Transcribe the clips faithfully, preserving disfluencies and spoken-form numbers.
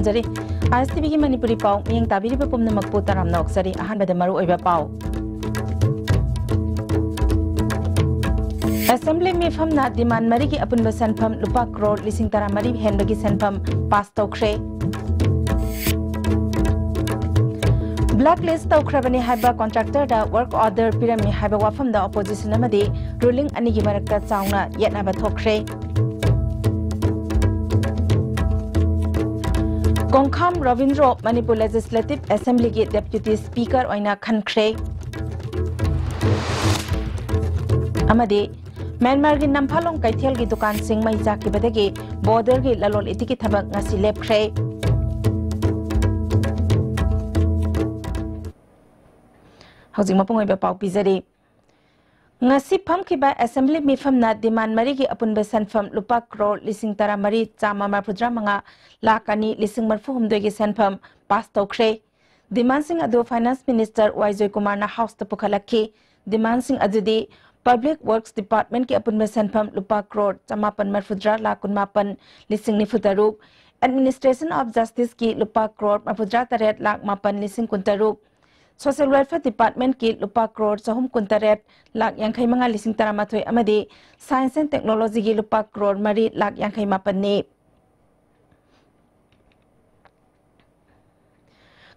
ꯇꯧꯖꯔꯤ꯫ ꯑꯥꯏ ꯑꯦꯁ ꯇꯤ ꯚꯤꯒꯤ ꯃꯅꯤꯄꯨꯔꯤ ꯄꯥꯎ ꯃꯤꯠꯌꯦꯡ ꯇꯥꯕꯤꯔꯤꯕ ꯄꯨꯝꯅꯃꯛꯄꯨ ꯇꯔꯥꯝꯅ ꯑꯣꯛꯆꯔꯤ꯫ ꯑꯍꯥꯟꯕꯗ ꯃꯔꯨꯑꯣꯏꯕ ꯄꯥꯎ꯫ ꯑꯦꯁꯦꯝꯕ꯭ꯂꯤ ꯃꯤꯐꯝꯅ ꯗꯤꯃꯥꯟ ꯃꯔꯤꯒꯤ ꯑꯄꯨꯟꯕ ꯁꯦꯟꯐꯝ ꯂꯨꯄꯥ ꯀ꯭ꯔꯣꯔ ꯂꯤꯁꯤꯡ ꯇꯔꯥꯃꯔꯤ ꯍꯦꯟꯕꯒꯤ ꯁꯦꯟꯐꯝ ꯄꯥꯁ ꯇꯧꯈ꯭ꯔꯦ꯫ ꯕ꯭ꯂꯦꯛ ꯂꯤꯁ ꯇꯧꯈ꯭ꯔꯕꯅꯤ ꯍꯥꯏꯕ ꯀꯣꯟꯇ꯭ꯔꯥꯛꯇꯔꯗ ꯋꯥꯔꯛ ꯑꯣꯔꯗꯔ ꯄꯤꯔꯝꯃꯤ ꯍꯥꯏꯕ ꯋꯥꯐꯝꯗ ꯑꯣꯄꯣꯖꯤꯁꯟ ꯑꯃꯗꯤ ꯔꯨꯂꯤꯡ ꯑꯅꯤꯒꯤ ꯃꯔꯛꯇ ꯆꯥꯎꯅ ꯌꯦꯠꯅꯕ ꯊꯣꯛꯈ꯭ꯔꯦ꯫ ꯀꯣꯡꯈꯥꯝ ꯔꯕꯤꯟꯗ꯭ꯔꯣ ꯃꯅꯤꯄꯨꯔ ꯂꯦꯖꯤꯁꯂꯦꯇꯤꯚ ꯑꯦꯁꯦꯝꯕ꯭ꯂꯤꯒꯤ ꯗꯦꯄ꯭ꯌꯨꯇꯤ ꯁ꯭ꯄꯤꯀꯔ ꯑꯣꯏꯅ ꯈꯟꯈ꯭ꯔꯦ꯫ ꯑꯃꯗꯤ ꯃ꯭ꯌꯥꯟꯃꯥꯔꯒꯤ ꯅꯝꯐꯥꯂꯣꯡ ꯀꯩꯊꯦꯜꯒꯤ ꯗꯨꯀꯥꯟꯁꯤꯡ ꯃꯩ ꯆꯥꯛꯈꯤꯕꯗꯒꯤ ꯕꯣꯔꯗꯔꯒꯤ ꯂꯂꯣꯟ ꯏꯇꯤꯛꯀꯤ ꯊꯕꯛ ꯉꯁꯤ ꯂꯦꯞꯈ꯭ꯔꯦ꯫ ꯍꯧꯖꯤꯛ ꯃꯄꯨꯡ ꯑꯣꯏꯕ ꯄꯥꯎ ꯄꯤꯖꯔꯤ꯫ ꯉꯁꯤ ꯐꯝꯈꯤꯕ ꯑꯦꯁꯦꯝꯕ꯭ꯂꯤ ꯃꯤꯐꯝꯅ ꯗꯤꯃꯥꯟ ꯃꯔꯤꯒꯤ ꯑꯄꯨꯟꯕ ꯁꯦꯟꯐꯝ ꯂꯨꯄꯥ ꯀ꯭ꯔꯣꯔ ꯂꯤꯁꯤꯡ ꯇꯔꯥꯃꯔꯤ ꯆꯥꯝꯃ ꯃꯔꯐꯨꯇꯔꯥ ꯃꯉꯥ ꯂꯥꯈ ꯑꯅꯤ ꯂꯤꯁꯤꯡ ꯃꯔꯐꯨ ꯍꯨꯝꯗꯣꯏꯒꯤ ꯁꯦꯟꯐꯝ ꯄꯥꯁ ꯇꯧꯈ꯭ꯔꯦ꯫ ꯗꯤꯃꯥꯟꯁꯤꯡ ꯑꯗꯨ ꯐꯥꯏꯅꯥꯟꯁ ꯃꯤꯅꯤꯁꯇꯔ ꯋꯥꯏ ꯖꯣꯏꯀꯨꯃꯥꯔꯅ ꯍꯥꯎꯁꯇ ꯄꯨꯈꯠꯂꯛꯈꯤ꯫ ꯗꯤꯃꯥꯟꯁꯤꯡ ꯑꯗꯨꯗꯤ ꯄꯕ꯭ꯂꯤꯛ ꯋꯔꯛꯁ ꯗꯤꯄꯥꯔꯠꯃꯦꯟꯠꯀꯤ ꯑꯄꯨꯟꯕ ꯁꯦꯟꯐꯝ ꯂꯨꯄꯥ ꯀ꯭ꯔꯣꯔ ꯆꯃꯥꯄꯟ ꯃꯔꯐꯨꯇꯔꯥ ꯂꯥꯈ ꯀꯨꯟꯃꯥꯄꯟ ꯂꯤꯁꯤꯡ ꯅꯤꯐꯨꯇꯔꯨꯛ, ꯑꯦꯗꯃꯤꯅꯤꯁꯇ꯭ꯔꯦꯁꯟ ꯑꯣꯐ ꯖꯁꯇꯤꯁꯀꯤ ꯂꯨꯄꯥ ꯀ꯭ꯔꯣꯔ ꯃꯔꯐꯨꯇꯔꯥ ꯇꯔꯦꯠ ꯂꯥꯈ ꯃꯥꯄꯟ ꯂꯤꯁꯤꯡ ꯀꯨꯟꯇꯔꯨꯛ, ꯁꯣꯁꯤꯌꯦꯜ ꯋꯦꯜꯐꯤꯌꯔ ꯗꯤꯄꯥꯔꯠꯃꯦꯟꯠꯀꯤ ꯂꯨꯄꯥ ꯀ꯭ꯔꯣꯔ ꯆꯍꯨꯝ ꯀꯨꯟꯇꯔꯦꯠ ꯂꯥꯈ ꯌꯥꯡꯈꯩ ꯃꯉꯥ ꯂꯤꯁꯤꯡ ꯇꯔꯥꯃꯥꯊꯣꯏ ꯑꯃꯗꯤ ꯁꯥꯏꯟꯁ ꯑꯦꯟ ꯇꯦꯛꯅꯣꯂꯣꯖꯤꯒꯤ ꯂꯨꯄꯥ ꯀ꯭ꯔꯣꯔ ꯃꯔꯤ ꯂꯥꯈ ꯌꯥꯡꯈꯩ ꯃꯥꯄꯟꯅꯤ꯫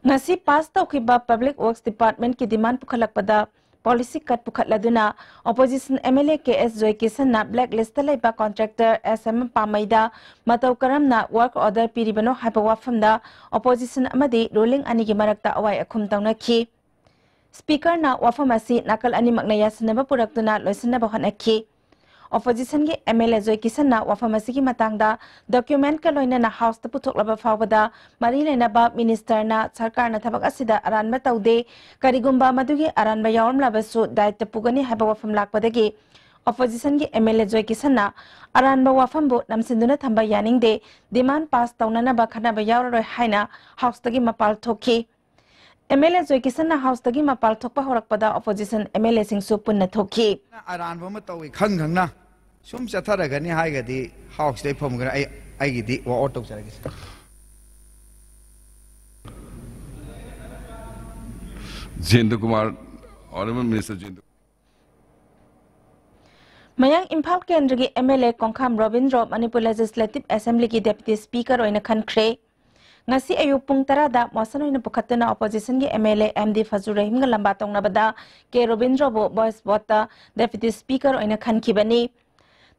ꯉꯁꯤ ꯄꯥꯁ ꯇꯧꯈꯤꯕ ꯄꯕ꯭ꯂꯤꯛ ꯋꯔꯛꯁ ꯗꯤꯄꯥꯔꯠꯃꯦꯟꯠꯀꯤ ꯗꯤꯃꯥꯟ ꯄꯨꯈꯠꯂꯛꯄꯗ ꯄꯣꯂꯤꯁꯤ ꯀꯠ ꯄꯨꯈꯠꯂꯗꯨꯅ opposition M L A K S ꯖꯣꯏꯀꯤꯁꯟꯅ ꯕ꯭ꯂꯦꯛ ꯂꯤꯁꯇ ꯂꯩꯕ ꯀꯣꯟꯇ꯭ꯔꯦꯛꯇꯔ ꯑꯦꯁ ꯑꯦꯝ ꯄꯥꯃꯩꯗ ꯃꯇꯧ ꯀꯔꯝꯅ ꯋꯔꯛ ꯑꯣꯔꯗꯔ ꯄꯤꯔꯤꯕꯅꯣ ꯍꯥꯏꯕ ꯋꯥꯐꯝꯗ ꯑꯣꯄꯣꯖꯤꯁꯟ ꯑꯃꯗꯤ ꯔꯨꯂꯤꯡ ꯑꯅꯤꯒꯤ ꯃꯔꯛꯇ ꯑꯋꯥꯏ ꯑꯈꯨꯝ ꯇꯧꯅꯈꯤ꯫ ꯁ꯭ꯄꯤꯀꯔꯅ ꯋꯥꯐꯝ ꯑꯁꯤ ꯅꯥꯀꯜ ꯑꯅꯤꯃꯛꯅ ꯌꯥꯁꯤꯟꯅꯕ ꯄꯨꯔꯛꯇꯨꯅ ꯂꯣꯏꯁꯤꯟꯅꯕ ꯍꯣꯠꯅꯈꯤ꯫ ꯑꯣꯄꯣꯖꯤꯁꯟꯒꯤ ꯑꯦꯝ ꯑꯦꯜ ꯑꯦ ꯖꯣꯏꯀꯤꯁꯟꯅ ꯋꯥꯐꯝ ꯑꯁꯤꯒꯤ ꯃꯇꯥꯡꯗ ꯗꯣꯀ꯭ꯌꯨꯃꯦꯟꯠꯀ ꯂꯣꯏꯅꯅ ꯍꯥꯎꯁꯇ ꯄꯨꯊꯣꯛꯂꯕ ꯐꯥꯎꯕꯗ ꯃꯔꯤ ꯂꯩꯅꯕ ꯃꯤꯅꯤꯁꯇꯔꯅ ꯁꯔꯀꯥꯔꯅ ꯊꯕꯛ ꯑꯁꯤꯗ ꯑꯔꯥꯟꯕ ꯇꯧꯗꯦ, ꯀꯔꯤꯒꯨꯝꯕ ꯃꯗꯨꯒꯤ ꯑꯔꯥꯟꯕ ꯌꯥꯎꯔꯝꯂꯕꯁꯨ ꯗꯥꯏꯇ ꯄꯨꯒꯅꯤ ꯍꯥꯏꯕ ꯋꯥꯐꯝ ꯂꯥꯛꯄꯗꯒꯤ ꯑꯣꯄꯣꯖꯤꯁꯟꯒꯤ ꯑꯦꯝ ꯑꯦꯜ ꯑꯦ ꯖꯣꯏꯀꯤꯁꯟꯅ ꯑꯔꯥꯟꯕ ꯋꯥꯐꯝꯕꯨ ꯅꯝꯁꯤꯟꯗꯨꯅ ꯊꯝꯕ ꯌꯥꯅꯤꯡꯗꯦ, ꯗꯤꯃꯥꯟ ꯄꯥꯁ ꯇꯧꯅꯅꯕ ꯈꯟꯅꯕ ꯌꯥꯎꯔꯔꯣꯏ ꯍꯥꯏꯅ ꯍꯥꯎꯁꯇꯒꯤ ꯃꯄꯥꯜ ꯊꯣꯛꯈꯤ꯫ ꯑꯦꯝ ꯑꯦꯜ ꯑꯦ ꯖꯣꯏꯀꯤꯁꯟꯅ ꯍꯥꯎꯁꯇꯒꯤ ꯃꯄꯥꯜ ꯊꯣꯛꯄ ꯍꯧꯔꯛꯄꯗ ꯑꯣꯄꯣꯖꯤꯁꯟ ꯑꯦꯝ ꯑꯦꯜ ꯑꯦꯁꯤꯡꯁꯨ ꯄꯨꯟꯅ ꯊꯣꯛꯈꯤ꯫ ꯑꯔꯥꯟꯕ ꯑꯃ ꯇꯧꯏ ꯈꯪ ꯈꯪꯅ ꯁꯨꯝ ꯆꯠꯊꯔꯒꯅꯤ ꯍꯥꯏꯔꯒꯗꯤ ꯍꯥꯎꯁꯇꯩ ꯐꯝꯈ꯭ꯔꯦ꯫ ꯑꯩ, ꯑꯩꯒꯤꯗꯤ ꯋꯥꯛ ꯑꯥꯎꯠ ꯇꯧꯖꯔꯒꯦ, ꯁꯥꯔ꯫ Jayanta Kumar, Honorable Minister Jayanta. Mayang Imphal ꯀꯦꯟꯗ꯭ꯔꯒꯤ M L A Kongkham Robindro Manipur legislative ꯑꯦꯁꯦꯝꯕ꯭ꯂꯤꯒꯤ ꯗꯦꯄꯨꯇꯤ ꯁ꯭ꯄꯤꯀꯔ ꯑꯣꯏꯅ ꯈꯟꯈ꯭ꯔꯦ꯫ ꯉꯁꯤ ꯑꯌꯨꯛ ꯄꯨꯡ ꯇꯔꯥꯗ ꯃꯣꯁꯟ ꯑꯣꯏꯅ ꯄꯨꯈꯠꯇꯨꯅ ꯑꯣꯄꯣꯖꯤꯁꯟꯒꯤ M L A M D Fajur ꯔꯍꯤꯝꯒ ꯂꯝꯕꯥ ꯇꯧꯅꯕꯗ ꯀꯦ ꯔꯣꯕꯤꯟꯗ꯭ꯔꯣꯕꯨ ꯚꯣꯏꯁ ꯚꯣꯠꯇ ꯗꯦꯄꯨꯇꯤ ꯁ꯭ꯄꯤꯀꯔ ꯑꯣꯏꯅ ꯈꯟꯈꯤꯕꯅꯤ꯫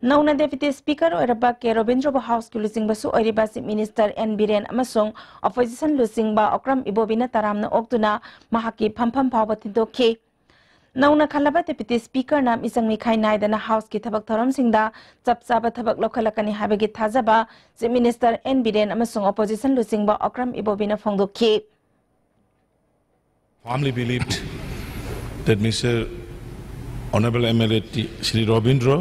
ꯅꯧꯅ ꯗꯦꯄꯨꯇꯤ ꯁ꯭ꯄꯤꯀꯔ ꯑꯣꯏꯔꯕ ꯀꯦ ꯔꯣꯕꯤꯟꯗ꯭ꯔꯣꯕꯨ ꯍꯥꯎꯁꯀꯤ ꯂꯨꯆꯤꯡꯕꯁꯨ ꯑꯣꯏꯔꯤꯕ ꯆꯤꯐ ꯃꯤꯅꯤꯁꯇꯔ ꯑꯦꯟ ꯕꯤꯔꯦꯟ ꯑꯃꯁꯨꯡ ꯑꯣꯄꯣꯖꯤꯁꯟ ꯂꯨꯆꯤꯡꯕ ꯑꯣꯀ꯭ꯔꯝ ꯏꯕꯣꯕꯤꯅ ꯇꯔꯥꯝꯅ ꯑꯣꯛꯇꯨꯅ ꯃꯍꯥꯛꯀꯤ ꯐꯝꯐꯝ ꯐꯥꯎꯕ ꯊꯤꯟꯗꯣꯛꯈꯤ꯫ ꯅꯧꯅ ꯈꯜꯂꯕ ꯗꯦꯄꯨꯇꯤ ꯁ꯭ꯄꯤꯀꯔꯅ ꯃꯤꯆꯪ ꯃꯤꯈꯥꯏ ꯅꯥꯏꯗꯅ ꯍꯥꯎꯁꯀꯤ ꯊꯕꯛ ꯊꯧꯔꯝꯁꯤꯡꯗ ꯆꯞ ꯆꯥꯕ ꯊꯕꯛ ꯂꯧꯈꯠꯂꯛꯀꯅꯤ ꯍꯥꯏꯕꯒꯤ ꯊꯥꯖꯕ ꯆꯤꯐ ꯃꯤꯅꯤꯁꯇꯔ ꯑꯦꯟ ꯕꯤꯔꯦꯟ ꯑꯃꯁꯨꯡ ꯑꯣꯄꯣꯖꯤꯁꯟ ꯂꯨꯆꯤꯡꯕ ꯑꯣꯀ꯭ꯔꯝ ꯏꯕꯣꯕꯤꯅ ꯐꯣꯡꯗꯣꯛꯈꯤ꯫ Firmly believed that Mister Honorable M L A T, Shri Robindro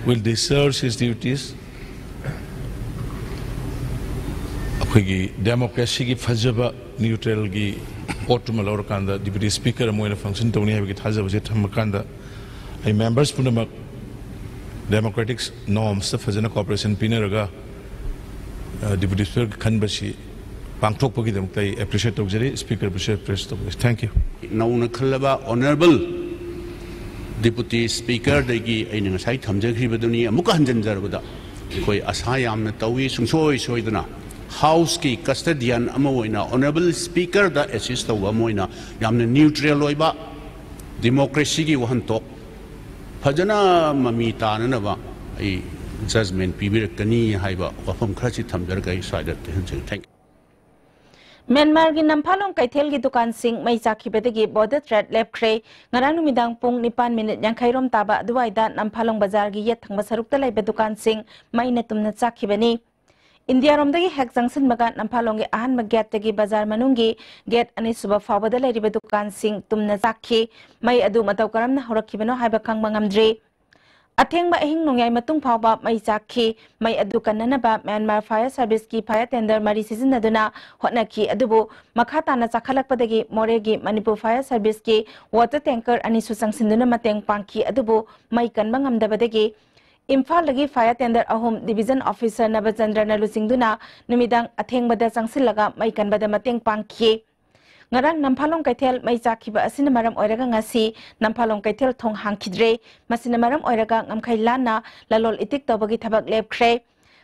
will discharge his duties. ꯑꯩꯈꯣꯏꯒꯤ ꯗꯦꯃꯣꯀ꯭ꯔꯦꯁꯤꯒꯤ ꯐꯖꯕ ꯅ꯭ꯌꯨꯇ꯭ꯔꯦꯜꯒꯤ ꯄꯣꯠꯇꯨꯃ ꯂꯧꯔꯀꯥꯟꯗ ꯗꯤꯄ꯭ꯌꯨꯇꯤ ꯁ꯭ꯄꯤꯀꯔ ꯑꯃ ꯑꯣꯏꯅ ꯐꯪꯁꯟ ꯇꯧꯅꯤ ꯍꯥꯏꯕꯒꯤ ꯊꯥꯖꯕꯁꯦ ꯊꯝꯃꯀꯥꯟꯗ ꯑꯩ ꯃꯦꯝꯕꯔꯁ ꯄꯨꯝꯅꯃꯛ ꯗꯦꯃꯣꯀ꯭ꯔꯦꯇꯤꯛ ꯅꯣꯔꯝꯁꯇ ꯐꯖꯅ ꯀꯣꯑꯣꯄꯔꯦꯁꯟ ꯄꯤꯅꯔꯒ ꯗꯤꯄ꯭ꯌꯨꯇꯤ ꯁ꯭ꯄꯤꯀꯔ ꯈꯟꯕꯁꯤ ꯄꯥꯡꯊꯣꯛꯄꯒꯤꯗꯃꯛꯇ ꯑꯩ ꯑꯦꯄ꯭ꯔꯤꯁꯤꯌꯦꯠ ꯇꯧꯖꯔꯤ꯫ ꯁ꯭ꯄꯤꯀꯔꯕꯨꯁꯨ ꯑꯦꯄ꯭ꯔꯤꯁꯤꯌꯦꯠ ꯇꯧꯖꯔꯤ꯫ Thank you. ꯅꯧꯅ ꯈꯜꯂꯕ ꯑꯣꯅꯔꯦꯕꯜ ꯗꯤꯄꯨꯇꯤ ꯁ꯭ꯄꯤꯀꯔꯗꯒꯤ ꯑꯩꯅ ꯉꯁꯥꯏ ꯊꯝꯖꯈ꯭ꯔꯤꯕꯗꯨꯅꯤ꯫ ꯑꯃꯨꯛꯀ ꯍꯟꯖꯤꯟꯖꯔꯕꯗ ꯑꯩꯈꯣꯏ ꯑꯁꯥ ꯌꯥꯝꯅ ꯇꯧꯏ꯫ ꯁꯨꯡꯁꯣꯏ ꯁꯣꯏꯗꯅ ꯍꯥꯎꯁꯀꯤ ꯀꯁꯇꯗꯤꯌꯟ ꯑꯃ ꯑꯣꯏꯅ ꯑꯣꯅꯔꯦꯕꯜ ꯁ꯭ꯄꯤꯀꯔꯗ ꯑꯦꯁꯤꯁ ꯇꯧꯕ ꯑꯃ ꯑꯣꯏꯅ ꯌꯥꯝꯅ ꯅ꯭ꯌꯨꯇ꯭ꯔꯦꯜ ꯑꯣꯏꯕ ꯗꯤꯃꯣꯀ꯭ꯔꯦꯁꯤꯒꯤ ꯋꯥꯍꯟꯊꯣꯛ ꯐꯖꯅ ꯃꯃꯤ ꯇꯥꯅꯅꯕ ꯑꯩ ꯖꯖꯃꯦꯟ ꯄꯤꯕꯤꯔꯛꯀꯅꯤ ꯍꯥꯏꯕ ꯋꯥꯐꯝ ꯈꯔꯁꯤ ꯊꯝꯖꯔꯒ ꯑꯩ ꯁ꯭ꯋꯥꯏꯗ ꯇꯦꯟꯁꯤꯟꯖꯔꯦ꯫ Thank you. ꯃ꯭ꯌꯥꯟꯃꯥꯔꯒꯤ ꯅꯝꯐꯥꯂꯣꯡ ꯀꯩꯊꯦꯜꯒꯤ ꯗꯨꯀꯥꯟꯁꯤꯡ ꯃꯩ ꯆꯥꯛꯈꯤꯕꯗꯒꯤ ꯕꯣꯔꯗꯔ ꯇ꯭ꯔꯦꯗ ꯂꯦꯞꯈ꯭ꯔꯦ꯫ ꯉꯔꯥꯡ ꯅꯨꯃꯤꯗꯥꯡ ꯄꯨꯡ ꯅꯤꯄꯥꯟ ꯃꯤꯅꯤꯠ ꯌꯥꯡꯈꯩ ꯔꯣꯝ ꯇꯥꯕ ꯑꯗꯨꯋꯥꯏꯗ ꯅꯝꯐꯥꯂꯣꯡ ꯕꯖꯥꯔꯒꯤ ꯌꯦꯠ ꯊꯪꯕ ꯁꯔꯨꯛꯇ ꯂꯩꯕ ꯗꯨꯀꯥꯟꯁꯤꯡ ꯃꯩꯅ ꯇꯨꯝꯅ ꯆꯥꯛꯈꯤꯕꯅꯤ꯫ ꯏꯟꯗꯤꯌꯥꯔꯣꯝꯗꯒꯤ ꯍꯦꯛ ꯆꯪꯁꯤꯟꯕꯒ ꯅꯝꯐꯥꯂꯣꯡꯒꯤ ꯑꯍꯥꯟꯕ ꯒꯦꯠꯇꯒꯤ ꯕꯖꯥꯔ ꯃꯅꯨꯡꯒꯤ ꯒꯦꯠ ꯑꯅꯤꯁꯨꯕ ꯐꯥꯎꯕꯗ ꯂꯩꯔꯤꯕ ꯗꯨꯀꯥꯟꯁꯤꯡ ꯇꯨꯝꯅ ꯆꯥꯛꯈꯤ꯫ ꯃꯩ ꯑꯗꯨ ꯃꯇꯧ ꯀꯔꯝꯅ ꯍꯧꯔꯛꯈꯤꯕꯅꯣ ꯍꯥꯏꯕ ꯈꯪꯕ ꯉꯝꯗ꯭ꯔꯤ꯫ ꯑꯊꯦꯡꯕ ꯑꯍꯤꯡ ꯅꯣꯡꯌꯥꯏ ꯃꯇꯨꯡ ꯐꯥꯎꯕ ꯃꯩ ꯆꯥꯛꯈꯤ꯫ ꯃꯩ ꯑꯗꯨ ꯀꯟꯅꯅꯕ ꯃ꯭ꯌꯥꯟꯃꯥꯔ ꯐꯥꯌꯔ ꯁꯔꯚꯤꯁꯀꯤ ꯐꯥꯌꯔ ꯇꯦꯟꯗꯔ ꯃꯔꯤ ꯁꯤꯖꯤꯟꯅꯗꯨꯅ ꯍꯣꯠꯅꯈꯤ꯫ ꯑꯗꯨꯕꯨ ꯃꯈꯥ ꯇꯥꯅ ꯆꯥꯈꯠꯂꯛꯄꯗꯒꯤ ꯃꯣꯔꯦꯒꯤ ꯃꯅꯤꯄꯨꯔ ꯐꯥꯌꯔ ꯁꯔꯚꯤꯁꯀꯤ ꯋꯥꯇꯔ ꯇꯦꯡꯀꯔ ꯑꯅꯤꯁꯨ ꯆꯪꯁꯤꯟꯗꯨꯅ ꯃꯇꯦꯡ ꯄꯥꯡꯈꯤ꯫ ꯑꯗꯨꯕꯨ ꯃꯩ ꯀꯟꯕ ꯉꯝꯗꯕꯗꯒꯤ ꯏꯝꯐꯥꯜꯗꯒꯤ ꯐꯥꯌꯔ ꯇꯦꯟꯗꯔ ꯑꯍꯨꯝ ꯗꯤꯚꯤꯖꯟ ꯑꯣꯐꯤꯁꯔ ꯅꯕꯆꯟꯗ꯭ꯔꯅ ꯂꯨꯆꯤꯡꯗꯨꯅ ꯅꯨꯃꯤꯗꯥꯡ ꯑꯊꯦꯡꯕꯗ ꯆꯪꯁꯤꯜꯂꯒ ꯃꯩ ꯀꯟꯕꯗ ꯃꯇꯦꯡ ꯄꯥꯡꯈꯤ꯫ ꯉꯔꯥꯡ ꯅꯝꯐꯥꯂꯣꯡ ꯀꯩꯊꯦꯜ ꯃꯩ ꯆꯥꯛꯈꯤꯕ ꯑꯁꯤꯅ ꯃꯔꯝ ꯑꯣꯏꯔꯒ ꯉꯁꯤ ꯅꯝꯐꯥꯂꯣꯡ ꯀꯩꯊꯦꯜ ꯊꯣꯡ ꯍꯥꯡꯈꯤꯗ꯭ꯔꯦ꯫ ꯃꯁꯤꯅ ꯃꯔꯝ ꯑꯣꯏꯔꯒ ꯉꯝꯈꯩ ꯂꯥꯟꯅ ꯂꯂꯣꯜ ꯏꯇꯤꯛ ꯇꯧꯕꯒꯤ ꯊꯕꯛ ꯂꯦꯞꯈ꯭ꯔꯦ꯫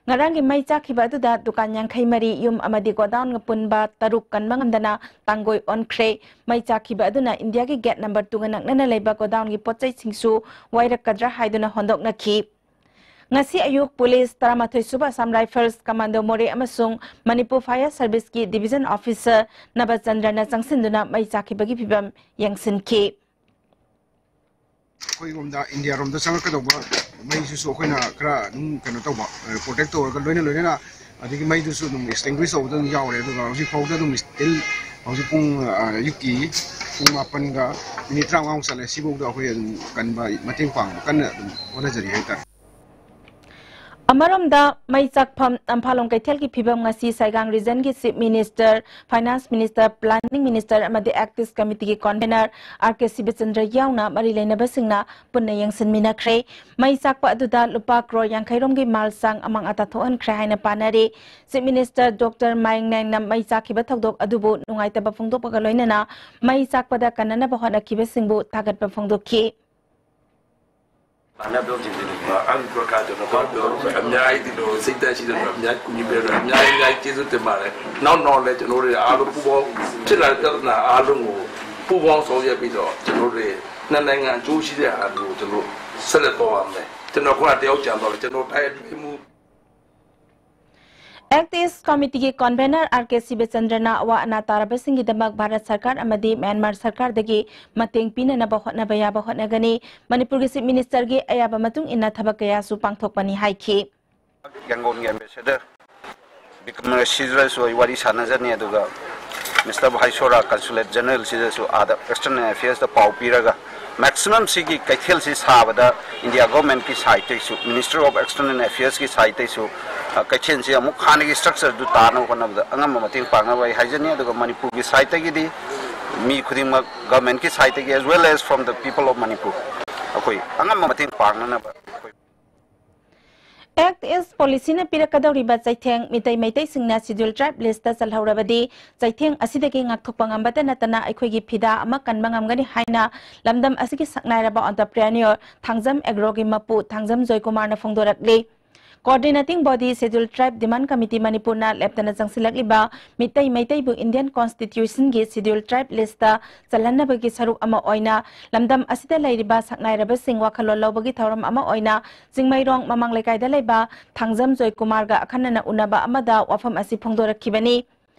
ꯉꯔꯥꯡꯒꯤ ꯃꯩ ꯆꯥꯛꯈꯤꯕ ꯑꯗꯨꯗ ꯗꯨꯀꯥꯟ ꯌꯥꯡꯈꯩ ꯃꯔꯤ, ꯌꯨꯝ ꯑꯃꯗꯤ ꯒꯣꯗꯥꯎꯟꯒ ꯄꯨꯟꯕ ꯇꯔꯨꯛ ꯀꯟꯕ ꯉꯝꯗꯅ ꯇꯥꯡꯒꯣꯏ ꯑꯣꯟꯈ꯭ꯔꯦ꯫ ꯃꯩ ꯆꯥꯛꯈꯤꯕ ꯑꯗꯨꯅ ꯏꯟꯗꯤꯌꯥꯒꯤ ꯒꯦꯠ ꯅꯝꯕꯔ ꯇꯨꯒ ꯅꯛꯅꯅ ꯂꯩꯕ ꯒꯣꯗꯥꯎꯟꯒꯤ ꯄꯣꯠꯆꯩꯁꯤꯡꯁꯨ ꯋꯥꯏꯔꯛꯀꯗ꯭ꯔꯥ ꯍꯥꯏꯗꯨꯅ ꯍꯣꯟꯗꯣꯛꯅꯈꯤ꯫ ꯉꯁꯤ ꯑꯌꯨꯛ ꯄꯨꯂꯤꯁ ꯇꯔꯥꯃꯥꯊꯣꯏ ꯁꯨꯕ ꯑꯁꯥꯝ ꯔꯥꯏꯐꯜꯁ ꯀꯃꯥꯟꯗꯣ ꯃꯣꯔꯦ ꯑꯃꯁꯨꯡ ꯃꯅꯤꯄꯨꯔ ꯐꯥꯌꯔ ꯁꯔꯚꯤꯁꯀꯤ ꯗꯤꯚꯤꯖꯟ ꯑꯣꯐꯤꯁꯔ ꯅꯕꯆꯟꯗ꯭ꯔꯅ ꯆꯪꯁꯤꯟꯗꯨꯅ ꯃꯩ ꯆꯥꯛꯈꯤꯕꯒꯤ ꯐꯤꯕꯝ ꯌꯦꯡꯁꯤꯟꯈꯤ꯫ ꯑꯩꯈꯣꯏꯔꯣꯝꯗ, ꯏꯟꯗꯤꯌꯥꯔꯣꯝꯗ ꯆꯪꯉꯛꯀꯗꯧꯕ ꯃꯩꯁꯤꯁꯨ ꯑꯩꯈꯣꯏꯅ ꯈꯔ ꯑꯗꯨꯝ, ꯀꯩꯅꯣ ꯇꯧꯕ, ꯑ, ꯄ꯭ꯔꯣꯇꯦꯛ ꯇꯧꯔꯒ, ꯂꯣꯏꯅ ꯂꯣꯏꯅꯅ, ꯑꯗꯒꯤ ꯃꯩꯗꯨꯁꯨ ꯑꯗꯨꯝ extinguish ꯇꯧꯕꯗ ꯑꯗꯨꯝ ꯌꯥꯎꯔꯦ꯫ ꯑꯗꯨꯒ ꯍꯧꯖꯤꯛ ꯐꯥꯎꯗ ꯑꯗꯨꯝ still ꯍꯧꯖꯤꯛ ꯄꯨꯡ, ꯑ, ꯑꯌꯨꯛꯀꯤ ꯄꯨꯡ ꯃꯥꯄꯟꯒ ꯃꯤꯅꯤꯠ ꯇꯔꯥꯃꯉꯥꯃꯨꯛ ꯆꯠꯂꯦ꯫ ꯁꯤꯐꯥꯎꯗ ꯑꯩꯈꯣꯏ ꯑꯗꯨꯝ ꯀꯟꯕ, ꯃꯇꯦꯡ ꯄꯥꯡꯕ ꯀꯟꯅ ꯑꯗꯨꯝ ꯍꯣꯠꯅꯖꯔꯤ ꯍꯥꯏꯇꯥꯔꯦ꯫ ꯑꯃꯔꯣꯝꯗ, ꯃꯩ ꯆꯥꯛꯐꯝ ꯅꯝꯐꯥꯂꯣꯡ ꯀꯩꯊꯦꯜꯒꯤ ꯐꯤꯕꯝ ꯉꯁꯤ ꯁꯥꯏꯒꯥꯡ ꯔꯤꯖꯟꯒꯤ chief minister, finance minister, planning minister ꯑꯃꯗꯤ ꯑꯦꯛꯇꯤꯁ ꯀꯃꯤꯇꯤꯒꯤ ꯀꯣꯟꯚꯦꯅꯔ ꯑꯥꯔ ꯀꯦ ꯁꯤꯕꯆꯟꯗ꯭ꯔ ꯌꯥꯎꯅ ꯃꯔꯤ ꯂꯩꯅꯕꯁꯤꯡꯅ ꯄꯨꯟꯅ ꯌꯦꯡꯁꯤꯟꯃꯤꯟꯅꯈ꯭ꯔꯦ꯫ ꯃꯩ ꯆꯥꯛꯄ ꯑꯗꯨꯗ ꯂꯨꯄꯥ ꯀ꯭ꯔꯣꯔ ꯌꯥꯡꯈꯩ ꯔꯣꯝꯒꯤ ꯃꯥꯜ ꯆꯥꯡ ꯑꯃꯥꯡ ꯑꯇꯥ ꯊꯣꯛꯍꯟꯈ꯭ꯔꯦ ꯍꯥꯏꯅ ꯄꯥꯅꯔꯤ꯫ ꯆꯤꯐ ꯃꯤꯅꯤꯁꯇꯔ ꯗꯣꯛꯇꯔ ꯃꯥꯌꯤꯡ ꯅꯥꯌꯤꯡꯅ ꯃꯩ ꯆꯥꯛꯈꯤꯕ ꯊꯧꯗꯣꯛ ꯑꯗꯨꯕꯨ ꯅꯨꯡꯉꯥꯏꯇꯕ ꯐꯣꯡꯗꯣꯛꯄꯒ ꯂꯣꯏꯅꯅ ꯃꯩ ꯆꯥꯛꯄꯗ ꯀꯟꯅꯅꯕ ꯍꯣꯠꯅꯈꯤꯕꯁꯤꯡꯕꯨ ꯊꯥꯒꯠꯄ ꯐꯣꯡꯗꯣꯛꯈꯤ꯫ ꯑꯍꯥꯟꯕ ꯄ꯭ꯔꯀꯥꯔꯗꯨꯅ ꯈꯔ ꯇꯧꯔꯒ ꯃꯌꯥꯏꯗꯤꯗꯣ ꯁꯤꯗ ꯁꯤꯗ ꯃꯌꯥꯏ ꯀꯨꯝꯕꯤꯕ ꯃꯌꯥꯏ ꯃꯌꯥꯏ ꯆꯦꯁꯨ ꯇꯦ ꯃꯥꯔꯦ꯫ ꯅꯥꯎ ꯅꯥꯎ ꯂꯩ ꯆꯅꯣꯔꯦ ꯑꯥꯂꯨ ꯄꯨꯕꯣ ꯁꯤꯂꯥꯏ ꯇꯔꯅ ꯑꯥꯂꯨ ꯄꯨꯕꯣ ꯁꯣꯌꯥ ꯄꯤꯗꯣ ꯆꯅꯣꯔꯦ꯫ ꯅ ꯅ ꯉꯥꯟ ꯆꯨ ꯁꯤꯗ ꯑꯥꯂꯨ ꯆꯅꯣ ꯁꯂꯦ ꯇꯣ ꯑꯃꯦ꯫ ꯆꯅꯣ ꯈꯣ ꯑꯇꯦ ꯆꯥꯟꯗꯣ ꯆꯅꯣ ꯇꯥꯏ ꯃꯨ꯫ ꯑꯦꯛꯇ ꯏꯁ ꯀꯃꯤꯇꯤꯒꯤ ꯀꯣꯟꯚꯦꯅꯔ ꯑꯥꯔ ꯀꯦ ꯁꯤꯕꯆꯟꯗ꯭ꯔꯅ ꯑꯋꯥ ꯑꯅꯥ ꯇꯥꯔꯕꯁꯤꯡꯒꯤꯗꯃꯛ ꯚꯥꯔꯠ ꯁꯔꯀꯥꯔ ꯑꯃꯗꯤ ꯃ꯭ꯌꯥꯟꯃꯥꯔ ꯁꯔꯀꯥꯔꯗꯒꯤ ꯃꯇꯦꯡ ꯄꯤꯅꯅꯕ ꯍꯣꯠꯅꯕ ꯌꯥꯕ ꯍꯣꯠꯅꯒꯅꯤ꯫ ꯃꯅꯤꯄꯨꯔꯒꯤ ꯆꯤꯐ ꯃꯤꯅꯤꯁꯇꯔꯒꯤ ꯑꯌꯥꯕ ꯃꯇꯨꯡ ꯏꯟꯅ ꯊꯕꯛ ꯀꯌꯥꯁꯨ ꯄꯥꯡꯊꯣꯛꯄꯅꯤ ꯍꯥꯏꯈꯤ꯫ ꯌꯥꯡꯒꯣꯟꯒꯤ ꯑꯦꯝꯕꯦꯁꯦꯗꯔ ꯕꯤꯀ꯭ꯔꯝ ꯁꯤꯖꯔꯁꯨ ꯑꯩ ꯋꯥꯔꯤ ꯁꯥꯟꯅꯖꯅꯤ, ꯑꯗꯨꯒ ꯃꯤꯁꯇꯔ ꯚꯥꯏꯁꯣꯔꯥ ꯀꯟꯁꯨꯂꯦꯠ ꯖꯦꯅꯔꯦꯜꯁꯤꯗꯁꯨ ꯑꯥꯗ ꯑꯦꯛꯁꯇꯔꯅꯦꯜ ꯑꯦꯐꯤꯌꯔꯁꯇ ꯄꯥꯎ ꯄꯤꯔꯒ, ꯃꯦꯛꯁꯤꯃꯝ ꯁꯤꯒꯤ ꯀꯩꯊꯦꯜꯁꯤ ꯁꯥꯕꯗ ꯏꯟꯗꯤꯌꯥ ꯒꯣꯔꯃꯦꯟꯠꯀꯤ ꯁꯥꯏꯠꯇꯩꯁꯨ, ꯃꯤꯅꯤꯁꯇ꯭ꯔꯤ ꯑꯣꯐ ꯑꯦꯛꯁꯇꯔꯅꯦꯜ ꯑꯦꯐꯤꯌꯔꯁꯀꯤ ꯁꯥꯏꯠꯇꯩꯁꯨ, ꯑ, ꯀꯩꯊꯦꯜꯁꯤ ꯑꯃꯨꯛ ꯍꯥꯟꯅꯒꯤ ꯁ꯭ꯇ꯭ꯔꯛꯆꯔꯗꯨ ꯇꯥꯅꯕ ꯍꯣꯠꯅꯕꯗ ꯑꯉꯝꯕ ꯃꯇꯦꯡ ꯄꯥꯡꯅꯕ ꯑꯩ ꯍꯥꯏꯖꯅꯤ꯫ ꯑꯗꯨꯒ ꯃꯅꯤꯄꯨꯔꯒꯤ ꯁꯥꯏꯠꯇꯒꯤꯗꯤ ꯃꯤ ꯈꯨꯗꯤꯡꯃꯛ, ꯒꯣꯔꯃꯦꯟꯠꯀꯤ ꯁꯥꯏꯠꯇꯒꯤ, as well as from the people of Manipur, ꯑꯩꯈꯣꯏ ꯑꯉꯝꯕ ꯃꯇꯦꯡ ꯄꯥꯡꯅꯅꯕ ꯑꯩꯈꯣꯏ Act East Policyꯅ ꯄꯤꯔꯛꯀꯗꯧꯔꯤꯕ ꯆꯩꯊꯦꯡ, ꯃꯤꯇꯩ ꯃꯩꯇꯩꯁꯤꯡꯅ Scheduled Tribe listꯇ ꯆꯜꯍꯧꯔꯕꯗꯤ ꯆꯩꯊꯦꯡ ꯑꯁꯤꯗꯒꯤ ꯉꯥꯛꯊꯣꯛꯄ ꯉꯝꯕꯇ ꯅꯠꯇꯅ ꯑꯩꯈꯣꯏꯒꯤ ꯐꯤꯗꯥ ꯑꯃ ꯀꯟꯕ ꯉꯝꯒꯅꯤ ꯍꯥꯏꯅ ꯂꯝꯗꯝ ꯑꯁꯤꯒꯤ ꯁꯛꯅꯥꯏꯔꯕ entrepreneur ꯊꯥꯡꯖꯝ Agroꯒꯤ ꯃꯄꯨ Thangjam ꯖꯣꯏꯀꯨꯃꯥꯔꯅ ꯐꯣꯡꯗꯣꯔꯛꯂꯤ꯫ Coordinating Body Scheduled Tribe Demand Committee ꯃꯅꯤꯄꯨꯔꯅ ꯂꯦꯞꯇꯅ ꯆꯪꯁꯤꯜꯂꯛꯂꯤꯕ ꯃꯤꯇꯩ ꯃꯩꯇꯩꯕꯨ Indian Constitutionꯒꯤ Scheduled Tribe listꯇ ꯆꯜꯍꯟꯅꯕꯒꯤ ꯁꯔꯨꯛ ꯑꯃ ꯑꯣꯏꯅ ꯂꯝꯗꯝ ꯑꯁꯤꯗ ꯂꯩꯔꯤꯕ ꯁꯛꯅꯥꯏꯔꯕꯁꯤꯡ ꯋꯥꯈꯜꯂꯣꯟ ꯂꯧꯕꯒꯤ ꯊꯧꯔꯝ ꯑꯃ ꯑꯣꯏꯅ ꯆꯤꯡꯃꯩꯔꯣꯡ ꯃꯃꯥꯡ ꯂꯩꯀꯥꯏꯗ ꯂꯩꯕ ꯊꯥꯡꯖꯝ ꯖꯣꯏꯀꯨꯃꯥꯔꯒ ꯑꯈꯟꯅꯅ ꯎꯅꯕ ꯑꯃꯗ ꯋꯥꯐꯝ ꯑꯁꯤ ꯐꯣꯡꯗꯣꯔꯛꯈꯤꯕꯅꯤ꯫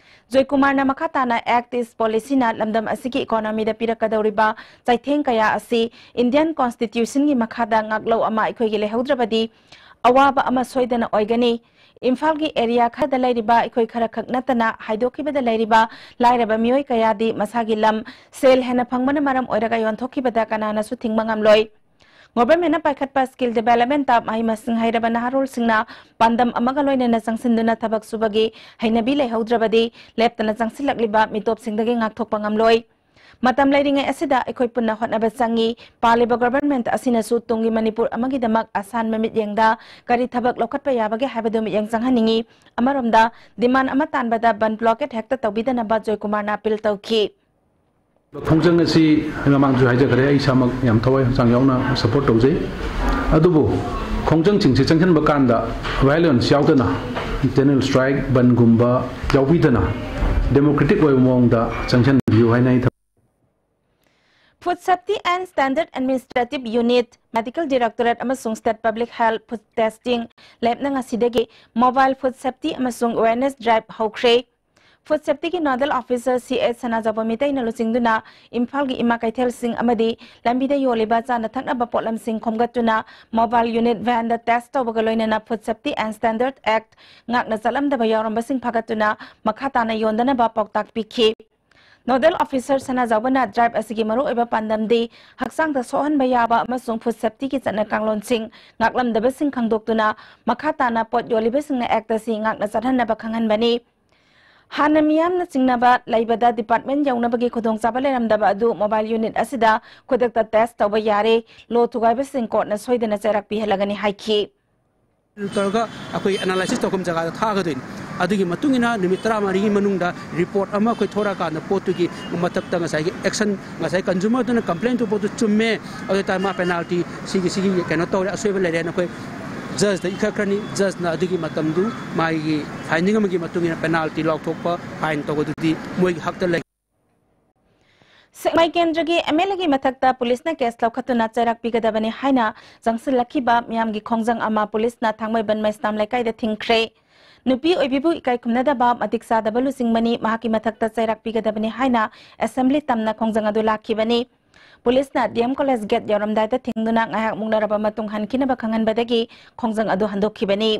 ꯖꯣꯏꯀꯨꯃꯥꯔꯅ ꯃꯈꯥ ꯇꯥꯅ Act East Policyꯅ ꯂꯝꯗꯝ ꯑꯁꯤꯒꯤ economyꯗ ꯄꯤꯔꯛꯀꯗꯧꯔꯤꯕ ꯆꯩꯊꯦꯡ ꯀꯌꯥ ꯑꯁꯤ Indian Constitutionꯒꯤ ꯃꯈꯥꯗ ꯉꯥꯛꯂꯧ ꯑꯃ ꯑꯩꯈꯣꯏꯒꯤ ꯂꯩꯍꯧꯗ꯭ꯔꯕꯗꯤ ꯑꯋꯥꯕ ꯑꯃ ꯁꯣꯏꯗꯅ ꯑꯣꯏꯒꯅꯤ꯫ ꯏꯝꯐꯥꯜꯒꯤ area ꯈꯔꯗ ꯂꯩꯔꯤꯕ ꯑꯩꯈꯣꯏ ꯈꯔ ꯈꯛ ꯅꯠꯇꯅ ꯍꯥꯏꯗꯣꯛꯈꯤꯕꯗ ꯂꯩꯔꯤꯕ ꯂꯥꯏꯔꯕ ꯃꯤꯑꯣꯏ ꯀꯌꯥꯗꯤ ꯃꯁꯥꯒꯤ ꯂꯝ ꯁꯦꯜ ꯍꯦꯟꯅ ꯐꯪꯕꯅ ꯃꯔꯝ ꯑꯣꯏꯔꯒ ꯌꯣꯟꯊꯣꯛꯈꯤꯕꯗ ꯀꯅꯥꯅꯁꯨ ꯊꯤꯡꯕ ꯉꯝꯂꯣꯏ꯫ Governmentꯅ ꯄꯥꯏꯈꯠꯄ skill developmentꯇ ꯃꯍꯩ ꯃꯁꯤꯡ ꯍꯩꯔꯕ ꯅꯍꯥꯔꯣꯜꯁꯤꯡꯅ ꯄꯥꯟꯗꯝ ꯑꯃꯒ ꯂꯣꯏꯅꯅ ꯆꯪꯁꯤꯟꯗꯨꯅ ꯊꯕꯛ ꯁꯨꯕꯒꯤ ꯍꯩꯅꯕꯤ ꯂꯩꯍꯧꯗ꯭ꯔꯕꯗꯤ ꯂꯦꯞꯇꯅ ꯆꯪꯁꯤꯜꯂꯛꯂꯤꯕ ꯃꯤꯇꯣꯞꯁꯤꯡꯗꯒꯤ ꯉꯥꯛꯊꯣꯛꯄ ꯉꯝꯂꯣꯏ꯫ ꯃꯇꯝ ꯂꯩꯔꯤꯉꯩ ꯑꯁꯤꯗ ꯑꯩꯈꯣꯏ ꯄꯨꯟꯅ ꯍꯣꯠꯅꯕ ꯆꯪꯏ꯫ ꯄꯥꯜꯂꯤꯕ government ꯑꯁꯤꯅꯁꯨ ꯇꯨꯡꯒꯤ ꯃꯅꯤꯄꯨꯔ ꯑꯃꯒꯤꯗꯃꯛ ꯑꯁꯥꯟꯕ ꯃꯤꯠꯌꯦꯡꯗ ꯀꯔꯤ ꯊꯕꯛ ꯂꯧꯈꯠꯄ ꯌꯥꯕꯒꯦ ꯍꯥꯏꯕꯗꯨ ꯃꯤꯠꯌꯦꯡ ꯆꯪꯍꯟꯅꯤꯡꯏ꯫ ꯑꯃꯔꯣꯝꯗ demand ꯑꯃ ꯇꯥꯟꯕꯗ ꯕꯟ blockade ꯍꯦꯛꯇ ꯇꯧꯕꯤꯗꯅꯕ ꯖꯣꯏꯀꯨꯃꯥꯔꯅ appeal ꯇꯧꯈꯤ꯫ ꯈꯣꯡꯖꯪ ꯑꯁꯤ ꯑꯩ ꯃꯃꯥꯡꯗꯁꯨ ꯍꯥꯏꯖꯈ꯭ꯔꯦ, ꯑꯩ ꯏꯁꯥꯃꯛ ꯌꯥꯝ ꯊꯋꯥꯏ ꯍꯛꯆꯥꯡ ꯌꯥꯎꯅ support ꯇꯧꯖꯩ꯫ ꯑꯗꯨꯕꯨ ꯈꯣꯡꯖꯪꯁꯤꯡꯁꯤ ꯆꯪꯁꯤꯟꯕ ꯀꯥꯟꯗ violence ꯌꯥꯎꯗꯅ, general strike, ꯕꯟꯒꯨꯝꯕ ꯌꯥꯎꯕꯤꯗꯅ democratic ꯑꯣꯏꯕ ꯃꯑꯣꯡꯗ ꯆꯪꯁꯤꯟꯕꯤꯌꯨ ꯍꯥꯏꯅ ꯑꯩ Food Safety and Standard Administrative Unit, Medical Directorate ꯑꯃꯁꯨꯡ State Public Health Food Testing Labꯅ ꯉꯁꯤꯗꯒꯤ mobile food safety ꯑꯃꯁꯨꯡ awareness drive ꯍꯧꯈ꯭ꯔꯦ꯫ Food Safetyꯒꯤ Nodal Officer C S ꯁꯅꯥꯖꯥꯎꯕ ꯃꯤꯇꯩꯅ ꯂꯨꯆꯤꯡꯗꯨꯅ ꯏꯝꯐꯥꯜꯒꯤ ꯏꯃꯥ ꯀꯩꯊꯦꯜꯁꯤꯡ ꯑꯃꯗꯤ ꯂꯝꯕꯤꯗ ꯌꯣꯜꯂꯤꯕ ꯆꯥꯅ ꯊꯛꯅꯕ ꯄꯣꯠꯂꯝꯁꯤꯡ ꯈꯣꯝꯒꯠꯇꯨꯅ mobile unit vanꯗ test ꯇꯧꯕꯒ ꯂꯣꯏꯅꯅ Food Safety and Standard Act ꯉꯥꯛꯅ ꯆꯠꯂꯝꯗꯕ ꯌꯥꯎꯔꯝꯕꯁꯤꯡ ꯐꯥꯒꯠꯇꯨꯅ ꯃꯈꯥ ꯇꯥꯅ ꯌꯣꯟꯗꯅꯕ ꯄꯥꯎꯇꯥꯛ ꯄꯤꯈꯤ꯫ Nodal Officer ꯁꯅꯥꯖꯥꯎꯕꯅ drive ꯑꯁꯤꯒꯤ ꯃꯔꯨꯑꯣꯏꯕ ꯄꯥꯟꯗꯝꯗꯤ ꯍꯛꯆꯥꯡꯗ ꯁꯣꯛꯍꯟꯕ ꯌꯥꯕ ꯑꯃꯁꯨꯡ food safetyꯒꯤ ꯆꯠꯅ ꯀꯥꯡꯂꯣꯟꯁꯤꯡ ꯉꯥꯛꯂꯝꯗꯕꯁꯤꯡ ꯈꯪꯗꯣꯛꯇꯨꯅ ꯃꯈꯥ ꯇꯥꯅ ꯄꯣꯠ ꯌꯣꯜꯂꯤꯕꯁꯤꯡꯅ act ꯑꯁꯤ ꯉꯥꯛꯅ ꯆꯠꯍꯟꯅꯕ ꯈꯪꯍꯟꯕꯅꯤ꯫ ꯍꯥꯟꯅ ꯃꯤꯌꯥꯝꯅ ꯆꯤꯡꯅꯕ ꯂꯩꯕꯗ department ꯌꯧꯅꯕꯒꯤ ꯈꯨꯗꯣꯡꯆꯥꯕ ꯂꯩꯔꯝꯗꯕ ꯑꯗꯨ mobile unit ꯑꯁꯤꯗ ꯈꯨꯗꯛꯇ test ꯇꯧꯕ ꯌꯥꯔꯦ꯫ Law ꯊꯨꯒꯥꯏꯕꯁꯤꯡ courtꯅ ꯁꯣꯏꯗꯅ ꯆꯩꯔꯥꯛ ꯄꯤꯍꯜꯂꯒꯅꯤ ꯍꯥꯏꯈꯤ꯫ ꯇꯧꯔꯒ ꯑꯩꯈꯣꯏ ꯑꯦꯅꯥꯂꯥꯏꯁꯤꯁ ꯇꯧꯐꯝ ꯖꯒꯥꯗ ꯊꯥꯒꯗꯣꯏꯅꯤ꯫ ꯑꯗꯨꯒꯤ ꯃꯇꯨꯡ ꯏꯟꯅ ꯅꯨꯃꯤꯠ ꯇꯔꯥꯃꯔꯤꯒꯤ ꯃꯅꯨꯡꯗ ꯔꯤꯄꯣꯔꯠ ꯑꯃ ꯑꯩꯈꯣꯏ ꯊꯣꯔꯛꯑꯀꯥꯟꯗ ꯄꯣꯠꯇꯨꯒꯤ ꯃꯊꯛꯇ ꯉꯁꯥꯏꯒꯤ ꯑꯦꯛꯁꯟ, ꯉꯁꯥꯏ ꯀꯟꯖꯨꯃꯔꯗꯨꯅ ꯀꯝꯄ꯭ꯂꯦꯟ ꯇꯧꯕ ꯄꯣꯠꯇꯨ ꯆꯨꯝꯃꯦ, ꯑꯗꯨ ꯑꯣꯏꯇꯥꯔꯗꯤ ꯃꯥ ꯄꯦꯅꯥꯜꯇꯤ ꯁꯤꯒꯤ, ꯁꯤꯒꯤ ꯀꯩꯅꯣ ꯇꯧꯔꯦ, ꯑꯁꯣꯏꯕ ꯂꯩꯔꯦꯅ ꯑꯩꯈꯣꯏ ꯖꯖꯇ ꯏꯈꯠꯈ꯭ꯔꯅꯤ꯫ ꯖꯖꯅ ꯑꯗꯨꯒꯤ ꯃꯇꯝꯗꯨ ꯃꯥꯒꯤ ꯐꯥꯏꯟꯗꯤꯡ ꯑꯃꯒꯤ ꯃꯇꯨꯡ ꯏꯟꯅ ꯄꯦꯅꯥꯜꯇꯤ ꯂꯥꯎꯊꯣꯛꯄ, ꯐꯥꯏꯟ ꯇꯧꯕꯗꯨꯗꯤ ꯃꯣꯏꯒꯤ ꯍꯛꯇ ꯂꯩ꯫ ꯁꯦꯛꯃꯥꯏ ꯀꯦꯟꯗ꯭ꯔꯒꯤ ꯑꯦꯝ ꯑꯦꯜ ꯑꯦꯒꯤ ꯃꯊꯛꯇ ꯄꯨꯂꯤꯁꯅ ꯀꯦꯁ ꯂꯧꯈꯠꯇꯨꯅ ꯆꯩꯔꯥꯛ ꯄꯤꯒꯗꯕꯅꯤ ꯍꯥꯏꯅ ꯆꯪꯁꯤꯜꯂꯛꯈꯤꯕ ꯃꯤꯌꯥꯝꯒꯤ ꯈꯣꯡꯖꯪ ꯑꯃ ꯄꯨꯂꯤꯁꯅ ꯊꯥꯡꯃꯩꯕꯟ ꯃꯩꯁꯅꯥꯝ ꯂꯩꯀꯥꯏꯗ ꯊꯤꯡꯈ꯭ꯔꯦ꯫ ꯅꯨꯄꯤ ꯑꯣꯏꯕꯤꯕꯨ ꯏꯀꯥꯏ ꯈꯨꯝꯅꯗꯕ, ꯃꯇꯤꯛ ꯆꯥꯗꯕ ꯂꯨꯆꯤꯡꯕꯅꯤ, ꯃꯍꯥꯛꯀꯤ ꯃꯊꯛꯇ ꯆꯩꯔꯥꯛ ꯄꯤꯒꯗꯕꯅꯤ ꯍꯥꯏꯅ ꯑꯦꯁꯦꯝꯕ꯭ꯂꯤ ꯇꯝꯅ ꯈꯣꯡꯖꯪ ꯑꯗꯨ ꯂꯥꯛꯈꯤꯕꯅꯤ꯫ ꯄꯨꯂꯤꯁꯅ ꯗꯤ ꯑꯦꯝ ꯀꯣꯂꯦꯖ ꯒꯦꯠ ꯌꯧꯔꯝꯗꯥꯏꯗ ꯊꯤꯡꯗꯨꯅ ꯉꯥꯏꯍꯥꯛ ꯃꯨꯛꯅꯔꯕ ꯃꯇꯨꯡ ꯍꯟꯈꯤꯅꯕ ꯈꯪꯍꯟꯕꯗꯒꯤ ꯈꯣꯡꯖꯪ ꯑꯗꯨ ꯍꯟꯗꯣꯛꯈꯤꯕꯅꯤ꯫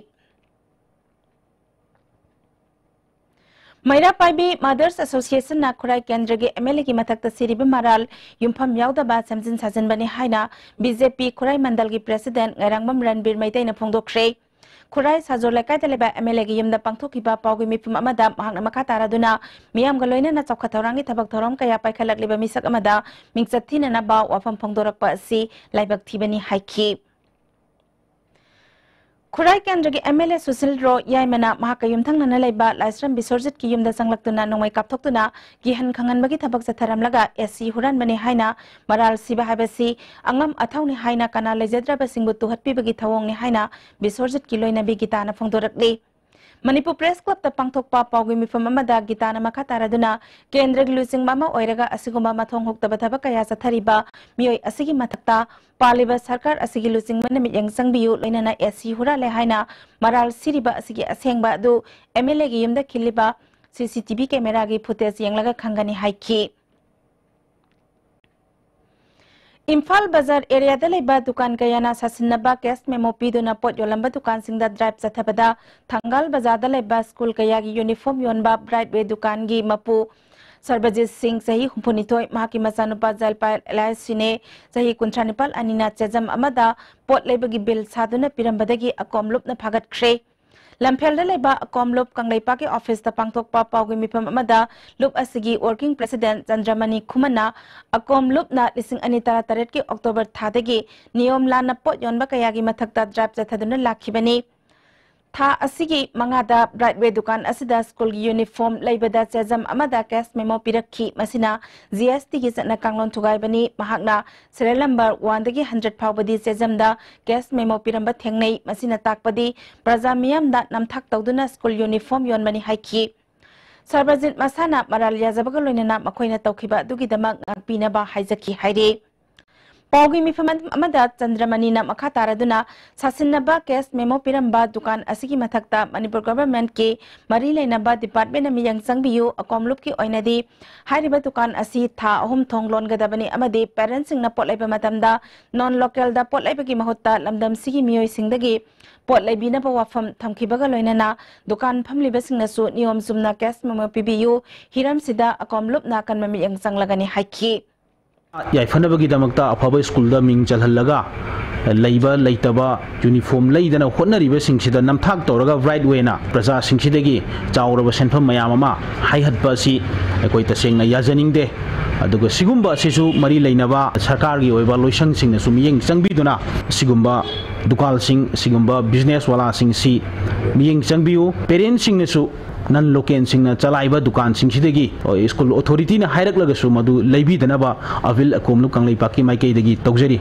ꯃꯩꯔꯥ ꯄꯥꯏꯕꯤ ꯃꯥꯗꯔꯁ ꯑꯦꯁꯣꯁꯤꯌꯦꯁꯟꯅ ꯈꯨꯔꯥꯏ ꯀꯦꯟꯗ꯭ꯔꯒꯤ ꯑꯦꯝ ꯑꯦꯜ ꯑꯦꯒꯤ ꯃꯊꯛꯇ ꯁꯤꯔꯤꯕ ꯃꯔꯥꯜ ꯌꯨꯝꯐꯝ ꯌꯥꯎꯗꯕ ꯁꯦꯝꯖꯤꯟ ꯁꯥꯖꯤꯟꯕꯅꯤ ꯍꯥꯏꯅ ꯕꯤ ꯖꯦ ꯄꯤ ꯈꯨꯔꯥꯏ ꯃꯟꯗꯜꯒꯤ ꯄ꯭ꯔꯦꯁꯤꯗꯦꯟꯠ ꯉꯥꯏꯔꯥꯡꯕꯝ ꯔꯟꯕꯤꯔ ꯃꯩꯇꯩꯅ ꯐꯣꯡꯗꯣꯛꯈ꯭ꯔꯦ꯫ ꯈꯨꯔꯥꯏ ꯁꯥꯖꯣꯔ ꯂꯩꯀꯥꯏꯗ ꯂꯩꯕ ꯑꯦꯝ ꯑꯦꯜ ꯑꯦꯒꯤ ꯌꯨꯝꯗ ꯄꯥꯡꯊꯣꯛꯈꯤꯕ ꯄꯥꯎꯒꯤ ꯃꯤꯐꯝ ꯑꯃꯗ ꯃꯍꯥꯛꯅ ꯃꯈꯥ ꯇꯥꯔꯗꯨꯅ ꯃꯤꯌꯥꯝꯒ ꯂꯣꯏꯅꯅ ꯆꯥꯎꯈꯠ ꯊꯧꯔꯥꯡꯒꯤ ꯊꯕꯛ ꯊꯧꯔꯝ ꯀꯌꯥ ꯄꯥꯏꯈꯠꯂꯛꯂꯤꯕ ꯃꯤꯁꯛ ꯑꯃꯗ ꯃꯤꯡꯆꯠ ꯊꯤꯅꯅꯕ ꯋꯥꯐꯝ ꯐꯣꯡꯗꯣꯔꯛꯄ ꯑꯁꯤ ꯂꯥꯏꯕꯛ ꯊꯤꯕꯅꯤ ꯍꯥꯏꯈꯤ꯫ ꯈꯨꯔꯥꯏ ꯀꯦꯟꯗ꯭ꯔꯒꯤ ꯑꯦꯝ ꯑꯦꯜ ꯑꯦ ꯁꯨꯁꯤꯜ ꯔꯣ ꯌꯥꯏꯃꯅ ꯃꯍꯥꯛꯀ ꯌꯨꯝꯊꯪꯅꯅ ꯂꯩꯕ ꯂꯥꯏꯁ꯭ꯔꯝ ꯕꯤꯁ꯭ꯋꯔꯖꯤꯠꯀꯤ ꯌꯨꯝꯗ ꯆꯪꯂꯛꯇꯨꯅ ꯅꯣꯡꯃꯩ ꯀꯥꯞꯊꯣꯛꯇꯨꯅ ꯀꯤꯍꯟ ꯈꯪꯍꯟꯕꯒꯤ ꯊꯕꯛ ꯆꯠꯊꯔꯝꯂꯒ ꯑꯦ ꯁꯤ ꯍꯨꯔꯥꯟꯕꯅꯤ ꯍꯥꯏꯅ ꯃꯔꯥꯜ ꯁꯤꯕ ꯍꯥꯏꯕꯁꯤ ꯑꯉꯝ ꯑꯊꯧꯅꯤ ꯍꯥꯏꯅ ꯀꯅꯥ ꯂꯩꯖꯗ꯭ꯔꯕꯁꯤꯡꯕꯨ ꯇꯨꯍꯠꯄꯤꯕꯒꯤ ꯊꯧꯑꯣꯡꯅꯤ ꯍꯥꯏꯅ ꯕꯤꯁ꯭ꯋꯔꯖꯤꯠꯀꯤ ꯂꯣꯏꯅꯕꯤ ꯒꯤꯇꯥꯅ ꯐꯣꯡꯗꯣꯔꯛꯂꯤ꯫ ꯃꯅꯤꯄꯨꯔ ꯄ꯭ꯔꯦꯁ ꯀ꯭ꯂꯕꯇ ꯄꯥꯡꯊꯣꯛꯄ ꯄꯥꯎꯒꯤ ꯃꯤꯐꯝ ꯑꯃꯗ ꯒꯤꯇꯥꯅ ꯃꯈꯥ ꯇꯥꯔꯗꯨꯅ ꯀꯦꯟꯗ꯭ꯔꯒꯤ ꯂꯨꯆꯤꯡꯕ ꯑꯃ ꯑꯣꯏꯔꯒ ꯑꯁꯤꯒꯨꯝꯕ ꯃꯊꯣꯡ ꯍꯨꯛꯇꯕ ꯊꯕꯛ ꯀꯌꯥ ꯆꯠꯊꯔꯤꯕ ꯃꯤꯑꯣꯏ ꯑꯁꯤꯒꯤ ꯃꯊꯛꯇ ꯄꯥꯜꯂꯤꯕ ꯁꯔꯀꯥꯔ ꯑꯁꯤꯒꯤ ꯂꯨꯆꯤꯡꯕꯅ ꯃꯤꯠꯌꯦꯡ ꯆꯪꯕꯤꯌꯨ, ꯂꯣꯏꯅꯅ ꯑꯦ ꯁꯤ ꯍꯨꯔꯥꯜꯂꯦ ꯍꯥꯏꯅ ꯃꯔꯥꯜ ꯁꯤꯔꯤꯕ ꯑꯁꯤꯒꯤ ꯑꯁꯦꯡꯕ ꯑꯗꯨ ꯑꯦꯝ ꯑꯦꯜ ꯑꯦꯒꯤ ꯌꯨꯝꯗ ꯈꯤꯜꯂꯤꯕ ꯁꯤ ꯁꯤ ꯇꯤ ꯚꯤ ꯀꯦꯃꯦꯔꯥꯒꯤ ꯐꯨꯇꯦꯖ ꯌꯦꯡꯂꯒ ꯈꯪꯒꯅꯤ ꯍꯥꯏꯈꯤ꯫ ꯏꯝꯐꯥꯜ ꯕꯖꯥꯔ ꯑꯦꯔꯤꯌꯥꯗ ꯂꯩꯕ ꯗꯨꯀꯥꯟ ꯀꯌꯥꯅ ꯁꯥꯁꯤꯟꯅꯕ ꯀꯦꯁ ꯃꯦꯃꯣ ꯄꯤꯗꯨꯅ ꯄꯣꯠ ꯌꯣꯜꯂꯝꯕ ꯗꯨꯀꯥꯟꯁꯤꯡꯗ ꯗ꯭ꯔꯥꯏꯚ ꯆꯠꯊꯕꯗ ꯊꯪꯒꯥꯜ ꯕꯖꯥꯔꯗ ꯂꯩꯕ ꯁ꯭ꯀꯨꯜ ꯀꯌꯥꯒꯤ ꯌꯨꯅꯤꯐꯣꯔꯝ ꯌꯣꯟꯕ ꯕ꯭ꯔꯥꯏꯠꯋꯦ ꯗꯨꯀꯥꯟꯒꯤ ꯃꯄꯨ ꯁꯔꯕꯖꯤꯠ ꯁꯤꯡ, ꯆꯍꯤ ꯍꯨꯝꯐꯨꯅꯤꯊꯣꯏ, ꯃꯍꯥꯛꯀꯤ ꯃꯆꯥꯅꯨꯄꯥ ꯖꯜꯄꯥꯏ ꯑꯦꯂꯥꯏꯁ ꯁꯤꯅꯦ, ꯆꯍꯤ ꯀꯨꯟꯊ꯭ꯔꯥ ꯅꯤꯄꯥꯜ, ꯑꯅꯤꯅ ꯆꯦꯖꯝ ꯑꯃꯗ ꯄꯣꯠ ꯂꯩꯕꯒꯤ ꯕꯤꯜ ꯁꯥꯗꯨꯅ ꯄꯤꯔꯝꯕꯗꯒꯤ ꯑꯀꯣꯝ ꯂꯨꯞꯅ ꯐꯥꯒꯠꯈ꯭ꯔꯦ꯫ ꯂꯝꯐꯦꯜꯗ ꯂꯩꯕ ꯑꯀꯣꯝ ꯂꯨꯞ ꯀꯪꯂꯩꯄꯥꯛꯀꯤ ꯑꯣꯐꯤꯁꯇ ꯄꯥꯡꯊꯣꯛꯄ ꯄꯥꯎꯒꯤ ꯃꯤꯐꯝ ꯑꯃꯗ ꯂꯨꯞ ꯑꯁꯤꯒꯤ working president ꯆꯟꯗ꯭ꯔꯃꯅꯤ ꯈꯨꯃꯟꯅ ꯑꯀꯣꯝ ꯂꯨꯞꯅ ꯂꯤꯁꯤꯡ ꯑꯅꯤ ꯇꯔꯥ ꯇꯔꯦꯠꯀꯤ October ꯊꯥꯗꯒꯤ ꯅꯤꯌꯣꯝ ꯂꯥꯟꯅ ꯄꯣꯠ ꯌꯣꯟꯕ ꯀꯌꯥꯒꯤ ꯃꯊꯛꯇ drive ꯆꯠꯊꯗꯨꯅ ꯂꯥꯛꯈꯤꯕꯅꯤ꯫ ꯊꯥ ꯑꯁꯤꯒꯤ ꯃꯉꯥꯗ Brightway ꯗꯨꯀꯥꯟ ꯑꯁꯤꯗ ꯁ꯭ꯀꯨꯜꯒꯤ ꯌꯨꯅꯤꯐꯣꯔꯝ ꯂꯩꯕꯗ ꯆꯦꯖꯝ ꯑꯃꯗ cash memo ꯄꯤꯔꯛꯈꯤ꯫ ꯃꯁꯤꯅ G S T ꯒꯤ ꯆꯠꯅ ꯀꯥꯡꯂꯣꯟ ꯊꯨꯒꯥꯏꯕꯅꯤ꯫ ꯃꯍꯥꯛꯅ serial number one ꯗꯒꯤ hundred ꯐꯥꯎꯕꯗꯤ ꯆꯦꯖꯝꯗ cash memo ꯄꯤꯔꯝꯕ ꯊꯦꯡꯅꯩ꯫ ꯃꯁꯤꯅ ꯇꯥꯛꯄꯗꯤ ꯄ꯭ꯔꯖꯥ ꯃꯤꯌꯥꯝꯗ ꯅꯝꯊꯥꯛ ꯇꯧꯗꯨꯅ ꯁ꯭ꯀꯨꯜ ꯌꯨꯅꯤꯐꯣꯔꯝ ꯌꯣꯟꯕꯅꯤ ꯍꯥꯏꯈꯤ꯫ ꯁꯔꯕꯖꯤꯠ ꯃꯁꯥꯅ ꯃꯔꯥꯜ ꯌꯥꯖꯕꯒ ꯂꯣꯏꯅꯅ ꯃꯈꯣꯏꯅ ꯇꯧꯈꯤꯕ ꯑꯗꯨꯒꯤꯗꯃꯛ ꯉꯥꯛꯄꯤꯅꯕ ꯍꯥꯏꯖꯈꯤ ꯍꯥꯏꯔꯤ꯫ ꯄꯥꯎꯒꯤ ꯃꯤꯐꯝ ꯑꯃꯗ ꯆꯟꯗ꯭ꯔꯃꯅꯤꯅ ꯃꯈꯥ ꯇꯥꯔꯗꯨꯅ ꯁꯥꯁꯤꯟꯅꯕ cash memo ꯄꯤꯔꯝꯕ ꯗꯨꯀꯥꯟ ꯑꯁꯤꯒꯤ ꯃꯊꯛꯇ ꯃꯅꯤꯄꯨꯔ government ꯀꯤ ꯃꯔꯤ ꯂꯩꯅꯕ department ꯅ ꯃꯤꯠꯌꯦꯡ ꯆꯪꯕꯤꯌꯨ꯫ ꯑꯀꯣꯝꯂꯨꯞꯀꯤ ꯑꯣꯏꯅꯗꯤ ꯍꯥꯏꯔꯤꯕ ꯗꯨꯀꯥꯟ ꯑꯁꯤ ꯊꯥ ꯑꯍꯨꯝ ꯊꯣꯡ ꯂꯣꯟꯒꯗꯕꯅꯤ ꯑꯃꯗꯤ parent ꯁꯤꯡꯅ ꯄꯣꯠ ꯂꯩꯕ ꯃꯇꯝꯗ non local ꯗ ꯄꯣꯠ ꯂꯩꯕꯒꯤ ꯃꯍꯨꯠꯇ ꯂꯝꯗꯝꯁꯤꯒꯤ ꯃꯤꯑꯣꯏꯁꯤꯡꯗꯒꯤ ꯄꯣꯠ ꯂꯩꯕꯤꯅꯕ ꯋꯥꯐꯝ ꯊꯝꯈꯤꯕꯒ ꯂꯣꯏꯅꯅ ꯗꯨꯀꯥꯟ ꯐꯝꯂꯤꯕꯁꯤꯡꯅꯁꯨ ꯅꯤꯌꯣꯝ ꯆꯨꯝꯅ cash memo ꯄꯤꯕꯤꯌꯨ꯫ ꯍꯤꯔꯝꯁꯤꯗ ꯑꯀꯣꯝꯂꯨꯞꯅ ꯑꯀꯟꯕ ꯃꯤꯠꯌꯦꯡ ꯆꯪꯂꯒꯅꯤ ꯍꯥꯏꯈꯤ꯫ ꯌꯥꯏꯐꯅꯕꯒꯤꯗꯃꯛꯇ ꯑꯐꯕ ꯁ꯭ꯀꯨꯜꯗ ꯃꯤꯡ ꯆꯜꯍꯜꯂꯒ ꯂꯩꯕ ꯂꯩꯇꯕ ꯌꯨꯅꯤꯐꯣꯔꯝ ꯂꯩꯗꯅ ꯍꯣꯠꯅꯔꯤꯕꯁꯤꯡꯁꯤꯗ ꯅꯝꯊꯥꯛ ꯇꯧꯔꯒ Brightway ꯅ ꯄ꯭ꯔꯖꯥꯁꯤꯡꯁꯤꯗꯒꯤ ꯆꯥꯎꯔꯕ ꯁꯦꯟꯐꯝ ꯃꯌꯥꯝ ꯑꯃ ꯍꯥꯏꯍꯠꯄ ꯑꯁꯤ ꯑꯩꯈꯣꯏ ꯇꯁꯦꯡꯅ ꯌꯥꯖꯅꯤꯡꯗꯦ꯫ ꯑꯗꯨꯒ ꯁꯤꯒꯨꯝꯕ ꯑꯁꯤꯁꯨ ꯃꯔꯤ ꯂꯩꯅꯕ ꯁꯔꯀꯥꯔꯒꯤ ꯑꯣꯏꯕ ꯂꯣꯏꯁꯪꯁꯤꯡꯅꯁꯨ ꯃꯤꯠꯌꯦꯡ ꯆꯪꯕꯤꯗꯨꯅ ꯁꯤꯒꯨꯝꯕ ꯗꯨꯀꯥꯟꯁꯤꯡ, ꯁꯤꯒꯨꯝꯕ business ꯋꯥꯂꯥꯁꯤꯡꯁꯤ ꯃꯤꯠꯌꯦꯡ ꯆꯪꯕꯤꯌꯨ꯫ Parent ꯁꯤꯡꯅꯁꯨ non local ꯁꯤꯡꯅ ꯆꯂꯥꯏꯕ ꯗꯨꯀꯥꯟꯁꯤꯡꯁꯤꯗꯒꯤ, ꯑ, ꯁ꯭ꯀꯨꯜ authority ꯅ ꯍꯥꯏꯔꯛꯂꯒꯁꯨ ꯃꯗꯨ ꯂꯩꯕꯤꯗꯅꯕ ꯑꯕꯤꯜ ꯑꯀꯣꯝꯂꯨꯞ ꯀꯪꯂꯩꯄꯥꯛꯀꯤ ꯃꯥꯏꯀꯩꯗꯒꯤ ꯇꯧꯖꯔꯤ꯫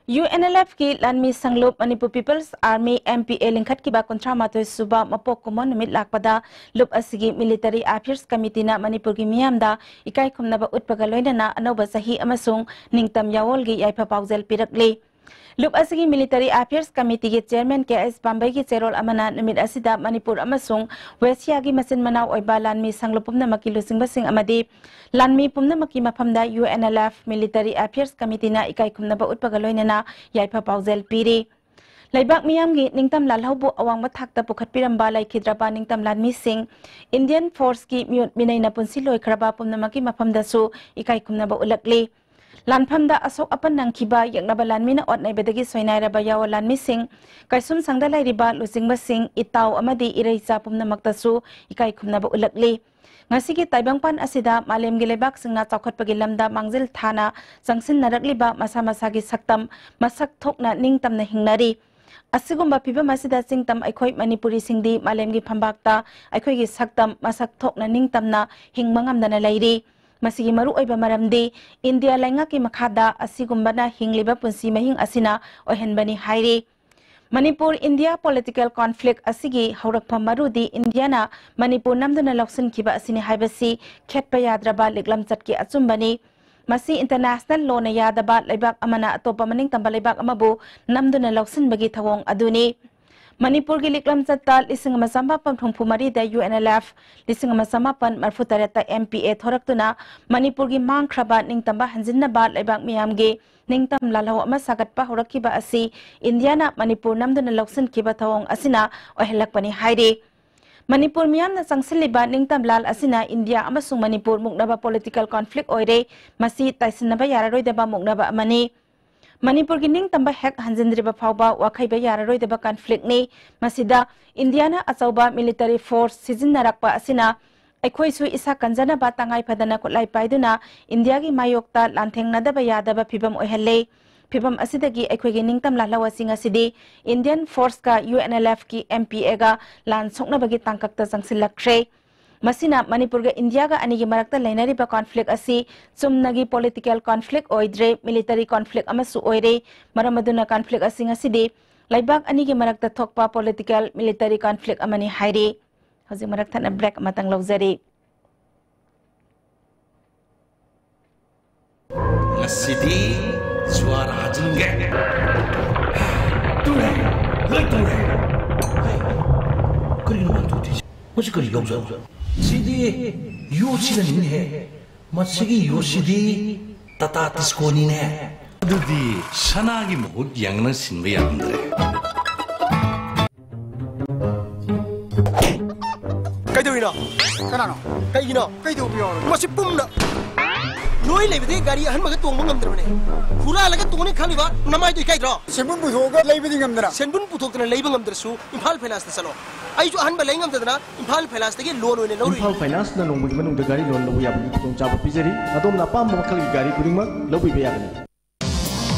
U N L F ꯀꯤ ꯂꯥꯟꯃꯤ ꯁꯪꯂꯨꯞ Manipur People's Army, M P A, ꯂꯤꯡꯈꯠꯈꯤꯕ ꯀꯨꯟꯊ꯭ꯔꯥ ꯃꯥꯊꯣꯏ ꯁꯨꯕ ꯃꯄꯣꯛ ꯀꯨꯝꯑꯣꯟ ꯅꯨꯃꯤꯠ ꯂꯥꯛꯄꯗ ꯂꯨꯞ ꯑꯁꯤꯒꯤ Military Affairs Committee ꯅ ꯃꯅꯤꯄꯨꯔꯒꯤ ꯃꯤꯌꯥꯝꯗ ꯏꯀꯥꯏ ꯈꯨꯝꯅꯕ ꯎꯠꯄꯒ ꯂꯣꯏꯅꯅ ꯑꯅꯧꯕ ꯆꯍꯤ ꯑꯃꯁꯨꯡ ꯅꯤꯡꯇꯝ ꯌꯥꯑꯣꯜꯒꯤ ꯌꯥꯏꯐ ꯄꯥꯎꯖꯦꯜ ꯄꯤꯔꯛꯂꯤ꯫ ꯂꯨꯞ ꯑꯁꯤꯒꯤ Military Affairs Committee ꯒꯤ Chairman K S ꯄꯥꯝꯕꯩꯒꯤ ꯆꯦꯔꯣꯜ ꯑꯃꯅ ꯅꯨꯃꯤꯠ ꯑꯁꯤꯗ ꯃꯅꯤꯄꯨꯔ ꯑꯃꯁꯨꯡ ꯋꯦꯁꯤꯌꯥꯒꯤ ꯃꯆꯤꯟ ꯃꯅꯥꯎ ꯑꯣꯏꯕ ꯂꯥꯟꯃꯤ ꯁꯪꯂꯨꯞ ꯄꯨꯝꯅꯃꯛꯀꯤ ꯂꯨꯆꯤꯡꯕꯁꯤꯡ ꯑꯃꯗꯤ ꯂꯥꯟꯃꯤ ꯄꯨꯝꯅꯃꯛꯀꯤ ꯃꯐꯝꯗ U N L F Military Affairs Committee ꯅ ꯏꯀꯥꯏ ꯈꯨꯝꯅꯕ ꯎꯠꯄꯒ ꯂꯣꯏꯅꯅ ꯌꯥꯏꯐ ꯄꯥꯎꯖꯦꯜ ꯄꯤꯔꯤ꯫ ꯂꯩꯕꯥꯛ ꯃꯤꯌꯥꯝꯒꯤ ꯅꯤꯡꯇꯝ ꯂꯥꯜꯍꯧꯕꯨ ꯑꯋꯥꯡꯕ ꯊꯥꯛꯇ ꯄꯨꯈꯠꯄꯤꯔꯝꯕ ꯂꯩꯈꯤꯗ꯭ꯔꯕ ꯅꯤꯡꯇꯝ ꯂꯥꯟꯃꯤꯁꯤꯡ, Indian Force ꯀꯤ ꯃꯤꯑꯣꯠ ꯃꯤꯅꯩꯅ ꯄꯨꯟꯁꯤ ꯂꯣꯏꯈ꯭ꯔꯕ ꯄꯨꯝꯅꯃꯛꯀꯤ ꯃꯐꯝꯗꯁꯨ ꯏꯀꯥꯏ ꯈꯨꯝꯅꯕ ꯎꯠꯂꯛꯂꯤ꯫ ꯂꯥꯟꯐꯝꯗ ꯑꯁꯣꯛ ꯑꯄꯟ ꯅꯪꯈꯤꯕ ꯌꯦꯛꯅꯕ ꯂꯥꯟꯃꯤꯅ ꯑꯣꯠ ꯅꯩꯕꯗꯒꯤ ꯁꯣꯏꯅꯥꯏꯔꯕ ꯌꯥꯑꯣ ꯂꯥꯟꯃꯤꯁꯤꯡ, ꯀꯩꯁꯨꯝꯁꯪꯗ ꯂꯩꯔꯤꯕ ꯂꯨꯆꯤꯡꯕꯁꯤꯡ, ꯏꯇꯥꯎ ꯑꯃꯗꯤ ꯏꯔꯩꯆꯥ ꯄꯨꯝꯅꯃꯛꯇꯁꯨ ꯏꯀꯥꯏ ꯈꯨꯝꯅꯕ ꯎꯠꯂꯛꯂꯤ꯫ ꯉꯁꯤꯒꯤ ꯇꯥꯏꯕꯪꯄꯥꯟ ꯑꯁꯤꯗ ꯃꯥꯂꯦꯝꯒꯤ ꯂꯩꯕꯥꯛꯁꯤꯡꯅ ꯆꯥꯎꯈꯠꯄꯒꯤ ꯂꯝꯗ ꯃꯥꯡꯖꯤꯜ ꯊꯥꯅ ꯆꯪꯁꯤꯟꯅꯔꯛꯂꯤꯕ ꯃꯁꯥ ꯃꯁꯥꯒꯤ ꯁꯛꯇꯝ ꯃꯁꯛ ꯊꯣꯛꯅ ꯅꯤꯡꯇꯝꯅ ꯍꯤꯡꯅꯔꯤ꯫ ꯑꯁꯤꯒꯨꯝꯕ ꯐꯤꯚꯝ ꯑꯁꯤꯗ ꯆꯤꯡꯇꯝ ꯑꯩꯈꯣꯏ ꯃꯅꯤꯄꯨꯔꯤꯁꯤꯡꯗꯤ ꯃꯥꯂꯦꯝꯒꯤ ꯐꯝꯕꯥꯛꯇ ꯑꯩꯈꯣꯏꯒꯤ ꯁꯛꯇꯝ ꯃꯁꯛ ꯊꯣꯛꯅ ꯅꯤꯡꯇꯝꯅ ꯍꯤꯡꯕ ꯉꯝꯗꯅ ꯂꯩꯔꯤ꯫ ꯃꯁꯤꯒꯤ ꯃꯔꯨꯑꯣꯏꯕ ꯃꯔꯝꯗꯤ ꯏꯟꯗꯤꯌꯥ ꯂꯩꯉꯥꯛꯀꯤ ꯃꯈꯥꯗ ꯑꯁꯤꯒꯨꯝꯕꯅ ꯍꯤꯡꯂꯤꯕ ꯄꯨꯟꯁꯤ ꯃꯍꯤꯡ ꯑꯁꯤꯅ ꯑꯣꯏꯍꯟꯕꯅꯤ ꯍꯥꯏꯔꯤ꯫ ꯃꯅꯤꯄꯨꯔ ꯏꯟꯗꯤꯌꯥ ꯄꯣꯂꯤꯇꯤꯀꯦꯜ ꯀꯣꯟꯐ꯭ꯂꯤꯛ ꯑꯁꯤꯒꯤ ꯍꯧꯔꯛꯐꯝ ꯃꯔꯨꯗꯤ ꯏꯟꯗꯤꯌꯥꯅ ꯃꯅꯤꯄꯨꯔ ꯅꯝꯗꯨꯅ ꯂꯧꯁꯤꯟꯈꯤꯕ ꯑꯁꯤꯅꯤ ꯍꯥꯏꯕꯁꯤ ꯈꯦꯠꯄ ꯌꯥꯗ꯭ꯔꯕ ꯂꯤꯛꯂꯝꯆꯠꯀꯤ ꯑꯆꯨꯝꯕꯅꯤ꯫ ꯃꯁꯤ ꯏꯟꯇꯔꯅꯦꯁꯅꯦꯜ ꯂꯣꯅ ꯌꯥꯗꯕ ꯂꯩꯕꯥꯛ ꯑꯃꯅ ꯑꯇꯣꯞꯄ ꯃꯅꯤꯡꯇꯝꯕ ꯂꯩꯕꯥꯛ ꯑꯃꯕꯨ ꯅꯝꯗꯨꯅ ꯂꯧꯁꯤꯟꯕꯒꯤ ꯊꯧꯑꯣꯡ ꯑꯗꯨꯅꯤ꯫ ꯃꯅꯤꯄꯨꯔꯒꯤ ꯂꯤꯛꯂꯝꯆꯠꯇ ꯂꯤꯁꯤꯡ ꯑꯃ ꯆꯃꯥꯄꯟ ꯍꯨꯝꯐꯨ ꯃꯔꯤꯗ ꯌꯨ ꯑꯦꯟ ꯑꯦꯜ ꯑꯦꯐ, ꯂꯤꯁꯤꯡ ꯑꯃ ꯆꯃꯥꯄꯟ ꯃꯔꯤꯐꯨ ꯇꯔꯦꯠꯇ ꯑꯦꯝ ꯄꯤ ꯑꯦ ꯊꯣꯔꯛꯇꯨꯅ ꯃꯅꯤꯄꯨꯔꯒꯤ ꯃꯥꯡꯈ꯭ꯔꯕ ꯅꯤꯡꯇꯝꯕ ꯍꯟꯖꯤꯟꯅꯕ ꯂꯩꯕꯥꯛ ꯃꯤꯌꯥꯝꯒꯤ ꯅꯤꯡꯇꯝ ꯂꯥꯜꯍꯧ ꯑꯃ ꯁꯥꯒꯠꯄ ꯍꯧꯔꯛꯈꯤꯕ ꯑꯁꯤ ꯏꯟꯗꯤꯌꯥꯅ ꯃꯅꯤꯄꯨꯔ ꯅꯝꯗꯨꯅ ꯂꯧꯁꯤꯟꯈꯤꯕ ꯊꯧꯑꯣꯡ ꯑꯁꯤꯅ ꯑꯣꯏꯍꯜꯂꯛꯄꯅꯤ ꯍꯥꯏꯔꯤ꯫ ꯃꯅꯤꯄꯨꯔ ꯃꯤꯌꯥꯝꯅ ꯆꯪꯁꯤꯜꯂꯤꯕ ꯅꯤꯡꯇꯝ ꯂꯥꯜ ꯑꯁꯤꯅ ꯏꯟꯗꯤꯌꯥ ꯑꯃꯁꯨꯡ ꯃꯅꯤꯄꯨꯔ ꯃꯨꯛꯅꯕ ꯄꯣꯂꯤꯇꯤꯀꯦꯜ ꯀꯣꯟꯐ꯭ꯂꯤꯛ ꯑꯣꯏꯔꯦ꯫ ꯃꯁꯤ ꯇꯥꯏꯁꯤꯟꯅꯕ ꯌꯥꯔꯔꯣꯏꯗꯕ ꯃꯨꯛꯅꯕ ꯑꯃꯅꯤ꯫ ꯃꯅꯤꯄꯨꯔꯒꯤ ꯅꯤꯡꯇꯝꯕ ꯍꯦꯛ ꯍꯟꯖꯤꯟꯗ꯭ꯔꯤꯕ ꯐꯥꯎꯕ ꯋꯥꯈꯩꯕ ꯌꯥꯔꯔꯣꯏꯗꯕ ꯀꯟꯐ꯭ꯂꯤꯛꯅꯤ꯫ ꯃꯁꯤꯗ ꯏꯟꯗꯤꯌꯥꯅ ꯑꯆꯧꯕ ꯃꯤꯂꯤꯇꯔꯤ ꯐꯣꯔꯁ ꯁꯤꯖꯤꯟꯅꯔꯛꯄ ꯑꯁꯤꯅ ꯑꯩꯈꯣꯏꯁꯨ ꯏꯁꯥ ꯀꯟꯖꯅꯕ ꯇꯉꯥꯏ ꯐꯗꯅ ꯈꯨꯠꯂꯥꯏ ꯄꯥꯏꯗꯨꯅ ꯏꯟꯗꯤꯌꯥꯒꯤ ꯃꯥꯌꯣꯛꯇ ꯂꯥꯟꯊꯦꯡꯅꯗꯕ ꯌꯥꯗꯕ ꯐꯤꯚꯝ ꯑꯣꯏꯍꯜꯂꯦ꯫ ꯐꯤꯚꯝ ꯑꯁꯤꯗꯒꯤ ꯑꯩꯈꯣꯏꯒꯤ ꯅꯤꯡꯇꯝ ꯂꯥꯜꯍꯧ ꯑꯁꯤ ꯉꯁꯤꯗꯤ ꯏꯟꯗꯤꯌꯟ ꯐꯣꯔꯁꯀ ꯌꯨ ꯑꯦꯟ ꯑꯦꯜ ꯑꯦꯐꯀꯤ ꯑꯦꯝ ꯄꯤ ꯑꯦꯒ ꯂꯥꯟ ꯁꯣꯛꯅꯕꯒꯤ ꯇꯥꯡꯀꯛꯇ ꯆꯪꯁꯤꯜꯂꯛꯈ꯭ꯔꯦ꯫ ꯃꯁꯤꯅ ꯃꯅꯤꯄꯨꯔꯒ ꯏꯟꯗꯤꯌꯥꯒ ꯑꯅꯤꯒꯤ ꯃꯔꯛꯇ ꯂꯩꯅꯔꯤꯕ ꯀꯣꯟꯐ꯭ꯂꯤꯛ ꯑꯁꯤ ꯆꯨꯝꯅꯒꯤ ꯄꯣꯂꯤꯇꯤꯀꯦꯜ ꯀꯣꯟꯐ꯭ꯂꯤꯛ ꯑꯣꯏꯗ꯭ꯔꯦ, ꯃꯤꯂꯤꯇꯔꯤ ꯀꯣꯟꯐ꯭ꯂꯤꯛ ꯑꯃꯁꯨ ꯑꯣꯏꯔꯦ꯫ ꯃꯔꯝ ꯑꯗꯨꯅ ꯀꯣꯟꯐ꯭ꯂꯤꯛ ꯑꯁꯤ ꯉꯁꯤꯗꯤ ꯂꯩꯕꯥꯛ ꯑꯅꯤꯒꯤ ꯃꯔꯛꯇ ꯊꯣꯛꯄ ꯄꯣꯂꯤꯇꯤꯀꯦꯜ ꯃꯤꯂꯤꯇꯔꯤ ꯀꯣꯟꯐ꯭ꯂꯤꯛ ꯑꯃꯅꯤ ꯍꯥꯏꯔꯤ꯫ ꯍꯧꯖꯤꯛ ꯃꯔꯛ ꯊꯠꯅ ꯕ꯭ꯔꯦꯛ ꯑꯃꯇꯪ ꯂꯧꯖꯔꯤ꯫ ꯉꯁꯤꯗꯤ ꯖꯨꯋꯥꯔ ꯍꯥꯖꯤꯟꯒꯦ꯫ ꯇꯨꯔꯦ, ꯂꯣꯏ ꯇꯨꯔꯦ꯫ ꯍꯩ, ꯀꯔꯤꯅꯣ ꯃꯥꯅ ꯇꯧꯗꯣꯏꯁꯦ? ꯃꯁꯤ ꯀꯔꯤ ꯂꯧꯖꯥꯠꯅꯣ? ꯁꯤꯗꯤ ꯌꯣꯠꯁꯤꯅꯅꯤꯅꯦꯍꯦ꯫ ꯃꯁꯤꯒꯤ ꯌꯣꯠꯁꯤꯗꯤ ꯇꯥꯇꯥ ꯇꯤꯁꯀꯣꯅꯤꯅꯦ꯫ ꯑꯗꯨꯗꯤ ꯁꯅꯥꯒꯤ ꯃꯍꯨꯠ ꯌꯥꯡꯅ ꯁꯤꯟꯕ ꯌꯥꯔꯝꯗ꯭ꯔꯦ꯫ ꯀꯩꯗꯧꯔꯤꯅꯣ? ꯀꯅꯥꯅꯣ? ꯀꯩꯒꯤꯅꯣ? ꯀꯩꯗꯧꯕ ꯌꯥꯎꯔꯒꯦ? ꯃꯁꯤ ꯄꯨꯝꯅ ꯅꯣꯏ ꯂꯩꯕꯗꯤ ꯒꯥꯔꯤ ꯑꯍꯟꯕꯒ ꯇꯣꯡꯕ ꯉꯝꯗ꯭ꯔꯕꯅꯦ꯫ ꯍꯨꯔꯥꯜꯂꯒ ꯇꯣꯡꯅꯤ ꯈꯜꯂꯤꯕ ꯅꯃꯥꯏꯗꯣ ꯏꯀꯥꯏꯗ꯭ꯔꯣ? ꯁꯦꯟꯕꯨꯟ ꯄꯨꯊꯣꯛꯑꯒ ꯂꯩꯕꯗꯤ ꯉꯝꯗꯅ꯫ ꯁꯦꯟꯕꯨꯟ ꯄꯨꯊꯣꯛꯇꯅ ꯂꯩꯕ ꯉꯝꯗ꯭ꯔꯁꯨ ꯏꯝꯐꯥꯜ ꯐꯥꯏꯅꯥꯟꯁꯇ ꯆꯠꯂꯣ꯫ ꯑꯩꯁꯨ ꯑꯍꯟꯕ ꯂꯩ ꯉꯝꯗꯗꯅ ꯏꯝꯐꯥꯜ ꯐꯥꯏꯅꯥꯟꯁꯇꯒꯤ ꯂꯣꯟ ꯑꯣꯏꯅ ꯂꯧꯔꯨꯏ꯫ ꯏꯝꯐꯥꯜ ꯐꯥꯏꯅꯥꯟꯁꯅ ꯅꯣꯡꯃꯒꯤ ꯃꯅꯨꯡꯗ ꯒꯥꯔꯤ ꯂꯣꯟ ꯂꯧꯕ ꯌꯥꯕꯒꯤ ꯈꯨꯗꯣꯡꯆꯥꯕ ꯄꯤꯖꯔꯤ꯫ ꯑꯗꯣꯝꯅ ꯑꯄꯥꯝꯕ ꯃꯈꯜꯒꯤ ꯒꯥꯔꯤ ꯈꯨꯗꯤꯡꯃꯛ ꯂꯧꯕꯤꯕ ꯌꯥꯒꯅꯤ꯫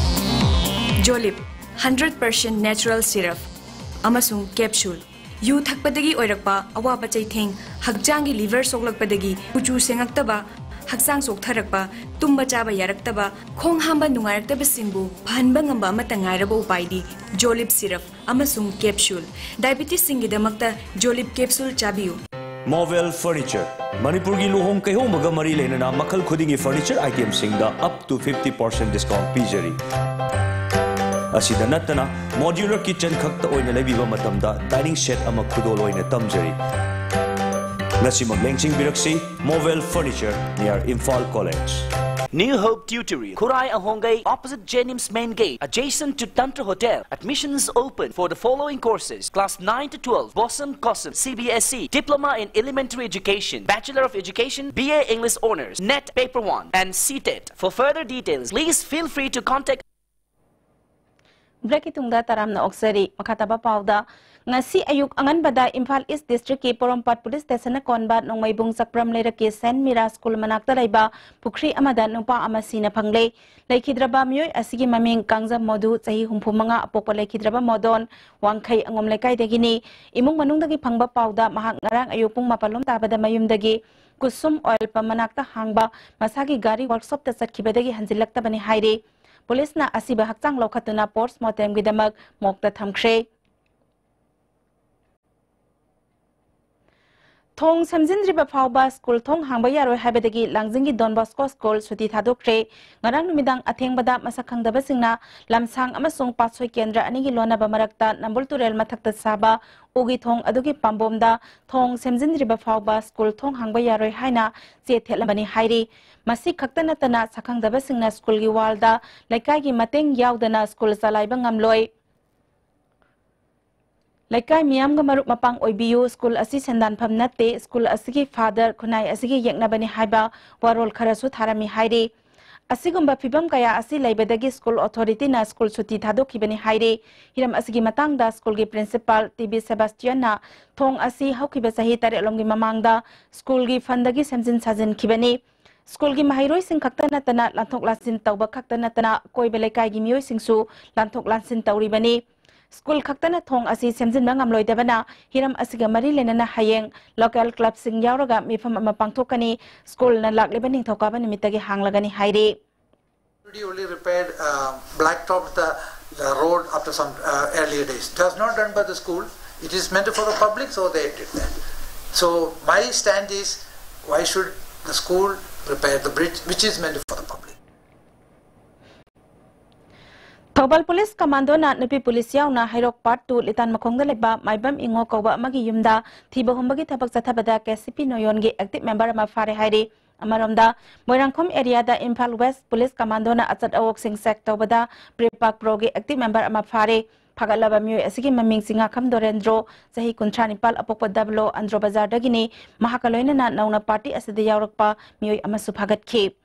ꯖꯣꯂꯤꯞ, hundred percent natural syrup ꯑꯃꯁꯨꯡ capsule꯫ ꯌꯨ ꯊꯛꯄꯗꯒꯤ ꯑꯣꯏꯔꯛꯄ ꯑꯋꯥꯕ ꯆꯩꯊꯦꯡ, ꯍꯛꯆꯥꯡꯒꯤ liver ꯁꯣꯛꯂꯛꯄꯗꯒꯤ ꯀꯨꯆꯨ ꯁꯦꯡꯉꯛꯇꯕ, ꯍꯛꯆꯥꯡ ꯆꯣꯛꯊꯔꯛꯄ, ꯇꯨꯝꯕ ꯆꯥꯕ ꯌꯥꯔꯛꯇꯕ, ꯈꯣꯡ ꯍꯥꯝꯕ ꯅꯨꯡꯉꯥꯏꯔꯛꯇꯕꯁꯤꯡꯕꯨ ꯐꯍꯟꯕ ꯉꯝꯕ ꯑꯃꯠꯇ ꯉꯥꯏꯔꯕ ꯎꯄꯥꯏꯗꯤ ꯖꯣꯂꯤꯞ syrup ꯑꯃꯁꯨꯡ capsule꯫ Diabetesꯁꯤꯡꯒꯤꯗꯃꯛꯇ ꯖꯣꯂꯤꯞ capsule ꯆꯥꯕꯤꯌꯨ꯫ ꯃꯣꯕꯦꯜ ꯐꯔꯅꯤꯆꯔ, ꯃꯅꯤꯄꯨꯔꯒꯤ ꯂꯨꯍꯣꯡ ꯀꯩꯍꯣꯡꯕꯒ ꯃꯔꯤ ꯂꯩꯅꯅ ꯃꯈꯜ ꯈꯨꯗꯤꯡꯒꯤ furnitureꯁꯤꯡꯗ up to fifty percent discount ꯄꯤꯖꯔꯤ꯫ ꯑꯁꯤꯗ ꯅꯠꯇꯅ, modular kitchen ꯈꯛꯇ ꯑꯣꯏꯅ ꯂꯩꯕꯤꯕ ꯃꯇꯝꯗ dining set ꯑꯃ ꯈꯨꯗꯣꯜ ꯑꯣꯏꯅ ꯇꯝꯖꯔꯤ꯫ ꯉꯁꯤꯃꯛ ꯂꯦꯡꯁꯤꯟꯕꯤꯔꯛꯁꯤ, ꯃꯣꯕꯦꯜ furniture, near Imphal college. New Hope Tutorial, Khurai Ahongei, opposite Jenims Main Gate, adjacent to Tantra Hotel. Admissions open for the following courses: Class nine to twelve, Boson Koson, C B S E, Diploma in Elementary Education, Bachelor of Education, B A English Honours, NET Paper one, and C TET. For further details, please feel free to contact. Breakꯀꯤ ꯇꯨꯡꯗ ꯇꯔꯥꯝꯅ ꯑꯣꯛꯆꯔꯤ꯫ ꯃꯈꯥ ꯇꯥꯕ ꯄꯥꯎꯗ, ꯉꯁꯤ ꯑꯌꯨꯛ ꯑꯉꯟꯕꯗ ꯏꯝꯐꯥꯜ ꯏꯁ ꯗꯤꯁꯇ꯭ꯔꯤꯛꯀꯤ ꯄꯣꯔꯣꯝꯄꯥꯠ police ꯁ꯭ꯇꯦꯁꯟꯅ ꯀꯣꯟꯕ ꯅꯣꯡꯃꯩꯕꯨꯡ Chakpram ꯂꯩꯔꯛꯀꯤ saint ꯃꯤꯔꯥ school ꯃꯅꯥꯛꯇ ꯂꯩꯕ ꯄꯨꯈ꯭ꯔꯤ ꯑꯃꯗ ꯅꯨꯄꯥ ꯑꯃ ꯁꯤꯅ ꯐꯪꯂꯦ꯫ ꯂꯩꯈꯤꯗ꯭ꯔꯕ ꯃꯤꯑꯣꯏ ꯑꯁꯤꯒꯤ ꯃꯃꯤꯡ ꯀꯥꯡꯖꯝ ꯃꯣꯗꯨ, ꯆꯍꯤ ꯍꯨꯝꯐꯨ ꯃꯉꯥ, ꯑꯄꯣꯛꯄ ꯂꯩꯈꯤꯗ꯭ꯔꯕ ꯃꯣꯗꯣꯟ, ꯋꯥꯡꯈꯩ ꯑꯉꯣꯝ ꯂꯩꯀꯥꯏꯗꯒꯤꯅꯤ꯫ ꯏꯃꯨꯡ ꯃꯅꯨꯡꯗꯒꯤ ꯐꯪꯕ ꯄꯥꯎꯗ ꯃꯍꯥꯛ ꯉꯔꯥꯡ ꯑꯌꯨꯛ ꯄꯨꯡ ꯃꯥꯄꯜ ꯂꯣꯝ ꯇꯥꯕꯗ ꯃꯌꯨꯝꯗꯒꯤ ꯀꯨꯁꯨꯝ ꯑꯣꯏꯜ ꯄꯝ ꯃꯅꯥꯛꯇ ꯍꯥꯡꯕ ꯃꯁꯥꯒꯤ ꯒꯥꯔꯤ ꯋꯥꯔꯛꯁꯣꯞꯇ ꯆꯠꯈꯤꯕꯗꯒꯤ ꯍꯟꯖꯤꯜꯂꯛꯇꯕꯅꯤ ꯍꯥꯏꯔꯤ꯫ ꯄꯨꯂꯤꯁꯅ ꯑꯁꯤꯕ ꯍꯛꯆꯥꯡ ꯂꯧꯈꯠꯇꯨꯅ ꯄꯣꯁꯃꯣꯔꯇꯦꯝꯒꯤꯗꯃꯛ ꯃꯣꯔꯒꯇ ꯊꯝꯈ꯭ꯔꯦ꯫ ꯊꯣꯡ ꯁꯦꯝꯖꯤꯟꯗ꯭ꯔꯤꯕ ꯐꯥꯎꯕ ꯁ꯭ꯀꯨꯜ ꯊꯣꯡ ꯍꯥꯡꯕ ꯌꯥꯔꯣꯏ ꯍꯥꯏꯕꯗꯒꯤ ꯂꯥꯡꯖꯤꯡꯒꯤ ꯗꯣꯟ ꯕꯣꯁꯀꯣ ꯁ꯭ꯀꯨꯜ ꯁꯨꯇꯤ ꯊꯥꯗꯣꯛꯈ꯭ꯔꯦ꯫ ꯉꯔꯥꯡ ꯅꯨꯃꯤꯗꯥꯡ ꯑꯊꯦꯡꯕꯗ ꯃꯁꯛ ꯈꯪꯗꯕꯁꯤꯡꯅ ꯂꯝꯁꯥꯡ ꯑꯃꯁꯨꯡ ꯄꯥꯠꯁꯣꯏ ꯀꯦꯟꯗ꯭ꯔ ꯑꯅꯤꯒꯤ ꯂꯣꯟꯅꯕ ꯃꯔꯛꯇ ꯅꯝꯕꯨꯜ ꯇꯨꯔꯦꯜ ꯃꯊꯛꯇ ꯁꯥꯕ ꯎꯒꯤ ꯊꯣꯡ ꯑꯗꯨꯒꯤ ꯄꯥꯝꯕꯣꯝꯗ ꯊꯣꯡ ꯁꯦꯝꯖꯤꯟꯗ꯭ꯔꯤꯕ ꯐꯥꯎꯕ ꯁ꯭ꯀꯨꯜ ꯊꯣꯡ ꯍꯥꯡꯕ ꯌꯥꯔꯣꯏ ꯍꯥꯏꯅ ꯆꯦ ꯊꯦꯠꯂꯝꯕꯅꯤ ꯍꯥꯏꯔꯤ꯫ ꯃꯁꯤ ꯈꯛꯇ ꯅꯠꯇꯅ ꯁꯛꯈꯪꯗꯕꯁꯤꯡꯅ ꯁ꯭ꯀꯨꯜꯒꯤ ꯋꯥꯜꯗ ꯂꯩꯀꯥꯏꯒꯤ ꯃꯇꯦꯡ ꯌꯥꯎꯗꯅ ꯁ꯭ꯀꯨꯜ ꯆꯂꯥꯏꯕ ꯉꯝꯂꯣꯏ꯫ ꯂꯩꯀꯥꯏ ꯃꯤꯌꯥꯝꯒ ꯃꯔꯨꯞ ꯃꯄꯥꯡ ꯑꯣꯏꯕꯤꯌꯨ, ꯁ꯭ꯀꯨꯜ ꯑꯁꯤ ꯁꯦꯟꯗꯥꯟꯐꯝ ꯅꯠꯇꯦ, ꯁ꯭ꯀꯨꯜ ꯑꯁꯤꯒꯤ ꯐꯥꯗꯔ ꯈꯨꯟꯅꯥꯏ ꯑꯁꯤꯒꯤ ꯌꯦꯛꯅꯕꯅꯤ ꯍꯥꯏꯕ ꯋꯥꯔꯣꯜ ꯈꯔꯁꯨ ꯊꯥꯔꯝꯃꯤ ꯍꯥꯏꯔꯤ꯫ ꯑꯁꯤꯒꯨꯝꯕ ꯐꯤꯚꯝ ꯀꯌꯥ ꯑꯁꯤ ꯂꯩꯕꯗꯒꯤ ꯁ꯭ꯀꯨꯜ ꯑꯣꯊꯣꯔꯤꯇꯤꯅ ꯁ꯭ꯀꯨꯜ ꯁꯨꯇꯤ ꯊꯥꯗꯣꯛꯈꯤꯕꯅꯤ ꯍꯥꯏꯔꯤ꯫ ꯍꯤꯔꯝ ꯑꯁꯤꯒꯤ ꯃꯇꯥꯡꯗ ꯁ꯭ꯀꯨꯜꯒꯤ ꯄ꯭ꯔꯤꯟꯁꯤꯄꯥꯜ ꯇꯤ ꯕꯤ ꯁꯦꯕꯥꯁꯇꯤꯌꯟꯅ ꯊꯣꯡ ꯑꯁꯤ ꯍꯧꯈꯤꯕ ꯆꯍꯤ ꯇꯔꯦꯠꯂꯣꯝꯒꯤ ꯃꯃꯥꯡꯗ ꯁ꯭ꯀꯨꯜꯒꯤ ꯐꯟꯗꯒꯤ ꯁꯦꯝꯖꯤꯟ ꯁꯥꯖꯤꯟꯈꯤꯕꯅꯤ꯫ ꯁ꯭ꯀꯨꯜꯒꯤ ꯃꯍꯩꯔꯣꯏꯁꯤꯡ ꯈꯛꯇ ꯅꯠꯇꯅ ꯂꯥꯟꯊꯣꯛ ꯂꯥꯟꯁꯤꯟ ꯇꯧꯕ ꯈꯛꯇ ꯅꯠꯇꯅ ꯑꯀꯣꯏꯕ ꯂꯩꯀꯥꯏꯒꯤ ꯃꯤꯑꯣꯏꯁꯤꯡꯁꯨ ꯂꯥꯟꯊꯣꯛ ꯂꯥꯟꯁꯤꯟ ꯇꯧꯔꯤꯕꯅꯤ꯫ ꯁ꯭ꯀꯨꯜ ꯈꯛꯇꯅ ꯊꯣꯡ ꯑꯁꯤ ꯁꯦꯝꯖꯤꯟꯕ ꯉꯝꯂꯣꯏꯗꯕꯅ ꯍꯤꯔꯝ ꯑꯁꯤꯒ ꯃꯔꯤ ꯂꯩꯅꯅ ꯍꯌꯦꯡ ꯂꯣꯀꯦꯜ ꯀ꯭ꯂꯕꯁꯤꯡ ꯌꯥꯎꯔꯒ ꯃꯤꯐꯝ ꯑꯃ ꯄꯥꯡꯊꯣꯛꯀꯅꯤ꯫ ꯁ꯭ꯀꯨꯜꯅ ꯂꯥꯛꯂꯤꯕ ꯅꯤꯡꯊꯧꯀꯥꯕ ꯅꯨꯃꯤꯠꯇꯒꯤ ꯍꯥꯡꯂꯒꯅꯤ ꯍꯥꯏꯔꯤ꯫ Already only repaired uh, blacktop the, the road after some uh, earlier days. It was not done by the school. It is meant for the public, so they did that. So my stand is, why should the school repair the bridge which is meant for the public? ꯊꯧꯕꯥꯜ police ꯀꯃꯥꯟꯗꯣꯅ ꯅꯨꯄꯤ police ꯌꯥꯎꯅ ꯍꯩꯔꯣꯛ part two ꯂꯤꯇꯥꯟ ꯃꯈꯣꯡꯗ ꯂꯩꯕ ꯃꯥꯏꯕꯝ ꯏꯉꯣ ꯀꯧꯕ ꯑꯃꯒꯤ ꯌꯨꯝꯗ ꯊꯤꯕ ꯍꯨꯝꯕꯒꯤ ꯊꯕꯛ ꯆꯠꯊꯕꯗ ꯀꯦ ꯁꯤ ꯄꯤ ꯅꯣꯌꯣꯟꯒꯤ ꯑꯦꯛꯇꯤꯚ ꯃꯦꯝꯕꯔ ꯑꯃ ꯐꯥꯔꯦ ꯍꯥꯏꯔꯤ꯫ ꯑꯃꯔꯣꯝꯗ, ꯃꯣꯏꯔꯥꯡꯈꯣꯝ ꯑꯦꯔꯤꯌꯥꯗ ꯏꯝꯐꯥꯜ ꯋꯦꯁ ꯄꯨꯂꯤꯁ ꯀꯃꯥꯟꯗꯣꯅ ꯑꯆꯠ ꯑꯋꯣꯛꯁꯤꯡ ꯆꯦꯛ ꯇꯧꯕꯗ ꯄ꯭ꯔꯤꯄꯥꯛ ꯄ꯭ꯔꯣꯒꯤ ꯑꯦꯛꯇꯤꯚ ꯃꯦꯝꯕꯔ ꯑꯃ ꯐꯥꯔꯦ꯫ ꯐꯥꯒꯠꯂꯕ ꯃꯤꯑꯣꯏ ꯑꯁꯤꯒꯤ ꯃꯃꯤꯡ ꯆꯤꯉꯥꯈꯝ ꯗꯣꯔꯦꯟꯗ꯭ꯔꯣ, ꯆꯍꯤ ꯀꯨꯟꯊ꯭ꯔꯥ ꯅꯤꯄꯥꯜ, ꯑꯄꯣꯛꯄ ꯗꯕꯂꯣ ꯑꯟꯗ꯭ꯔꯣ ꯕꯖꯥꯔꯗꯒꯤꯅꯤ꯫ ꯃꯍꯥꯛꯀ ꯂꯣꯏꯅꯅ ꯅꯧꯅ ꯄꯥꯔꯇꯤ ꯑꯁꯤꯗ ꯌꯥꯎꯔꯛꯄ ꯃꯤꯑꯣꯏ ꯑꯃꯁꯨ ꯐꯥꯒꯠꯈꯤ꯫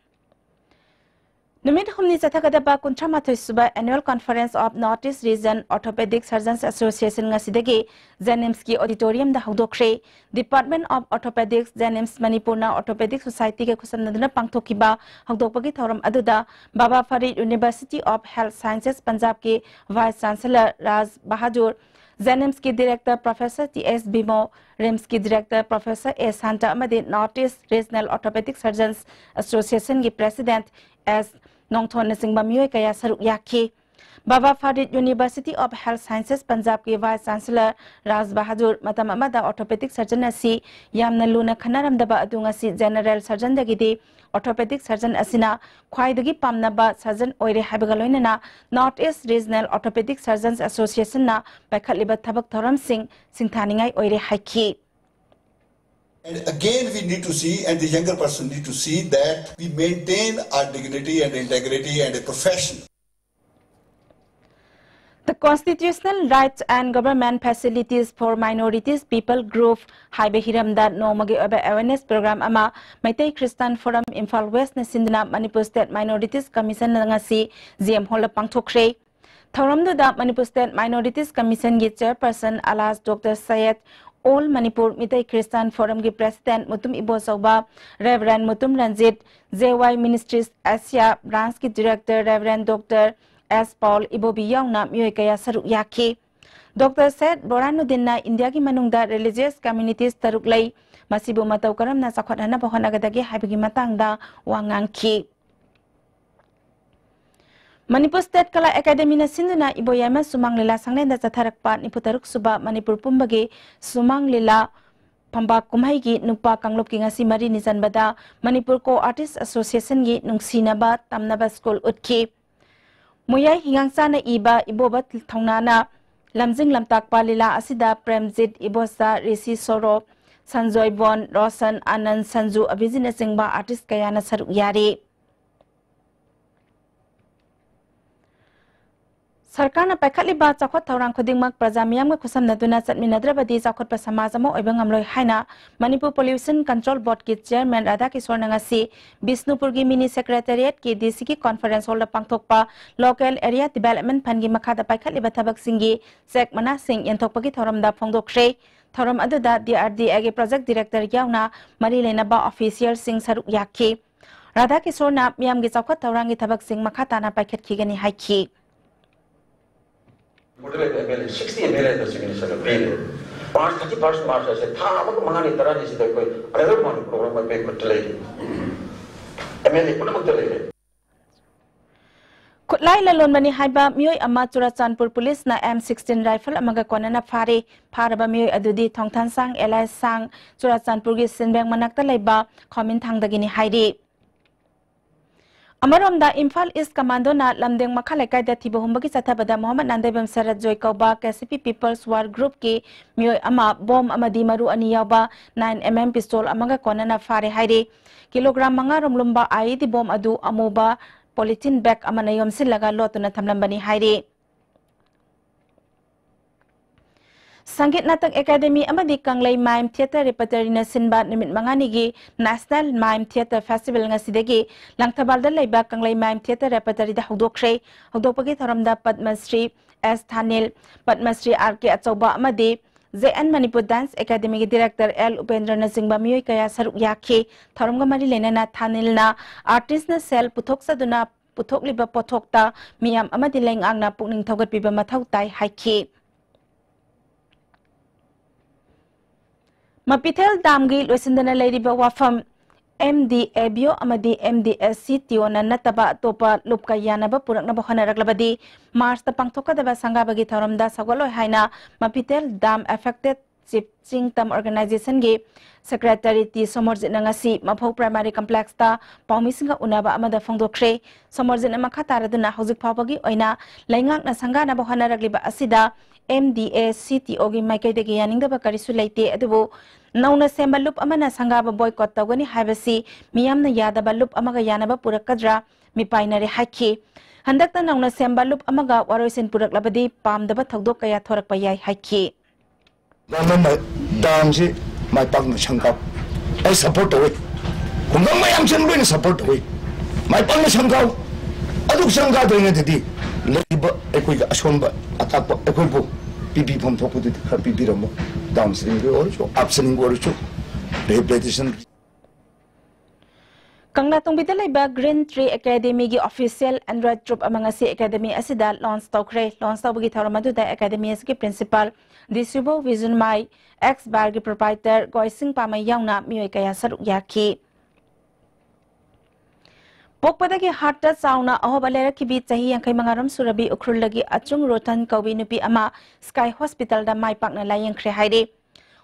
ꯅꯨꯃꯤꯠ ꯍꯨꯝꯅꯤ ꯆꯠꯊꯒꯗꯕ ꯀꯨꯟꯊ꯭ꯔꯥ ꯃꯥꯊꯣꯏ ꯁꯨꯕ Annual Conference of North East Region Orthopedic Surgeons Association ꯉꯁꯤꯗꯒꯤ ꯖꯦꯅꯤꯝꯁꯀꯤ ꯑꯣꯗꯤꯇꯣꯔꯤꯌꯝꯗ ꯍꯧꯗꯣꯛꯈ꯭ꯔꯦ꯫ Department of Orthopedics, ꯖꯦꯅꯤꯝꯁ ꯃꯅꯤꯄꯨꯔꯅ ꯑꯣꯔꯊꯣꯄꯦꯗꯤꯛ ꯁꯣꯁꯥꯏꯇꯤꯒ ꯈꯨꯠꯁꯝꯅꯗꯨꯅ ꯄꯥꯡꯊꯣꯛꯈꯤꯕ ꯍꯧꯗꯣꯛꯄꯒꯤ ꯊꯧꯔꯝ ꯑꯗꯨꯗ Baba Farid University of Health Sciences ꯄꯟꯖꯥꯕꯀꯤ ꯚꯥꯏꯁ ꯆꯥꯟꯁꯦꯂꯔ ꯔꯥꯖ ꯕꯍꯥꯗꯨꯔ, ꯖꯦꯅꯤꯝꯁꯀꯤ director professor T S Bimo, ꯔꯤꯝꯁꯀꯤ ꯗꯤꯔꯦꯛꯇꯔ ꯄ꯭ꯔꯣꯐꯦꯁꯔ ꯑꯦ ꯁꯥꯟꯇ ꯑꯃꯗꯤ North East Regional Orthopedic Surgeons Associationꯒꯤ ꯄ꯭ꯔꯦꯁꯤꯗꯦꯟꯠ ꯑꯦꯁ ꯅꯣꯡꯊꯣꯟꯅꯆꯤꯡꯕ ꯃꯤꯑꯣꯏ ꯀꯌꯥ ꯁꯔꯨꯛ ꯌꯥꯈꯤ꯫ Baba Farid University of Health Sciences ꯄꯟꯖꯥꯕꯀꯤ ꯚꯥꯏꯁ ꯆꯥꯟꯁꯦꯂꯔ ꯔꯥꯖ ꯕꯍꯥꯗꯨꯔ ꯃꯇꯝ ꯑꯃꯗ ꯑꯣꯔꯊꯣꯄꯦꯗꯤꯛ ꯁꯔꯖꯟ ꯑꯁꯤ ꯌꯥꯝꯅ ꯂꯨꯅ ꯈꯟꯅꯔꯝꯗꯕ ꯑꯗꯨ ꯉꯁꯤ ꯖꯦꯅꯔꯦꯜ ꯁꯔꯖꯟꯗꯒꯤꯗꯤ ꯑꯣꯔꯊꯣꯄꯦꯗꯤꯛ ꯁꯔꯖꯟ ꯑꯁꯤꯅ ꯈ꯭ꯋꯥꯏꯗꯒꯤ ꯄꯥꯝꯅꯕ ꯁꯔꯖꯟ ꯑꯣꯏꯔꯦ ꯍꯥꯏꯕꯒ ꯂꯣꯏꯅꯅ North East Regional Orthopedic Surgeons Associationꯅ ꯄꯥꯏꯈꯠꯂꯤꯕ ꯊꯕꯛ ꯊꯧꯔꯝꯁꯤꯡ ꯁꯤꯡꯊꯥꯅꯤꯡꯉꯥꯏ ꯑꯣꯏꯔꯦ ꯍꯥꯏꯈꯤ꯫ And again, we need to see, and the younger person need to see that we maintain our dignity and integrity and a profession. The Constitutional Rights and Government Facilities for Minorities People Group ꯍꯥꯏꯕ ꯍꯤꯔꯝꯗ ꯅꯣꯡꯃꯒꯤ ꯑꯣꯏꯕ awareness program ꯑꯃ Meitei Christian Forum Imphal Westꯅ ꯁꯤꯟꯗꯨꯅ Manipur State Minorities Commissionꯅ ꯉꯁꯤ G M Hallꯗ ꯄꯥꯡꯊꯣꯛꯈ꯭ꯔꯦ꯫ ꯊꯧꯔꯝꯗꯨꯗ Manipur State Minorities Commissionꯒꯤ Chairperson Alas Doctor Syed, All Manipur Meitei Christian Forumꯒꯤ President Mutum Ibochouba Reverend Mutum Ranjit, J Y Ministries Asia Branchꯀꯤ Director Reverend Doctor S Paul Ibobi ꯌꯥꯎꯅ ꯃꯤꯑꯣꯏ ꯀꯌꯥ ꯁꯔꯨꯛ ꯌꯥꯈꯤ꯫ Doctor Syed Burhanuddinꯅ ꯏꯟꯗꯤꯌꯥꯒꯤ ꯃꯅꯨꯡꯗ religious communities ꯇꯔꯨꯛ ꯂꯩ, ꯃꯁꯤꯕꯨ ꯃꯇꯧ ꯀꯔꯝꯅ ꯆꯥꯎꯈꯠꯍꯟꯅꯕ ꯍꯣꯠꯅꯒꯗꯒꯦ ꯍꯥꯏꯕꯒꯤ ꯃꯇꯥꯡꯗ ꯋꯥ ꯉꯥꯡꯈꯤ꯫ Manipur State Kala Academyꯅ ꯁꯤꯟꯗꯨꯅ ꯏꯕꯣꯌꯥꯏꯃ ꯁꯨꯃꯥꯡ ꯂꯤꯂꯥ ꯁꯪꯂꯦꯟꯗ ꯆꯠꯊꯔꯛꯄ ꯅꯤꯐꯨꯇꯔꯨꯛ ꯁꯨꯕ ꯃꯅꯤꯄꯨꯔ ꯄꯨꯝꯕꯒꯤ ꯁꯨꯃꯥꯡ ꯂꯤꯂꯥ ꯐꯝꯕꯥꯛ ꯀꯨꯝꯍꯩꯒꯤ ꯅꯨꯄꯥ ꯀꯥꯡꯂꯨꯞꯀꯤ ꯉꯁꯤ ꯃꯔꯤꯅꯤ ꯆꯟꯕꯗ Manipur Co-Artist Associationꯒꯤ ꯅꯨꯡꯁꯤꯅꯕ ꯇꯝꯅꯕ ꯁ꯭ꯀꯨꯜ ꯎꯠꯈꯤ꯫ ꯃꯨꯌꯥꯏ ꯍꯤꯉꯥꯡꯆꯥꯅ ꯏꯕ ꯏꯕꯣꯕ ꯊꯧꯅꯥꯅ ꯂꯝꯖꯤꯡ ꯂꯝꯇꯥꯛꯄ ꯂꯤꯂꯥ ꯑꯁꯤꯗ ꯄ꯭ꯔꯦꯝꯖꯤꯠ, ꯏꯕꯣꯆꯥ, ꯔꯤꯁꯤ ꯁꯣꯔꯣ, ꯁꯟꯖꯣꯏꯕꯣꯟ, ꯔꯣꯁꯟ, ꯑꯅꯟ, ꯁꯟꯖꯨ, ꯑꯕꯤꯖꯤꯠꯅꯆꯤꯡꯕ artist ꯀꯌꯥꯅ ꯁꯔꯨꯛ ꯌꯥꯔꯤ꯫ ꯁꯔꯀꯥꯔꯅ ꯄꯥꯏꯈꯠꯂꯤꯕ ꯆꯥꯎꯈꯠ ꯊꯧꯔꯥꯡ ꯈꯨꯗꯤꯡꯃꯛ ꯄ꯭ꯔꯖꯥ ꯃꯤꯌꯥꯝꯒ ꯈꯨꯠꯁꯝꯅꯗꯨꯅ ꯆꯠꯃꯤꯟꯅꯗ꯭ꯔꯕꯗꯤ ꯆꯥꯎꯈꯠꯄ ꯁꯃꯥꯖ ꯑꯃ ꯑꯣꯏꯕ ꯉꯝꯂꯣꯏ ꯍꯥꯏꯅ ꯃꯅꯤꯄꯨꯔ Pollution Control Boardꯀꯤ Chairman ꯔꯥꯙꯥꯀꯤꯁꯣꯔꯅ ꯉꯁꯤ ꯕꯤꯁꯅꯨꯄꯨꯔꯒꯤ Mini Secretariatꯀꯤ DCꯒꯤ Conference Hallꯗ ꯄꯥꯡꯊꯣꯛꯄ Local Area Development Fundꯒꯤ ꯃꯈꯥꯗ ꯄꯥꯏꯈꯠꯂꯤꯕ ꯊꯕꯛꯁꯤꯡꯒꯤ cheque ꯃꯅꯥꯁꯤꯡ ꯌꯦꯟꯊꯣꯛꯄꯒꯤ ꯊꯧꯔꯝꯗ ꯐꯣꯡꯗꯣꯛꯈ꯭ꯔꯦ꯫ ꯊꯧꯔꯝ ꯑꯗꯨꯗ DRDAꯒꯤ project director ꯌꯥꯎꯅ ꯃꯔꯤ ꯂꯩꯅꯕ officialꯁꯤꯡ ꯁꯔꯨꯛ ꯌꯥꯈꯤ꯫ ꯔꯥꯙꯥꯀꯤꯁꯣꯔꯅ ꯃꯤꯌꯥꯝꯒꯤ ꯆꯥꯎꯈꯠ ꯊꯧꯔꯥꯡꯒꯤ ꯊꯕꯛꯁꯤꯡ ꯃꯈꯥ ꯇꯥꯅ ꯄꯥꯏꯈꯠꯈꯤꯒꯅꯤ ꯍꯥꯏꯈꯤ꯫ ꯃꯣꯗꯦꯜ ꯑꯦꯝ ꯑꯦꯜ ꯑꯦ, sixty MLA ꯗ signature ꯄꯤꯔꯦ꯫ March, thirty first March ꯑꯁꯦ ꯊꯥ ꯑꯃꯒ ꯃꯉꯥꯅꯤ ꯇꯔꯥꯅꯤꯁꯤꯗ ꯑꯩꯈꯣꯏ ꯑꯔꯦꯕ ꯃꯥꯟ program ꯑꯩꯈꯣꯏ ꯈꯨꯠꯇ ꯂꯩꯔꯦ꯫ MLA ꯄꯨꯝꯅꯃꯛꯇ ꯂꯩꯔꯦ꯫ ꯈꯨꯠꯂꯥꯏ ꯂꯂꯣꯟꯕꯅꯤ ꯍꯥꯏꯕ ꯃꯤꯑꯣꯏ ꯑꯃ ꯆꯨꯔꯥꯆꯥꯟꯄꯨꯔ ꯄꯨꯂꯤꯁꯅ M sixteen rifle ꯑꯃꯒ ꯀꯣꯟꯅꯅ ꯐꯥꯔꯦ꯫ ꯐꯥꯔꯕ ꯃꯤꯑꯣꯏ ꯑꯗꯨꯗꯤ ꯊꯣꯡꯊꯥꯟꯁꯥꯡ ꯑꯦꯂꯥꯏꯁꯥꯡ, ꯆꯨꯔꯥꯆꯥꯟꯄꯨꯔꯒꯤ ꯁꯤꯟꯕꯦꯡ ꯃꯅꯥꯛꯇ ꯂꯩꯕ ꯈꯣꯃꯤꯟꯊꯥꯡꯗꯒꯤꯅꯤ ꯍꯥꯏꯔꯤ꯫ ꯑꯃꯔꯣꯝꯗ ꯏꯝꯐꯥꯜ East Commandoꯅ ꯂꯝꯗꯦꯡ ꯃꯈꯥ ꯂꯩꯀꯥꯏꯗ ꯊꯤꯕ ꯍꯨꯝꯕꯒꯤ ꯆꯠꯊꯕꯗ ꯃꯣꯍꯃꯗ ꯅꯥꯟꯗꯩꯕꯝ ꯁꯔꯠ ꯖꯣꯏ ꯀꯧꯕ KCP People's War Groupꯀꯤ ꯃꯤꯑꯣꯏ ꯑꯃ bomb ꯑꯃꯗꯤ ꯃꯔꯨ ꯑꯅꯤ ꯌꯥꯎꯕ nine MM pistol ꯑꯃꯒ ꯀꯣꯟꯅꯅ ꯐꯥꯔꯦ ꯍꯥꯏꯔꯤ꯫ Kilogram ꯃꯉꯥ ꯔꯣꯝ ꯂꯨꯝꯕ IED bomb ꯑꯗꯨ ꯑꯃꯨꯕ polythene bag ꯑꯃꯅ ꯌꯣꯝꯁꯤꯜꯂꯒ ꯂꯣꯠꯇꯨꯅ ꯊꯝꯂꯝꯕꯅꯤ ꯍꯥꯏꯔꯤ꯫ ꯁꯪꯒꯤꯠ ꯅꯥꯇꯛ ꯑꯦꯀꯥꯗꯦꯃꯤ ꯑꯃꯗꯤ ꯀꯪꯂꯩ ꯃꯥꯏꯝ ꯊꯤꯌꯦꯇꯔ ꯔꯦꯄꯔꯇꯔꯤꯅ ꯁꯤꯟꯕ ꯅꯨꯃꯤꯠ ꯃꯉꯥꯅꯤꯒꯤ ꯅꯦꯁꯅꯦꯜ ꯃꯥꯏꯝ ꯊꯤꯌꯦꯇꯔ ꯐꯦꯁꯇꯤꯚꯦꯜ ꯉꯁꯤꯗꯒꯤ ꯂꯪꯊꯕꯥꯜꯗ ꯂꯩꯕ ꯀꯪꯂꯩ ꯃꯥꯏꯝ ꯊꯤꯌꯦꯇꯔ ꯔꯦꯄꯔꯇꯔꯤꯗ ꯍꯧꯗꯣꯛꯈ꯭ꯔꯦ꯫ ꯍꯧꯗꯣꯛꯄꯒꯤ ꯊꯧꯔꯝꯗ Padmashri S Thanil, Padmashri R K Achouba ꯑꯃꯗꯤ ꯖꯦ ꯑꯦꯟ ꯃꯅꯤꯄꯨꯔ ꯗꯥꯟꯁ ꯑꯦꯀꯥꯗꯦꯃꯤꯒꯤ ꯗꯤꯔꯦꯛꯇꯔ ꯑꯦꯜ ꯎꯄꯦꯟꯗ꯭ꯔꯅꯆꯤꯡꯕ ꯃꯤꯑꯣꯏ ꯀꯌꯥ ꯁꯔꯨꯛ ꯌꯥꯈꯤ꯫ ꯊꯧꯔꯝꯒ ꯃꯔꯤ ꯂꯩꯅꯅ ꯊꯥꯅꯤꯜꯅ ꯑꯥꯔꯇꯤꯁꯅ ꯁꯦꯜ ꯄꯨꯊꯣꯛꯆꯗꯨꯅ ꯄꯨꯊꯣꯛꯂꯤꯕ ꯄꯣꯠꯊꯣꯛꯇ ꯃꯤꯌꯥꯝ ꯑꯃꯗꯤ ꯂꯩꯉꯥꯛꯅ ꯄꯨꯛꯅꯤꯡ ꯊꯧꯒꯠꯄꯤꯕ ꯃꯊꯧ ꯇꯥꯏ ꯍꯥꯏꯈꯤ꯫ ꯃꯄꯤꯊꯦꯜ ꯗꯥꯝꯒꯤ ꯂꯣꯏꯁꯤꯟꯗꯅ ꯂꯩꯔꯤꯕ ꯋꯥꯐꯝ ꯑꯦꯝ ꯗꯤ ꯑꯦ ꯕꯤ ꯑꯣ ꯑꯃꯗꯤ ꯑꯦꯝ ꯗꯤ ꯑꯦ ꯁꯤ ꯇꯤ ꯑꯣꯅ ꯅꯠꯇꯕ ꯑꯇꯣꯞꯄ ꯂꯨꯞꯀ ꯌꯥꯅꯕ ꯄꯨꯔꯛꯅꯕ ꯍꯣꯠꯅꯔꯛꯂꯕꯗꯤ ꯃꯥꯔꯆꯇ ꯄꯥꯡꯊꯣꯛꯀꯗꯕ ꯁꯪꯒꯥꯕꯒꯤ ꯊꯧꯔꯝꯗ ꯁꯧꯒꯠꯂꯣꯏ ꯍꯥꯏꯅ ꯃꯄꯤꯊꯦꯜ ꯗꯥꯝ ꯑꯦꯐꯦꯛꯇꯦꯗ ꯆꯤꯞ ꯆꯤꯡꯇꯝ ꯑꯣꯔꯒꯅꯥꯏꯖꯦꯁꯟꯒꯤ ꯁꯦꯀ꯭ꯔꯦꯇꯔꯤ ꯇꯤ ꯁꯣꯃꯣꯔꯖꯤꯠꯅ ꯉꯁꯤ ꯃꯐꯧ ꯄ꯭ꯔꯥꯏꯃꯥꯔꯤ ꯀꯝꯄ꯭ꯂꯦꯛꯁꯇ ꯄꯥꯎꯃꯤꯁꯤꯡꯒ ꯎꯅꯕ ꯑꯃꯗ ꯐꯣꯡꯗꯣꯛꯈ꯭ꯔꯦ꯫ ꯁꯣꯃꯣꯔꯖꯤꯠꯅ ꯃꯈꯥ ꯇꯥꯔꯗꯨꯅ ꯍꯧꯖꯤꯛ ꯐꯥꯎꯕꯒꯤ ꯑꯣꯏꯅ ꯂꯩꯉꯥꯛꯅ ꯁꯪꯒꯥꯅꯕ ꯍꯣꯠꯅꯔꯛꯂꯤꯕ ꯑꯁꯤꯗ ꯑꯦꯝ ꯗꯤ ꯑꯦ ꯁꯤ ꯇꯤ ꯑꯣꯒꯤ ꯃꯥꯏꯀꯩꯗꯒꯤ ꯌꯥꯅꯤꯡꯗꯕ ꯀꯔꯤꯁꯨ ꯂꯩꯇꯦ, ꯑꯗꯨꯕꯨ ꯅꯧꯅ ꯁꯦꯝꯕ ꯂꯨꯞ ꯑꯃꯅ ꯁꯪꯒꯥꯕ ꯕꯣꯏꯀꯣꯠ ꯇꯧꯒꯅꯤ ꯍꯥꯏꯕꯁꯤ ꯃꯤꯌꯥꯝꯅ ꯌꯥꯗꯕ ꯂꯨꯞ ꯑꯃꯒ ꯌꯥꯅꯕ ꯄꯨꯔꯛꯀꯗ꯭ꯔꯥ ꯃꯤꯄꯥꯏꯅꯔꯦ ꯍꯥꯏꯈꯤ꯫ ꯍꯟꯗꯛꯇ ꯅꯧꯅ ꯁꯦꯝꯕ ꯂꯨꯞ ꯑꯃꯒ ꯋꯥꯔꯣꯏꯁꯤꯟ ꯄꯨꯔꯛꯂꯕꯗꯤ ꯄꯥꯝꯗꯕ ꯊꯧꯗꯣꯛ ꯀꯌꯥ ꯊꯣꯔꯛꯄ ꯌꯥꯏ ꯍꯥꯏꯈꯤ꯫ ꯗꯥꯝ ꯑꯃ, ꯗꯥꯝꯁꯤ ꯃꯥꯏ ꯄꯥꯛꯅ ꯁꯪꯒꯥꯎ꯫ ꯑꯩ ꯁꯄꯣꯔꯠ ꯇꯧꯏ꯫ ꯈꯨꯡꯒꯪ ꯃꯌꯥꯝꯁꯤꯅ ꯂꯣꯏꯅ ꯁꯄꯣꯔꯠ ꯇꯧꯏ꯫ ꯃꯥꯏ ꯄꯥꯛꯅ ꯁꯪꯒꯥꯎ꯫ ꯑꯗꯨ ꯁꯪꯒꯥꯗ꯭ꯔꯤꯉꯩꯗꯗꯤ ꯂꯩꯔꯤꯕ ꯑꯩꯈꯣꯏꯒꯤ ꯑꯁꯣꯟꯕ ꯑꯇꯥꯛꯄ ꯑꯩꯈꯣꯏꯕꯨ ꯄꯤꯕꯤꯐꯝ ꯊꯣꯛꯄꯗꯨꯗꯤ ꯈꯔ ꯄꯤꯕꯤꯔꯝꯃꯣ꯫ ꯗꯥꯎꯟ ꯁ꯭ꯇ꯭ꯔꯤꯝꯒꯤ ꯑꯣꯏꯔꯁꯨ, ꯑꯞ ꯁ꯭ꯇ꯭ꯔꯤꯝꯒꯤ ꯑꯣꯏꯔꯁꯨ, ꯔꯤꯍꯦꯕꯤꯂꯤꯇꯦꯁꯟ꯫ ꯀꯪꯂꯥꯇꯣꯡꯕꯤꯗ ꯂꯩꯕ ꯒ꯭ꯔꯤꯟ ꯇ꯭ꯔꯤ ꯑꯦꯀꯥꯗꯦꯃꯤꯒꯤ ꯑꯣꯐꯤꯁꯤꯌꯦꯜ ꯑꯦꯟꯗ꯭ꯔꯣꯏꯗ ꯇ꯭ꯔꯨꯞ ꯑꯃ ꯉꯁꯤ ꯑꯦꯀꯥꯗꯦꯃꯤ ꯑꯁꯤꯗ ꯂꯣꯟꯆ ꯇꯧꯈ꯭ꯔꯦ꯫ ꯂꯣꯟꯆ ꯇꯧꯕꯒꯤ ꯊꯧꯔꯝ ꯑꯗꯨꯗ ꯑꯦꯀꯥꯗꯦꯃꯤ ꯑꯁꯤꯒꯤ ꯄ꯭ꯔꯤꯟꯁꯤꯄꯥꯜ ꯗꯤ ꯁꯤꯕꯣ ꯕꯤꯖꯨꯟꯃꯥꯏ, ꯑꯦꯛꯁ ꯕꯥꯔꯒꯤ ꯄ꯭ꯔꯣꯄꯥꯏꯇꯔ ꯒꯣꯏꯁꯤꯡ ꯄꯥꯃꯩ ꯌꯥꯎꯅ ꯃꯤꯑꯣꯏ ꯀꯌꯥ ꯁꯔꯨꯛ ꯌꯥꯈꯤ꯫ ꯄꯣꯛꯄꯗꯒꯤ ꯍꯥꯔꯠꯇ ꯆꯥꯎꯅ ꯑꯍꯣꯕ ꯂꯩꯔꯛꯈꯤꯕꯤ ꯆꯍꯤ ꯌꯥꯡꯈꯩ ꯃꯉꯥꯔꯣꯝ ꯁꯨꯔꯕꯤ ꯎꯈ꯭ꯔꯨꯜꯗꯒꯤ ꯑꯆꯨꯡ ꯔꯣꯇꯟ ꯀꯧꯕꯤ ꯅꯨꯄꯤ ꯑꯃ ꯁ꯭ꯀꯥꯏ ꯍꯣꯁꯄꯤꯇꯥꯜꯗ ꯃꯥꯏ ꯄꯥꯛꯅ ꯂꯥꯌꯦꯡꯈ꯭ꯔꯦ ꯍꯥꯏꯔꯤ꯫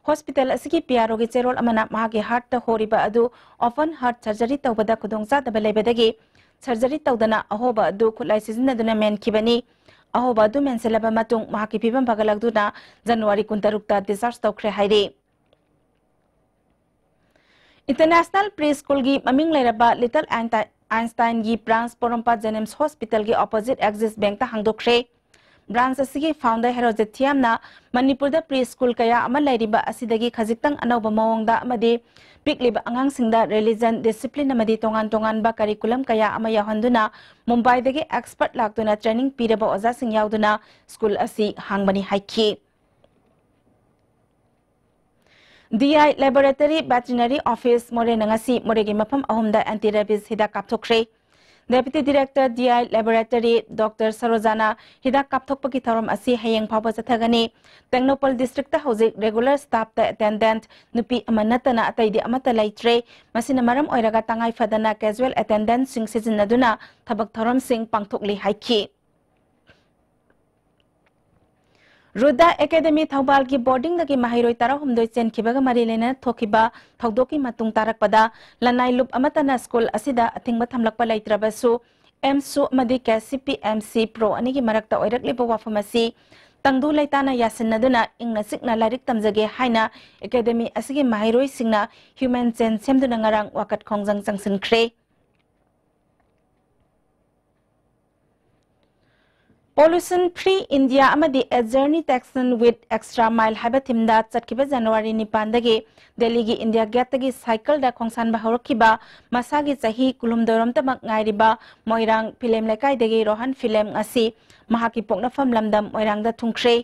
ꯍꯣꯁꯄꯤꯇꯥꯜ ꯑꯁꯤꯒꯤ ꯄꯤ ꯑꯥꯔ ꯑꯣꯒꯤ ꯆꯦꯔꯣꯜ ꯑꯃꯅ ꯃꯍꯥꯛꯀꯤ ꯍꯥꯔꯠꯇ ꯍꯣꯔꯤꯕ ꯑꯗꯨ ꯑꯣꯄꯟ ꯍꯥꯔꯠ ꯁꯔꯖꯔꯤ ꯇꯧꯕꯗ ꯈꯨꯗꯣꯡꯆꯥꯗꯕ ꯂꯩꯕꯗꯒꯤ ꯁꯔꯖꯔꯤ ꯇꯧꯗꯅ ꯑꯍꯣꯕ ꯑꯗꯨ ꯈꯨꯠꯂꯥꯏ ꯁꯤꯖꯤꯟꯅꯗꯨꯅ ꯃꯦꯟꯈꯤꯕꯅꯤ꯫ ꯑꯍꯣꯕ ꯑꯗꯨ ꯃꯦꯟꯁꯤꯜꯂꯕ ꯃꯇꯨꯡ ꯃꯍꯥꯛꯀꯤ ꯐꯤꯕꯝ ꯐꯒꯠꯂꯛꯇꯨꯅ ꯖꯅꯋꯥꯔꯤ ꯀꯨꯟꯇꯔꯨꯛꯇ ꯗꯤꯁꯆꯥꯔꯖ ꯇꯧꯈ꯭ꯔꯦ ꯍꯥꯏꯔꯤ꯫ ꯏꯟꯇꯔꯅꯦꯁꯅꯦꯜ ꯄ꯭ꯔꯤ ꯁ꯭ꯀꯨꯜꯒꯤ ꯃꯃꯤꯡ ꯂꯩꯔꯕ ꯂꯤꯇꯜ ꯑꯥꯏꯟꯁꯇꯥꯏꯟꯒꯤ ꯕ꯭ꯔꯥꯟꯁ ꯄꯣꯔꯣꯝꯄꯥꯠ ꯖꯦꯅꯤꯝꯁ ꯍꯣꯁꯄꯤꯇꯥꯜꯒꯤ ꯑꯣꯄꯣꯖꯤꯠ ꯑꯦꯛꯖꯤꯁ ꯕꯦꯡꯛꯇ ꯍꯥꯡꯗꯣꯛꯈ꯭ꯔꯦ꯫ branch ꯑꯁꯤꯒꯤ founder ꯍꯦꯔꯣꯖꯤꯠ ꯊꯤꯌꯥꯝꯅ ꯃꯅꯤꯄꯨꯔꯗ pre school ꯀꯌꯥ ꯑꯃ ꯂꯩꯔꯤꯕ ꯑꯁꯤꯗꯒꯤ ꯈꯖꯤꯛꯇꯪ ꯑꯅꯧꯕ ꯃꯑꯣꯡꯗ ꯑꯃꯗꯤ ꯄꯤꯛꯂꯤꯕ ꯑꯉꯥꯡꯁꯤꯡꯗ religion, discipline ꯑꯃꯗꯤ ꯇꯣꯉꯥꯟ ꯇꯣꯉꯥꯟꯕ curriculum ꯀꯌꯥ ꯑꯃ ꯌꯥꯎꯍꯟꯗꯨꯅ ꯃꯨꯝꯕꯥꯏꯗꯒꯤ expert ꯂꯥꯛꯇꯨꯅ training ꯄꯤꯔꯕ ꯑꯣꯖꯥꯁꯤꯡ ꯌꯥꯎꯗꯨꯅ school ꯑꯁꯤ ꯍꯥꯡꯕꯅꯤ ꯍꯥꯏꯈꯤ꯫ D I Laboratory Veterinary Office ꯃꯣꯔꯦꯅ ꯉꯁꯤ ꯃꯣꯔꯦꯒꯤ ꯃꯐꯝ ꯑꯍꯨꯝꯗ anti rabies ꯍꯤꯗꯥꯛ ꯀꯥꯞꯊꯣꯛꯈ꯭ꯔꯦ꯫ Deputy Director D I Laboratory Doctor ꯁꯔꯣꯖꯥꯅ ꯍꯤꯗꯥꯛ ꯀꯥꯞꯊꯣꯛꯄꯒꯤ ꯊꯧꯔꯝ ꯑꯁꯤ ꯍꯌꯦꯡ ꯐꯥꯎꯕ ꯆꯠꯊꯒꯅꯤ꯫ ꯇꯦꯡꯅꯧꯄꯜ districtꯇ ꯍꯧꯖꯤꯛ regular staffꯇ attendant ꯅꯨꯄꯤ ꯑꯃ ꯅꯠꯇꯅ ꯑꯇꯩꯗꯤ ꯑꯃꯠꯇ ꯂꯩꯇ꯭ꯔꯦ꯫ ꯃꯁꯤꯅ ꯃꯔꯝ ꯑꯣꯏꯔꯒ ꯇꯉꯥꯏ ꯐꯗꯅ casual attendantꯁꯤꯡ ꯁꯤꯖꯤꯟꯅꯗꯨꯅ ꯊꯕꯛ ꯊꯧꯔꯝꯁꯤꯡ ꯄꯥꯡꯊꯣꯛꯂꯤ ꯍꯥꯏꯈꯤ꯫ ꯔꯨꯗꯥ ꯑꯦꯀꯥꯗꯦꯃꯤ ꯊꯧꯕꯥꯜꯒꯤ ꯕꯣꯔꯗꯤꯡꯗꯒꯤ ꯃꯍꯩꯔꯣꯏ ꯇꯔꯥꯍꯨꯝꯗꯣꯏ ꯆꯦꯟꯈꯤꯕꯒ ꯃꯔꯤ ꯂꯩꯅꯅ ꯊꯣꯛꯈꯤꯕ ꯊꯧꯗꯣꯛꯀꯤ ꯃꯇꯨꯡ ꯇꯥꯔꯛꯄꯗ ꯂꯅꯥꯏ ꯂꯨꯞ ꯑꯃꯠꯇꯅ ꯁ꯭ꯀꯨꯜ ꯑꯁꯤꯗ ꯑꯊꯤꯡꯕ ꯊꯝꯂꯛꯄ ꯂꯩꯇ꯭ꯔꯕꯁꯨ, ꯑꯦꯝꯁꯨ ꯑꯃꯗꯤ K C P M C pro ꯑꯅꯤꯒꯤ ꯃꯔꯛꯇ ꯑꯣꯏꯔꯛꯂꯤꯕ ꯋꯥꯐꯝ ꯑꯁꯤ ꯇꯪꯗꯨ ꯂꯩꯇꯥꯅ ꯌꯥꯁꯤꯟꯅꯗꯨꯅ ꯏꯪꯅ ꯆꯤꯛꯅ ꯂꯥꯏꯔꯤꯛ ꯇꯝꯖꯒꯦ ꯍꯥꯏꯅ ꯑꯦꯀꯥꯗꯦꯃꯤ ꯑꯁꯤꯒꯤ ꯃꯍꯩꯔꯣꯏꯁꯤꯡꯅ human chain ꯁꯦꯝꯗꯨꯅ ꯉꯔꯥꯡ ꯋꯥꯀꯠ ꯈꯣꯡꯖꯪ ꯆꯪꯁꯤꯟꯈ꯭ꯔꯦ꯫ Pollution Free India ꯑꯃꯗꯤ A Journey Taken with Extra Mile ꯍꯥꯏꯕ themeꯗ ꯆꯠꯈꯤꯕ ꯖꯅꯋꯥꯔꯤ ꯅꯤꯄꯥꯟꯗꯒꯤ ꯗꯦꯜꯂꯤꯒꯤ ꯏꯟꯗꯤꯌꯥ ꯒꯦꯠꯇꯒꯤ ꯁꯥꯏꯀꯜꯗ ꯈꯣꯡꯁꯥꯟꯕ ꯍꯧꯔꯛꯈꯤꯕ ꯃꯁꯥꯒꯤ ꯆꯍꯤ ꯀꯨꯟꯍꯨꯝꯗꯣꯏꯔꯣꯝꯇꯃꯛ ꯉꯥꯏꯔꯤꯕ ꯃꯣꯏꯔꯥꯡ ꯐꯤꯂꯦꯝ ꯂꯩꯀꯥꯏꯗꯒꯤ ꯔꯣꯍꯟ ꯐꯤꯂꯦꯝ ꯉꯁꯤ ꯃꯍꯥꯛꯀꯤ ꯄꯣꯛꯅꯐꯝ ꯂꯝꯗꯝ ꯃꯣꯏꯔꯥꯡꯗ ꯊꯨꯡꯈ꯭ꯔꯦ꯫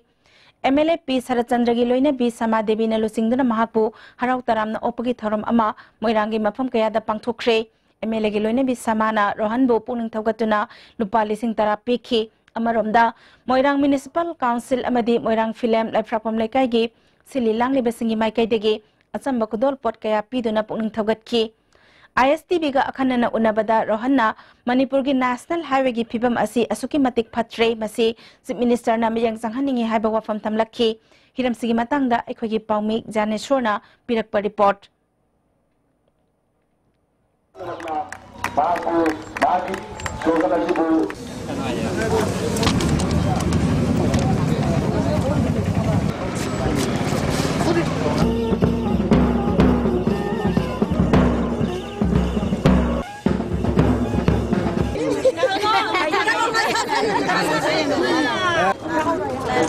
ꯑꯦꯝ ꯑꯦꯜ ꯑꯦ ꯄꯤ ꯁꯔꯠꯆꯟꯗ꯭ꯔꯒꯤ ꯂꯣꯏꯅꯕꯤ ꯁꯃꯥ ꯗꯦꯕꯤꯅ ꯂꯨꯆꯤꯡꯗꯨꯅ ꯃꯍꯥꯛꯄꯨ ꯍꯔꯥꯎ ꯇꯔꯥꯝꯅ ꯑꯣꯛꯄꯒꯤ ꯊꯧꯔꯝ ꯑꯃ ꯃꯣꯏꯔꯥꯡꯒꯤ ꯃꯐꯝ ꯀꯌꯥꯗ ꯄꯥꯡꯊꯣꯛꯈ꯭ꯔꯦ꯫ ꯑꯦꯝ ꯑꯦꯜ ꯑꯦꯒꯤ ꯂꯣꯏꯅꯕꯤ ꯁꯃꯥꯅ ꯔꯣꯍꯟꯕꯨ ꯄꯨꯛꯅꯤꯡ ꯊꯧꯒꯠꯇꯨꯅ ꯂꯨꯄꯥ ꯂꯤꯁꯤꯡ ꯇꯔꯥ ꯄꯤꯈꯤ꯫ ꯑꯃꯔꯣꯝꯗ, ꯃꯣꯏꯔꯥꯡ ꯃ꯭ꯌꯨꯅꯤꯁꯤꯄꯥꯜ ꯀꯥꯎꯟꯁꯤꯜ ꯑꯃꯗꯤ ꯃꯣꯏꯔꯥꯡ ꯐꯤꯂꯦꯝ ꯂꯩꯐ꯭ꯔꯥꯛꯄꯝ ꯂꯩꯀꯥꯏꯒꯤ ꯁꯤꯜꯂꯤ ꯂꯥꯡꯂꯤꯕꯁꯤꯡꯒꯤ ꯃꯥꯏꯀꯩꯗꯒꯤ ꯑꯆꯝꯕ ꯈꯨꯗꯣꯜꯄꯣꯠ ꯀꯌꯥ ꯄꯤꯗꯨꯅ ꯄꯨꯛꯅꯤꯡ ꯊꯧꯒꯠꯈꯤ꯫ ꯑꯥꯏ ꯑꯦꯁ ꯇꯤ ꯚꯤꯒ ꯑꯈꯟꯅꯅ ꯎꯅꯕꯗ ꯔꯣꯍꯟꯅ ꯃꯅꯤꯄꯨꯔꯒꯤ ꯅꯦꯁꯅꯦꯜ ꯍꯥꯏꯋꯦꯒꯤ ꯐꯤꯕꯝ ꯑꯁꯤ ꯑꯁꯨꯛꯀꯤ ꯃꯇꯤꯛ ꯐꯠꯇ꯭ꯔꯦ, ꯃꯁꯤ ꯆꯤꯐ ꯃꯤꯅꯤꯁꯇꯔꯅ ꯃꯤꯠꯌꯦꯡ ꯆꯪꯍꯟꯅꯤꯡꯏ ꯍꯥꯏꯕ ꯋꯥꯐꯝ ꯊꯝꯂꯛꯈꯤ꯫ ꯍꯤꯔꯝꯁꯤꯒꯤ ꯃꯇꯥꯡꯗ ꯑꯩꯈꯣꯏꯒꯤ ꯄꯥꯎꯃꯤ ꯖꯥꯅꯦꯁꯣꯔꯅ ꯄꯤꯔꯛꯄ ꯔꯤꯄꯣꯔꯠ꯫ ꯃꯍꯥꯛꯄꯨ ꯃꯥꯒꯤ ꯁ꯭ꯂꯣꯒꯟ ꯑꯁꯤꯕꯨ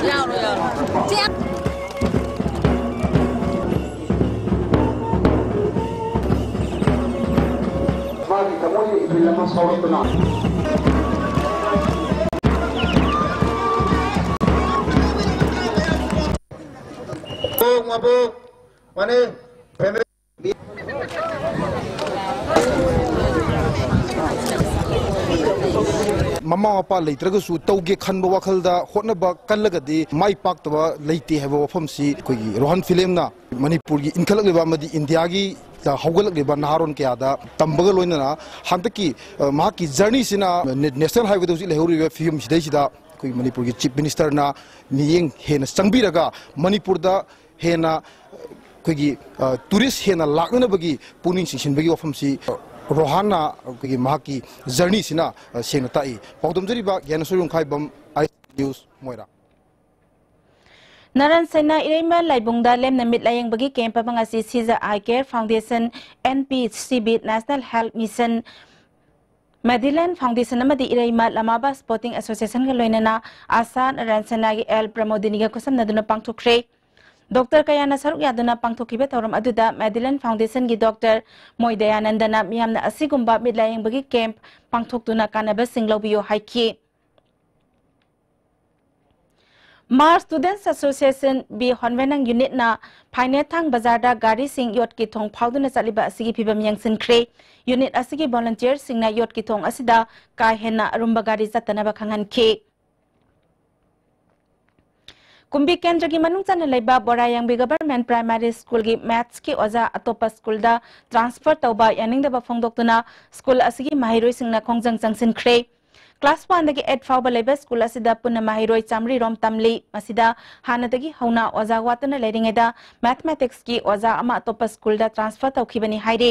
ꯌꯥꯎꯔꯣ, ꯌꯥꯎꯔꯣ꯫ ꯆꯦ꯫ ꯃꯥꯒꯤ ꯊꯃꯣꯏꯒꯤ ꯏꯊꯤꯜ ꯑꯃ ꯁꯥꯎꯔꯛꯇꯨꯅ꯫ ꯃꯕꯨꯛ, ꯃꯕꯨꯛ, ꯃꯅꯦ, family꯫ ꯃꯃꯥ ꯃꯄꯥ ꯂꯩꯇ꯭ꯔꯒꯁꯨ ꯇꯧꯒꯦ ꯈꯟꯕ ꯋꯥꯈꯜꯗ ꯍꯣꯠꯅꯕ ꯀꯜꯂꯒꯗꯤ ꯃꯥꯏ ꯄꯥꯛꯇꯕ ꯂꯩꯇꯦ ꯍꯥꯏꯕ ꯋꯥꯐꯝꯁꯤ ꯑꯩꯈꯣꯏꯒꯤ ꯔꯣꯍꯟ ꯐꯤꯂꯝꯅ ꯃꯅꯤꯄꯨꯔꯒꯤ ꯏꯟꯈꯠꯂꯛꯂꯤꯕ ꯑꯃꯗꯤ ꯏꯟꯗꯤꯌꯥꯒꯤ ꯍꯧꯒꯠꯂꯛꯂꯤꯕ ꯅꯍꯥꯔꯣꯟ ꯀꯌꯥꯗ ꯇꯝꯕꯒ ꯂꯣꯏꯅꯅ ꯍꯟꯗꯛꯀꯤ, ꯑ, ꯃꯍꯥꯛꯀꯤ ꯖꯔꯅꯤꯁꯤꯅ ꯅꯦ-, ꯅꯦꯁꯅꯦꯜ ꯍꯥꯏꯋꯦꯗ ꯍꯧꯖꯤꯛ ꯂꯩꯍꯧꯔꯤꯕ ꯐꯤꯕꯝꯁꯤꯗꯩꯁꯤꯗ ꯑꯩꯈꯣꯏꯒꯤ ꯃꯅꯤꯄꯨꯔꯒꯤ ꯆꯤꯐ ꯃꯤꯅꯤꯁꯇꯔꯅ ꯃꯤꯠꯌꯦꯡ ꯍꯦꯟꯅ ꯆꯪꯕꯤꯔꯒ ꯃꯅꯤꯄꯨꯔꯗ ꯍꯦꯟꯅ ꯑꯩꯈꯣꯏꯒꯤ, ꯑ, ꯇꯨꯔꯤꯁ ꯍꯦꯟꯅ ꯂꯥꯛꯅꯅꯕꯒꯤ ꯄꯨꯛꯅꯤꯡ ꯆꯤꯡꯁꯤꯟꯕꯒꯤ ꯋꯥꯐꯝꯁꯤ, ꯑ, ꯔꯣꯍꯥꯟꯅ ꯑꯩꯈꯣꯏꯒꯤ ꯃꯍꯥꯛꯀꯤ ꯖꯔꯅꯤꯁꯤꯅ, ꯑ, ꯁꯦꯡꯅ ꯇꯥꯛꯏ꯫ ꯄꯥꯎꯗꯝꯖꯔꯤꯕ ꯒ꯭ꯌꯥꯅꯦꯁꯣꯔ ꯌꯣꯡꯈꯥꯏꯕꯝ, ꯑꯥꯏ ꯅ꯭ꯌꯨꯁ, ꯃꯣꯏꯔꯥꯡ꯫ ꯅꯥꯔꯥꯟ ꯁꯦꯅꯥ ꯏꯔꯩꯃ ꯂꯥꯏꯕꯨꯡꯗ ꯂꯦꯝꯅ ꯃꯤꯠ ꯂꯥꯌꯦꯡꯕꯒꯤ ꯀꯦꯝꯞ ꯑꯃ ꯉꯁꯤ Shija I care foundation, N P C B, national health mission, ꯃꯦꯗꯤꯂꯦꯟ ꯐꯥꯎꯟꯗꯦꯁꯟ ꯑꯃꯗꯤ ꯏꯔꯩꯃ ꯂꯃꯥꯕ ꯁ꯭ꯄꯣꯔꯇꯤꯡ ꯑꯦꯁꯣꯁꯤꯌꯦꯁꯟꯒ ꯂꯣꯏꯅꯅ ꯑꯥꯁꯥ ꯅꯥꯔꯥꯟ ꯁꯦꯅꯥꯒꯤ ꯑꯦꯜ ꯄ꯭ꯔꯃꯣꯗꯤꯅꯤꯒ ꯈꯨꯠꯁꯝꯅꯗꯨꯅ ꯄꯥꯡꯊꯣꯛꯈ꯭ꯔꯦ꯫ ꯗꯣꯛꯇꯔ ꯀꯌꯥꯅ ꯁꯔꯨꯛ ꯌꯥꯗꯨꯅ ꯄꯥꯡꯊꯣꯛꯈꯤꯕ ꯊꯧꯔꯝ ꯑꯗꯨꯗ ꯃꯦꯗꯤꯂꯦꯟ ꯐꯥꯎꯟꯗꯦꯁꯟꯒꯤ ꯗꯣꯛꯇꯔ ꯃꯣꯏ ꯗꯌꯥꯅꯟꯗꯅ ꯃꯤꯌꯥꯝꯅ ꯑꯁꯤꯒꯨꯝꯕ ꯃꯤꯠ ꯂꯥꯌꯦꯡꯕꯒꯤ ꯀꯦꯝꯞ ꯄꯥꯡꯊꯣꯛꯇꯨꯅ ꯀꯥꯟꯅꯕꯁꯤꯡ ꯂꯧꯕꯤꯌꯨ ꯍꯥꯏꯈꯤ꯫ ꯃꯥꯔ ꯁ꯭ꯇꯨꯗꯦꯟꯠꯁ ꯑꯦꯁꯣꯁꯤꯌꯦꯁꯟ ꯕꯤ ꯍꯣꯟꯕꯦꯅꯪ ꯌꯨꯅꯤꯠꯅ ꯐꯥꯏꯅꯦꯊꯥꯡ ꯕꯖꯥꯔꯗ ꯒꯥꯔꯤꯁꯤꯡ ꯌꯣꯠꯀꯤ ꯊꯣꯡ ꯐꯥꯎꯗꯨꯅ ꯆꯠꯂꯤꯕ ꯑꯁꯤꯒꯤ ꯐꯤꯕꯝ ꯌꯦꯡꯁꯤꯟꯈ꯭ꯔꯦ꯫ ꯌꯨꯅꯤꯠ ꯑꯁꯤꯒꯤ ꯚꯣꯂꯨꯟꯇꯤꯌꯔꯁꯤꯡꯅ ꯌꯣꯠꯀꯤ ꯊꯣꯡ ꯑꯁꯤꯗ ꯀꯥ ꯍꯦꯟꯅ ꯑꯔꯨꯝꯕ ꯒꯥꯔꯤ ꯆꯠꯇꯅꯕ ꯈꯪꯍꯟꯈꯤ꯫ ꯀꯨꯝꯕꯤ ꯀꯦꯟꯗ꯭ꯔꯒꯤ ꯃꯅꯨꯡ ꯆꯟꯅ ꯂꯩꯕ ꯕꯣꯔꯥꯌꯥꯡꯕꯤ ꯒꯚꯔꯟꯃꯦꯟꯠ ꯄ꯭ꯔꯥꯏꯃꯥꯔꯤ ꯁ꯭ꯀꯨꯜꯒꯤ ꯃꯦꯊꯁꯀꯤ ꯑꯣꯖꯥ ꯑꯇꯣꯞꯄ ꯁ꯭ꯀꯨꯜꯗ ꯇ꯭ꯔꯥꯟꯁꯐꯔ ꯇꯧꯕ ꯌꯥꯅꯤꯡꯗꯕ ꯐꯣꯡꯗꯣꯛꯇꯨꯅ ꯁ꯭ꯀꯨꯜ ꯑꯁꯤꯒꯤ ꯃꯍꯩꯔꯣꯏꯁꯤꯡꯅ ꯈꯣꯡꯖꯪ ꯆꯪꯁꯤꯟꯈ꯭ꯔꯦ꯫ ꯀ꯭ꯂꯥꯁ ꯋꯥꯟꯗꯒꯤ ꯑꯩꯠ ꯐꯥꯎꯕ ꯂꯩꯕ ꯁ꯭ꯀꯨꯜ ꯑꯁꯤꯗ ꯄꯨꯟꯅ ꯃꯍꯩꯔꯣꯏ ꯆꯥꯃꯔꯤ ꯔꯣꯝ ꯇꯝꯂꯤ꯫ ꯃꯁꯤꯗ ꯍꯥꯟꯅꯗꯒꯤ ꯍꯧꯅ ꯑꯣꯖꯥ ꯋꯥꯠꯇꯨꯅ ꯂꯩꯔꯤꯉꯩꯗ ꯃꯦꯊꯃꯦꯇꯤꯛꯁꯀꯤ ꯑꯣꯖꯥ ꯑꯃ ꯑꯇꯣꯞꯄ ꯁ꯭ꯀꯨꯜꯗ ꯇ꯭ꯔꯥꯟꯁꯐꯔ ꯇꯧꯈꯤꯕꯅꯤ ꯍꯥꯏꯔꯤ꯫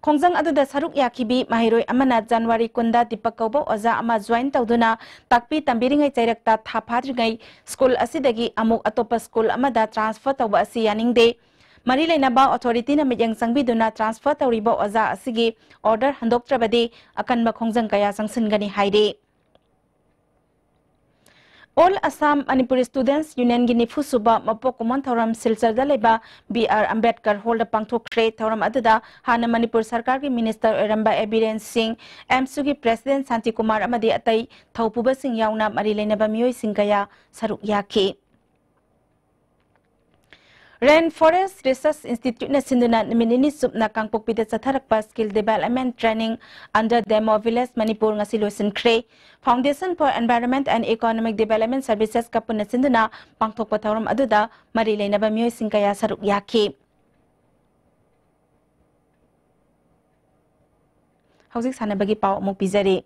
ꯈꯣꯡꯖꯪ ꯑꯗꯨꯗ ꯁꯔꯨꯛ ꯌꯥꯈꯤꯕꯤ ꯃꯍꯩꯔꯣꯏ ꯑꯃꯅ ꯖꯅꯋꯥꯔꯤ ꯀꯨꯟꯗ ꯗꯤꯄꯛ ꯀꯧꯕ ꯑꯣꯖꯥ ꯑꯃ ꯖꯣꯏꯟ ꯇꯧꯗꯨꯅ ꯇꯥꯛꯄꯤ ꯇꯝꯕꯤꯔꯤꯉꯩ ꯆꯩꯔꯛꯇ ꯊꯥ ꯐꯥꯗ꯭ꯔꯤꯉꯩ ꯁ꯭ꯀꯨꯜ ꯑꯁꯤꯗꯒꯤ ꯑꯃꯨꯛ ꯑꯇꯣꯞꯄ ꯁ꯭ꯀꯨꯜ ꯑꯃꯗ ꯇ꯭ꯔꯥꯟꯁꯐꯔ ꯇꯧꯕ ꯑꯁꯤ ꯌꯥꯅꯤꯡꯗꯦ꯫ ꯃꯔꯤ ꯂꯩꯅꯕ ꯑꯣꯊꯣꯔꯤꯇꯤꯅ ꯃꯤꯠꯌꯦꯡ ꯆꯪꯕꯤꯗꯨꯅ ꯇ꯭ꯔꯥꯟꯁꯐꯔ ꯇꯧꯔꯤꯕ ꯑꯣꯖꯥ ꯑꯁꯤꯒꯤ ꯑꯣꯔꯗꯔ ꯍꯟꯗꯣꯛꯇ꯭ꯔꯕꯗꯤ ꯑꯀꯟꯕ ꯈꯣꯡꯖꯪ ꯀꯌꯥ ꯆꯪꯁꯤꯟꯒꯅꯤ ꯍꯥꯏꯔꯤ꯫ All Assam Manipur Students Union ꯒꯤ ꯅꯤꯐꯨ ꯁꯨꯕ ꯃꯄꯣꯛ ꯀꯨꯝꯑꯣꯟ ꯊꯧꯔꯝ ꯁꯤꯜꯆꯔꯗ ꯂꯩꯕ ꯕꯤ ꯑꯥꯔ ꯑꯝꯕꯦꯗꯀꯔ ꯍꯣꯜꯗ ꯄꯥꯡꯊꯣꯛꯈ꯭ꯔꯦ꯫ ꯊꯧꯔꯝ ꯑꯗꯨꯗ ꯍꯥꯟꯅ ꯃꯅꯤꯄꯨꯔ ꯁꯔꯀꯥꯔꯒꯤ ꯃꯤꯅꯤꯁꯇꯔ ꯑꯣꯏꯔꯝꯕ ꯑꯦ ꯕꯤꯔꯦꯟ ꯁꯤꯡ, ꯑꯦꯝꯁꯨꯒꯤ ꯄ꯭ꯔꯦꯁꯤꯗꯦꯟ ꯁꯥꯟꯇꯤ ꯀꯨꯃꯥꯔ ꯑꯃꯗꯤ ꯑꯇꯩ ꯊꯧꯄꯨꯕꯁꯤꯡ ꯌꯥꯎꯅ ꯃꯔꯤ ꯂꯩꯅꯕ ꯃꯤꯑꯣꯏꯁꯤꯡ ꯀꯌꯥ ꯁꯔꯨꯛ ꯌꯥꯈꯤ꯫ ꯔꯦꯟ ꯐꯣꯔꯦꯁ ꯔꯤꯁꯔꯁ ꯏꯟꯁꯇꯤꯇ꯭ꯌꯨꯠꯅ ꯁꯤꯟꯗꯨꯅ ꯅꯨꯃꯤꯠ ꯅꯤꯅꯤ ꯆꯨꯞꯅ ꯀꯥꯡꯄꯣꯛꯄꯤꯗ ꯆꯠꯊꯔꯛꯄ skill development training under Demo Village Manipur ꯉꯁꯤ ꯂꯣꯏꯁꯤꯟꯈ꯭ꯔꯦ꯫ Foundation for Environment and Economic Development Services ꯀ ꯄꯨꯟꯅ ꯁꯤꯟꯗꯨꯅ ꯄꯥꯡꯊꯣꯛꯄ ꯊꯧꯔꯝ ꯑꯗꯨꯗ ꯃꯔꯤ ꯂꯩꯅꯕ ꯃꯤꯑꯣꯏꯁꯤꯡ ꯀꯌꯥ ꯁꯔꯨꯛ ꯌꯥꯈꯤ꯫ ꯍꯧꯖꯤꯛ ꯁꯥꯟꯅꯕꯒꯤ ꯄꯥꯎ ꯑꯃꯨꯛ ꯄꯤꯖꯔꯤ꯫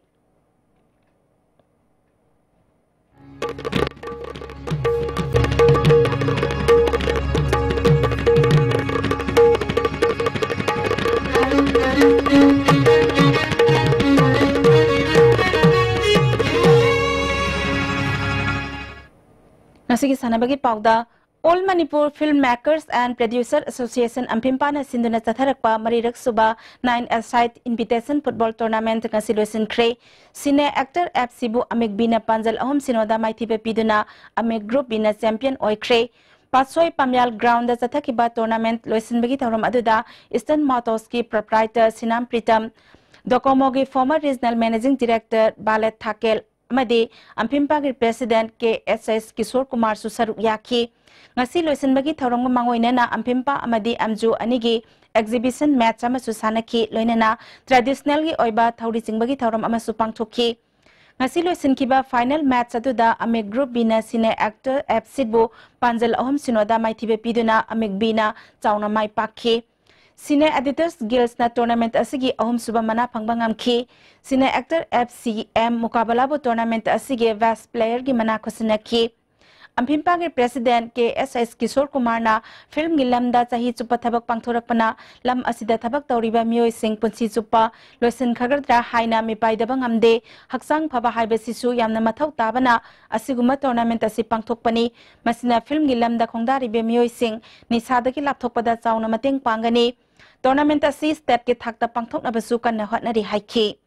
ꯉꯁꯤꯒꯤ ꯁꯥꯟꯅꯕꯒꯤ ꯄꯥꯎꯗ, All Manipur Film Makers and Producer Association ꯑꯝꯐꯤꯝꯄꯥꯅ ꯁꯤꯟꯗꯨꯅ ꯆꯠꯊꯔꯛꯄ ꯃꯔꯤꯔꯛ ꯁꯨꯕ Nine-a-side Invitation Football Tournament ꯉꯁꯤ ꯂꯣꯏꯁꯤꯟꯈ꯭ꯔꯦ꯫ Cine Actor F ꯁꯤꯕꯨ ꯑꯃꯤꯛ ꯕꯤꯅ ꯄꯥꯟꯖꯜ ꯑꯍꯨꯝ ꯁꯤꯅꯣꯗ ꯃꯥꯏꯊꯤꯕ ꯄꯤꯗꯨꯅ ꯑꯃꯤꯛ Group ꯕꯤꯅ champion ꯑꯣꯏꯈ꯭ꯔꯦ꯫ ꯄꯥꯠꯁꯣꯏ ꯄꯥꯝꯌꯥꯜ ground ꯗ ꯆꯠꯊꯈꯤꯕ tournament ꯂꯣꯏꯁꯤꯟꯕꯒꯤ ꯊꯧꯔꯝ ꯑꯗꯨꯗ Eastern Motors ꯀꯤ proprietor ꯁꯤꯅꯥꯝ ꯄ꯭ꯔꯤꯇꯝ, Docomo ꯒꯤ former regional managing director ꯕꯥꯂꯦꯠ ꯊꯥꯀꯦꯜ ꯑꯃꯗꯤ ꯑꯝꯐꯤꯝꯄꯥꯒꯤ president ꯀꯦ ꯑꯦꯁ ꯑꯦꯁ ꯀꯤꯁꯣꯔ ꯀꯨꯃꯥꯔꯁꯨ ꯁꯔꯨꯛ ꯌꯥꯈꯤ꯫ ꯉꯁꯤ ꯂꯣꯏꯁꯤꯟꯕꯒꯤ ꯊꯧꯔꯝꯒ ꯃꯥꯡꯑꯣꯏꯅꯅ ꯑꯝꯐꯤꯝꯄꯥ ꯑꯃꯗꯤ ꯑꯝꯖꯨ ꯑꯅꯤꯒꯤ exhibition match ꯑꯃꯁꯨ ꯁꯥꯟꯅꯈꯤ, ꯂꯣꯏꯅꯅ traditional ꯒꯤ ꯑꯣꯏꯕ ꯊꯧꯔꯤ ꯆꯤꯡꯕꯒꯤ ꯊꯧꯔꯝ ꯑꯃꯁꯨ ꯄꯥꯡꯊꯣꯛꯈꯤ꯫ ꯉꯁꯤ ꯂꯣꯏꯁꯤꯟꯈꯤꯕ final match ꯑꯗꯨꯗ ꯑꯃꯤꯛ Group ꯕꯤꯅ Cine Actor F ꯁꯤꯕꯨ ꯄꯥꯟꯖꯜ ꯑꯍꯨꯝ ꯁꯤꯅꯣꯗ ꯃꯥꯏꯊꯤꯕ ꯄꯤꯗꯨꯅ ꯑꯃꯤꯛ ꯕꯤꯅ ꯆꯥꯎꯅ ꯃꯥꯏ ꯄꯥꯛꯈꯤ꯫ Cine Editors Guilds ꯅ tournament ꯑꯁꯤꯒꯤ ꯑꯍꯨꯝꯁꯨꯕ ꯃꯅꯥ ꯐꯪꯕ ꯉꯝꯈꯤ꯫ Cine Actor F C M ꯃꯨꯀꯥꯕꯂꯥꯕꯨ tournament ꯑꯁꯤꯒꯤ best player ꯒꯤ ꯃꯅꯥ ꯈꯨꯠꯁꯤꯟꯅꯈꯤ꯫ ꯑꯝꯐꯤꯝꯄꯥꯒꯤ president ꯀꯦ ꯑꯦꯁ ꯑꯦꯁ ꯀꯤꯁꯣꯔ ꯀꯨꯃꯥꯔꯅ film ꯒꯤ ꯂꯝꯗ ꯆꯍꯤ ꯆꯨꯞꯄ ꯊꯕꯛ ꯄꯥꯡꯊꯣꯔꯛꯄꯅ ꯂꯝ ꯑꯁꯤꯗ ꯊꯕꯛ ꯇꯧꯔꯤꯕ ꯃꯤꯑꯣꯏꯁꯤꯡ ꯄꯨꯟꯁꯤ ꯆꯨꯞꯄ ꯂꯣꯏꯁꯤꯟꯈ꯭ꯔꯒꯗ꯭ꯔꯥ ꯍꯥꯏꯅ ꯃꯤꯄꯥꯏꯗꯕ ꯉꯝꯗꯦ꯫ ꯍꯛꯆꯥꯡ ꯐꯕ ꯍꯥꯏꯕꯁꯤꯁꯨ ꯌꯥꯝꯅ ꯃꯊꯧ ꯇꯥꯕꯅ ꯑꯁꯤꯒꯨꯝꯕ tournament ꯑꯁꯤ ꯄꯥꯡꯊꯣꯛꯄꯅꯤ꯫ ꯃꯁꯤꯅ film ꯒꯤ ꯂꯝꯗ ꯈꯣꯡꯗꯥꯔꯤꯕ ꯃꯤꯑꯣꯏꯁꯤꯡ ꯅꯤꯁꯥꯗꯒꯤ ꯂꯥꯞꯊꯣꯛꯄꯗ ꯆꯥꯎꯅ ꯃꯇꯦꯡ ꯄꯥꯡꯒꯅꯤ꯫ Tournament ꯑꯁꯤ state ꯀꯤ ꯊꯥꯛꯇ ꯄꯥꯡꯊꯣꯛꯅꯕꯁꯨ ꯀꯟꯅ ꯍꯣꯠꯅꯔꯤ ꯍꯥꯏꯈꯤ꯫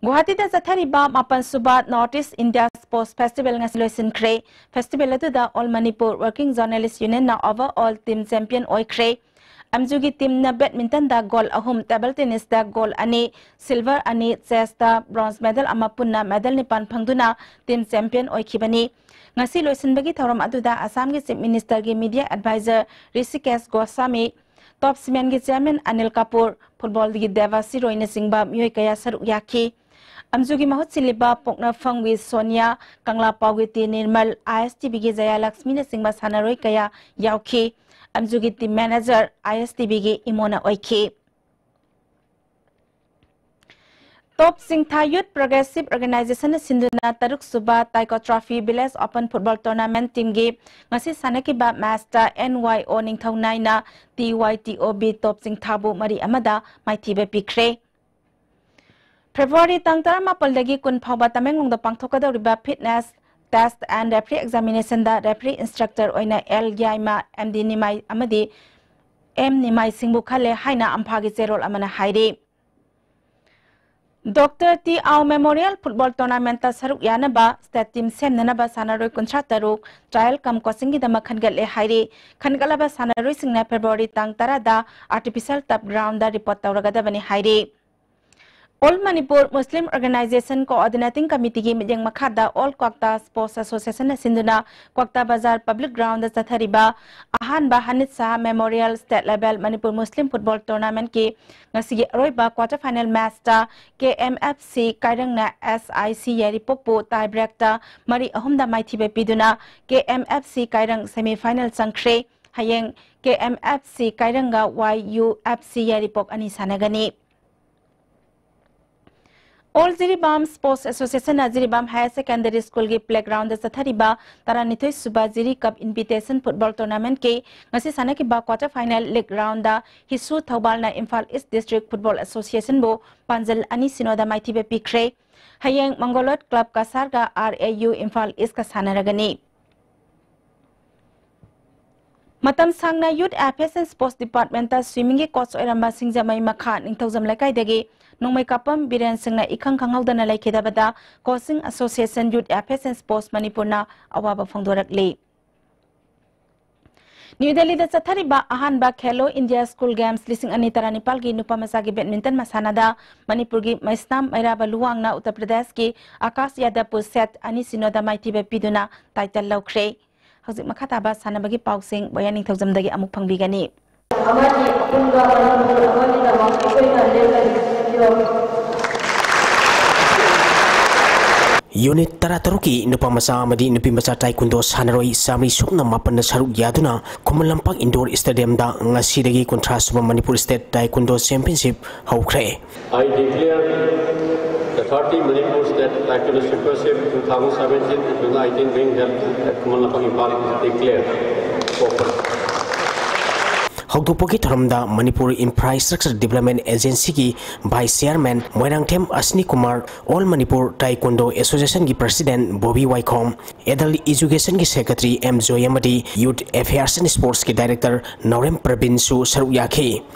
ꯒꯨꯋꯥꯍꯥꯇꯤꯗ ꯆꯠꯊꯔꯤꯕ ꯃꯥꯄꯟ ꯁꯨꯕ North East India Sports Festival ꯉꯁꯤ ꯂꯣꯏꯁꯤꯟꯈ꯭ꯔꯦ꯫ Festival ꯑꯗꯨꯗ All Manipur Working Journalist Unionꯅ overall team champion ꯑꯣꯏꯈ꯭ꯔꯦ꯫ ꯑꯦꯝꯖꯨꯒꯤ teamꯅ badmintonꯗ goal ꯑꯍꯨꯝ, table tennisꯇ goal ꯑꯅꯤ, silver ꯑꯅꯤ, chessꯇ bronze medal ꯑꯃ, ꯄꯨꯟꯅ medal ꯅꯤꯄꯥꯟ ꯐꯪꯗꯨꯅ team champion ꯑꯣꯏꯈꯤꯕꯅꯤ꯫ ꯉꯁꯤ ꯂꯣꯏꯁꯤꯟꯕꯒꯤ ꯊꯧꯔꯝ ꯑꯗꯨꯗ ꯑꯁꯥꯝꯒꯤ Chief Ministerꯒꯤ media advisor Rishikesh Goswami, Top Cementꯒꯤ chairman Anil Kapoor, footballꯒꯤ ꯗꯦꯕꯥꯁꯤ ꯔꯣꯏꯅꯆꯤꯡꯕ ꯃꯤꯑꯣꯏ ꯀꯌꯥ ꯁꯔꯨꯛ ꯌꯥꯈꯤ꯫ ꯑꯦꯝꯖꯨꯒꯤ ꯃꯍꯨꯠ ꯁꯤꯜꯂꯤꯕ ꯄꯣꯛꯅꯐꯝꯒꯤ ꯁꯣꯅꯤꯌꯥ, ꯀꯪꯂꯥꯄꯥꯎꯒꯤ ꯇꯤ ꯅꯤꯔꯃꯜ, ISTBꯒꯤ ꯖꯌꯥꯂꯛꯁꯃꯤꯅꯆꯤꯡꯕ ꯁꯥꯟꯅꯔꯣꯏ ꯀꯌꯥ ꯌꯥꯎꯈꯤ꯫ ꯑꯦꯝꯖꯨꯒꯤ team manager, ISTBꯒꯤ ꯏꯃꯣꯅ ꯑꯣꯏꯈꯤ꯫ Top ꯆꯤꯡꯊꯥ Youth Progressive Organizationꯅ ꯁꯤꯟꯗꯨꯅ ꯇꯔꯨꯛ ꯁꯨꯕ Taiko Trophy Village Open Football Tournament teamꯒꯤ ꯉꯁꯤ ꯁꯥꯟꯅꯈꯤꯕ matchꯇ NYO ꯅꯤꯡꯊꯧ ꯅꯥꯏꯅ TYTOB Top ꯆꯤꯡꯊꯥꯕꯨ ꯃꯔꯤ ꯑꯃꯗ ꯃꯥꯏꯊꯤꯕ ꯄꯤꯈ꯭ꯔꯦ꯫ February ꯇꯥꯡ ꯇꯔꯥꯃꯥꯄꯜꯗꯒꯤ ꯀꯨꯟ ꯐꯥꯎꯕ ꯇꯃꯦꯡꯂꯣꯡꯗ ꯄꯥꯡꯊꯣꯛꯀꯗꯧꯔꯤꯕ fitness test and referee examinationꯗ referee instructor ꯑꯣꯏꯅ ꯑꯦꯜ ꯌꯥꯏꯃ, ꯑꯦꯝ ꯗꯤ ꯅꯤꯃꯥꯏ ꯑꯃꯗꯤ ꯑꯦꯝ ꯅꯤꯃꯥꯏ ꯁꯤꯡꯕꯨ ꯈꯜꯂꯦ ꯍꯥꯏꯅ ꯑꯝꯐꯥꯒꯤ ꯆꯦꯔꯣꯜ ꯑꯃꯅ ꯍꯥꯏꯔꯤ꯫ ꯗꯣꯛꯇꯔ ꯇꯤ ꯑꯥꯎ Memorial Football Tournamentꯇ ꯁꯔꯨꯛ ꯌꯥꯅꯕ state team ꯁꯦꯝꯅꯅꯕ ꯁꯥꯟꯅꯔꯣꯏ ꯀꯨꯟꯊ꯭ꯔꯥ ꯇꯔꯨꯛ trial cum coachingꯒꯤꯗꯃꯛ ꯈꯟꯒꯠꯂꯦ ꯍꯥꯏꯔꯤ꯫ ꯈꯟꯒꯠꯂꯕ ꯁꯥꯟꯅꯔꯣꯏꯁꯤꯡꯅ February ꯇꯥꯡ ꯇꯔꯥꯗ artificial turf groundꯗ report ꯇꯧꯔꯒꯗꯕꯅꯤ ꯍꯥꯏꯔꯤ꯫ All Manipur Muslim Organization Coordinating Committeeꯒꯤ ꯃꯤꯠꯌꯦꯡ ꯃꯈꯥꯗ All Kwakta Sports Associationꯅ ꯁꯤꯟꯗꯨꯅ ꯀ꯭ꯋꯥꯛꯇꯥ ꯕꯖꯥꯔ public groundꯗ ꯆꯠꯊꯔꯤꯕ ꯑꯍꯥꯟꯕ ꯍꯅꯤꯠ Shah Memorial State Level Manipur Muslim Football Tournamentꯀꯤ ꯉꯁꯤꯒꯤ ꯑꯔꯣꯏꯕ quarter final matchꯇ KMFC ꯀꯥꯏꯔꯪꯅ SIC ꯌꯥꯏꯔꯤꯄꯣꯛꯄꯨ tie breakꯇ ꯃꯔꯤ ꯑꯍꯨꯝꯗ ꯃꯥꯏꯊꯤꯕ ꯄꯤꯗꯨꯅ KMFC ꯀꯥꯏꯔꯪ semi final ꯆꯪꯈ꯭ꯔꯦ꯫ ꯍꯌꯦꯡ KMFC ꯀꯥꯏꯔꯪꯒ YUFC ꯌꯥꯏꯔꯤꯄꯣꯛ ꯑꯅꯤ ꯁꯥꯟꯅꯒꯅꯤ꯫ All Jiribam Sports Associationꯅ Jiribam Higher Secondary Schoolꯒꯤ playgroundꯗ ꯆꯠꯊꯔꯤꯕ ꯇꯔꯥꯅꯤꯊꯣꯏ ꯁꯨꯕ ꯖꯤꯔꯤ Cup Invitation Football Tournamentꯀꯤ ꯉꯁꯤ ꯁꯥꯟꯅꯈꯤꯕ quarter final league roundꯗ ꯍꯤꯁꯨ ꯊꯧꯕꯥꯜꯅ Imphal East District Football Associationꯕꯨ ꯄꯥꯟꯖꯜ ꯑꯅꯤ ꯁꯤꯅꯣꯗ ꯃꯥꯏꯊꯤꯕ ꯄꯤꯈ꯭ꯔꯦ꯫ ꯍꯌꯦꯡ ꯃꯪꯒꯣꯂꯣꯠ Club ꯀꯁꯥꯔꯒ RAU Imphal Eastꯀ ꯁꯥꯟꯅꯔꯒꯅꯤ꯫ ꯃꯇꯝ ꯁꯥꯡꯅ Youth Affairs and Sports Departmentꯇ swimmingꯒꯤ coach ꯑꯣꯏꯔꯝꯕ ꯁꯤꯡꯖꯃꯩ ꯃꯈꯥ ꯅꯤꯡꯊꯧꯖꯝ ꯂꯩꯀꯥꯏꯗꯒꯤ ꯅꯣꯡꯃꯩꯀꯥꯄꯝ ꯕꯤꯔꯦꯟ ꯁꯤꯡꯅ ꯏꯈꯪ ꯈꯪꯍꯧꯗꯅ ꯂꯩꯈꯤꯗꯕꯗ Coaching Association Youth Affairs and Sports ꯃꯅꯤꯄꯨꯔꯅ ꯑꯋꯥꯕ ꯐꯣꯡꯗꯣꯔꯛꯂꯤ꯫ ꯅ꯭ꯌꯨ ꯗꯦꯜꯂꯤꯗ ꯆꯠꯊꯔꯤꯕ ꯑꯍꯥꯟꯕ ꯈꯦꯂꯣ ꯏꯟꯗꯤꯌꯥ ꯁ꯭ꯀꯨꯜ ꯒꯦꯝꯁ ꯂꯤꯁꯤꯡ ꯑꯅꯤ ꯇꯔꯥꯅꯤꯄꯥꯜꯒꯤ ꯅꯨꯄꯥ ꯃꯆꯥꯒꯤ ꯕꯦꯗꯃꯤꯟꯇꯟ ꯃꯁꯥꯟꯅꯗ ꯃꯅꯤꯄꯨꯔꯒꯤ ꯃꯩꯁꯅꯥꯝ ꯃꯩꯔꯥꯕ ꯂꯨꯋꯥꯡꯅ ꯎꯠꯇꯔ ꯄ꯭ꯔꯗꯦꯁꯀꯤ ꯑꯀꯥꯁ ꯌꯥꯗꯕꯄꯨ ꯁꯦꯠ ꯑꯅꯤ ꯁꯤꯅꯣꯗ ꯃꯥꯏꯊꯤꯕ ꯄꯤꯗꯨꯅ ꯇꯥꯏꯇꯜ ꯂꯧꯈ꯭ꯔꯦ꯫ ꯍꯧꯖꯤꯛ ꯃꯈꯥ ꯇꯥꯕ ꯁꯥꯟꯅꯕꯒꯤ ꯄꯥꯎꯁꯤꯡ ꯕꯣꯌꯥ ꯅꯤꯡꯊꯧꯖꯝꯗꯒꯤ ꯑꯃꯨꯛ ꯐꯪꯕꯤꯒꯅꯤ꯫ ꯑꯃꯗꯤ ꯑꯄꯨꯟꯕ ꯃꯅꯤꯄꯨꯔ ꯑꯃꯒꯤꯗꯃꯛ ꯑꯩꯈꯣꯏꯅ ꯂꯦꯞꯀꯅꯤ꯫ ꯌꯨꯅꯤꯠ ꯇꯔꯥꯇꯔꯨꯛꯀꯤ ꯅꯨꯄꯥ ꯃꯆꯥ ꯑꯃꯗꯤ ꯅꯨꯄꯤ ꯃꯆꯥ ꯇꯥꯏꯀꯨꯟꯗꯣ ꯁꯥꯟꯅꯔꯣꯏ ꯆꯥꯃꯔꯤ ꯁꯨꯞꯅ ꯃꯥꯄꯟꯅ ꯁꯔꯨꯛ ꯌꯥꯗꯨꯅ ꯈꯨꯃꯟ ꯂꯝꯄꯥꯛ ꯏꯟꯗꯣꯔ ꯁ꯭ꯇꯦꯗꯤꯌꯝꯗ ꯉꯁꯤꯗꯒꯤ ꯀꯨꯟꯊ꯭ꯔꯥ ꯁꯨꯕ ꯃꯅꯤꯄꯨꯔ ꯁ꯭ꯇꯦꯠ ꯇꯥꯏꯀꯨꯟꯗꯣ ꯆꯦꯝꯄꯤꯌꯟꯁꯤꯞ ꯍꯧꯈ꯭ꯔꯦ꯫ I declare the thirty Manipur State Taekwondo Championship two thousand seventeen to nineteen being held at Khuman Lamphang, Imphal is declared open. ꯍꯧꯗꯣꯛꯄꯒꯤ ꯊꯧꯔꯝꯗ ꯃꯅꯤꯄꯨꯔ ꯏꯟꯐ꯭ꯔꯥꯁ꯭ꯇ꯭ꯔꯛꯆꯔ ꯗꯤꯕꯦꯂꯞꯃꯦꯟ ꯑꯦꯖꯦꯟꯁꯤꯒꯤ vice chairman Moirangthem Ashani Kumar, all Manipur taekwondo ꯑꯦꯁꯣꯁꯤꯌꯦꯁꯟꯒꯤ president Bobby Waikhom, adult ꯏꯖꯨꯀꯦꯁꯟꯒꯤ secretary M Joy ꯑꯃꯗꯤ youth affairs and ꯁ꯭ꯄꯣꯔꯠꯁꯀꯤ director Naorem Prabinsu ꯁꯔꯨꯛ ꯌꯥꯈꯤ꯫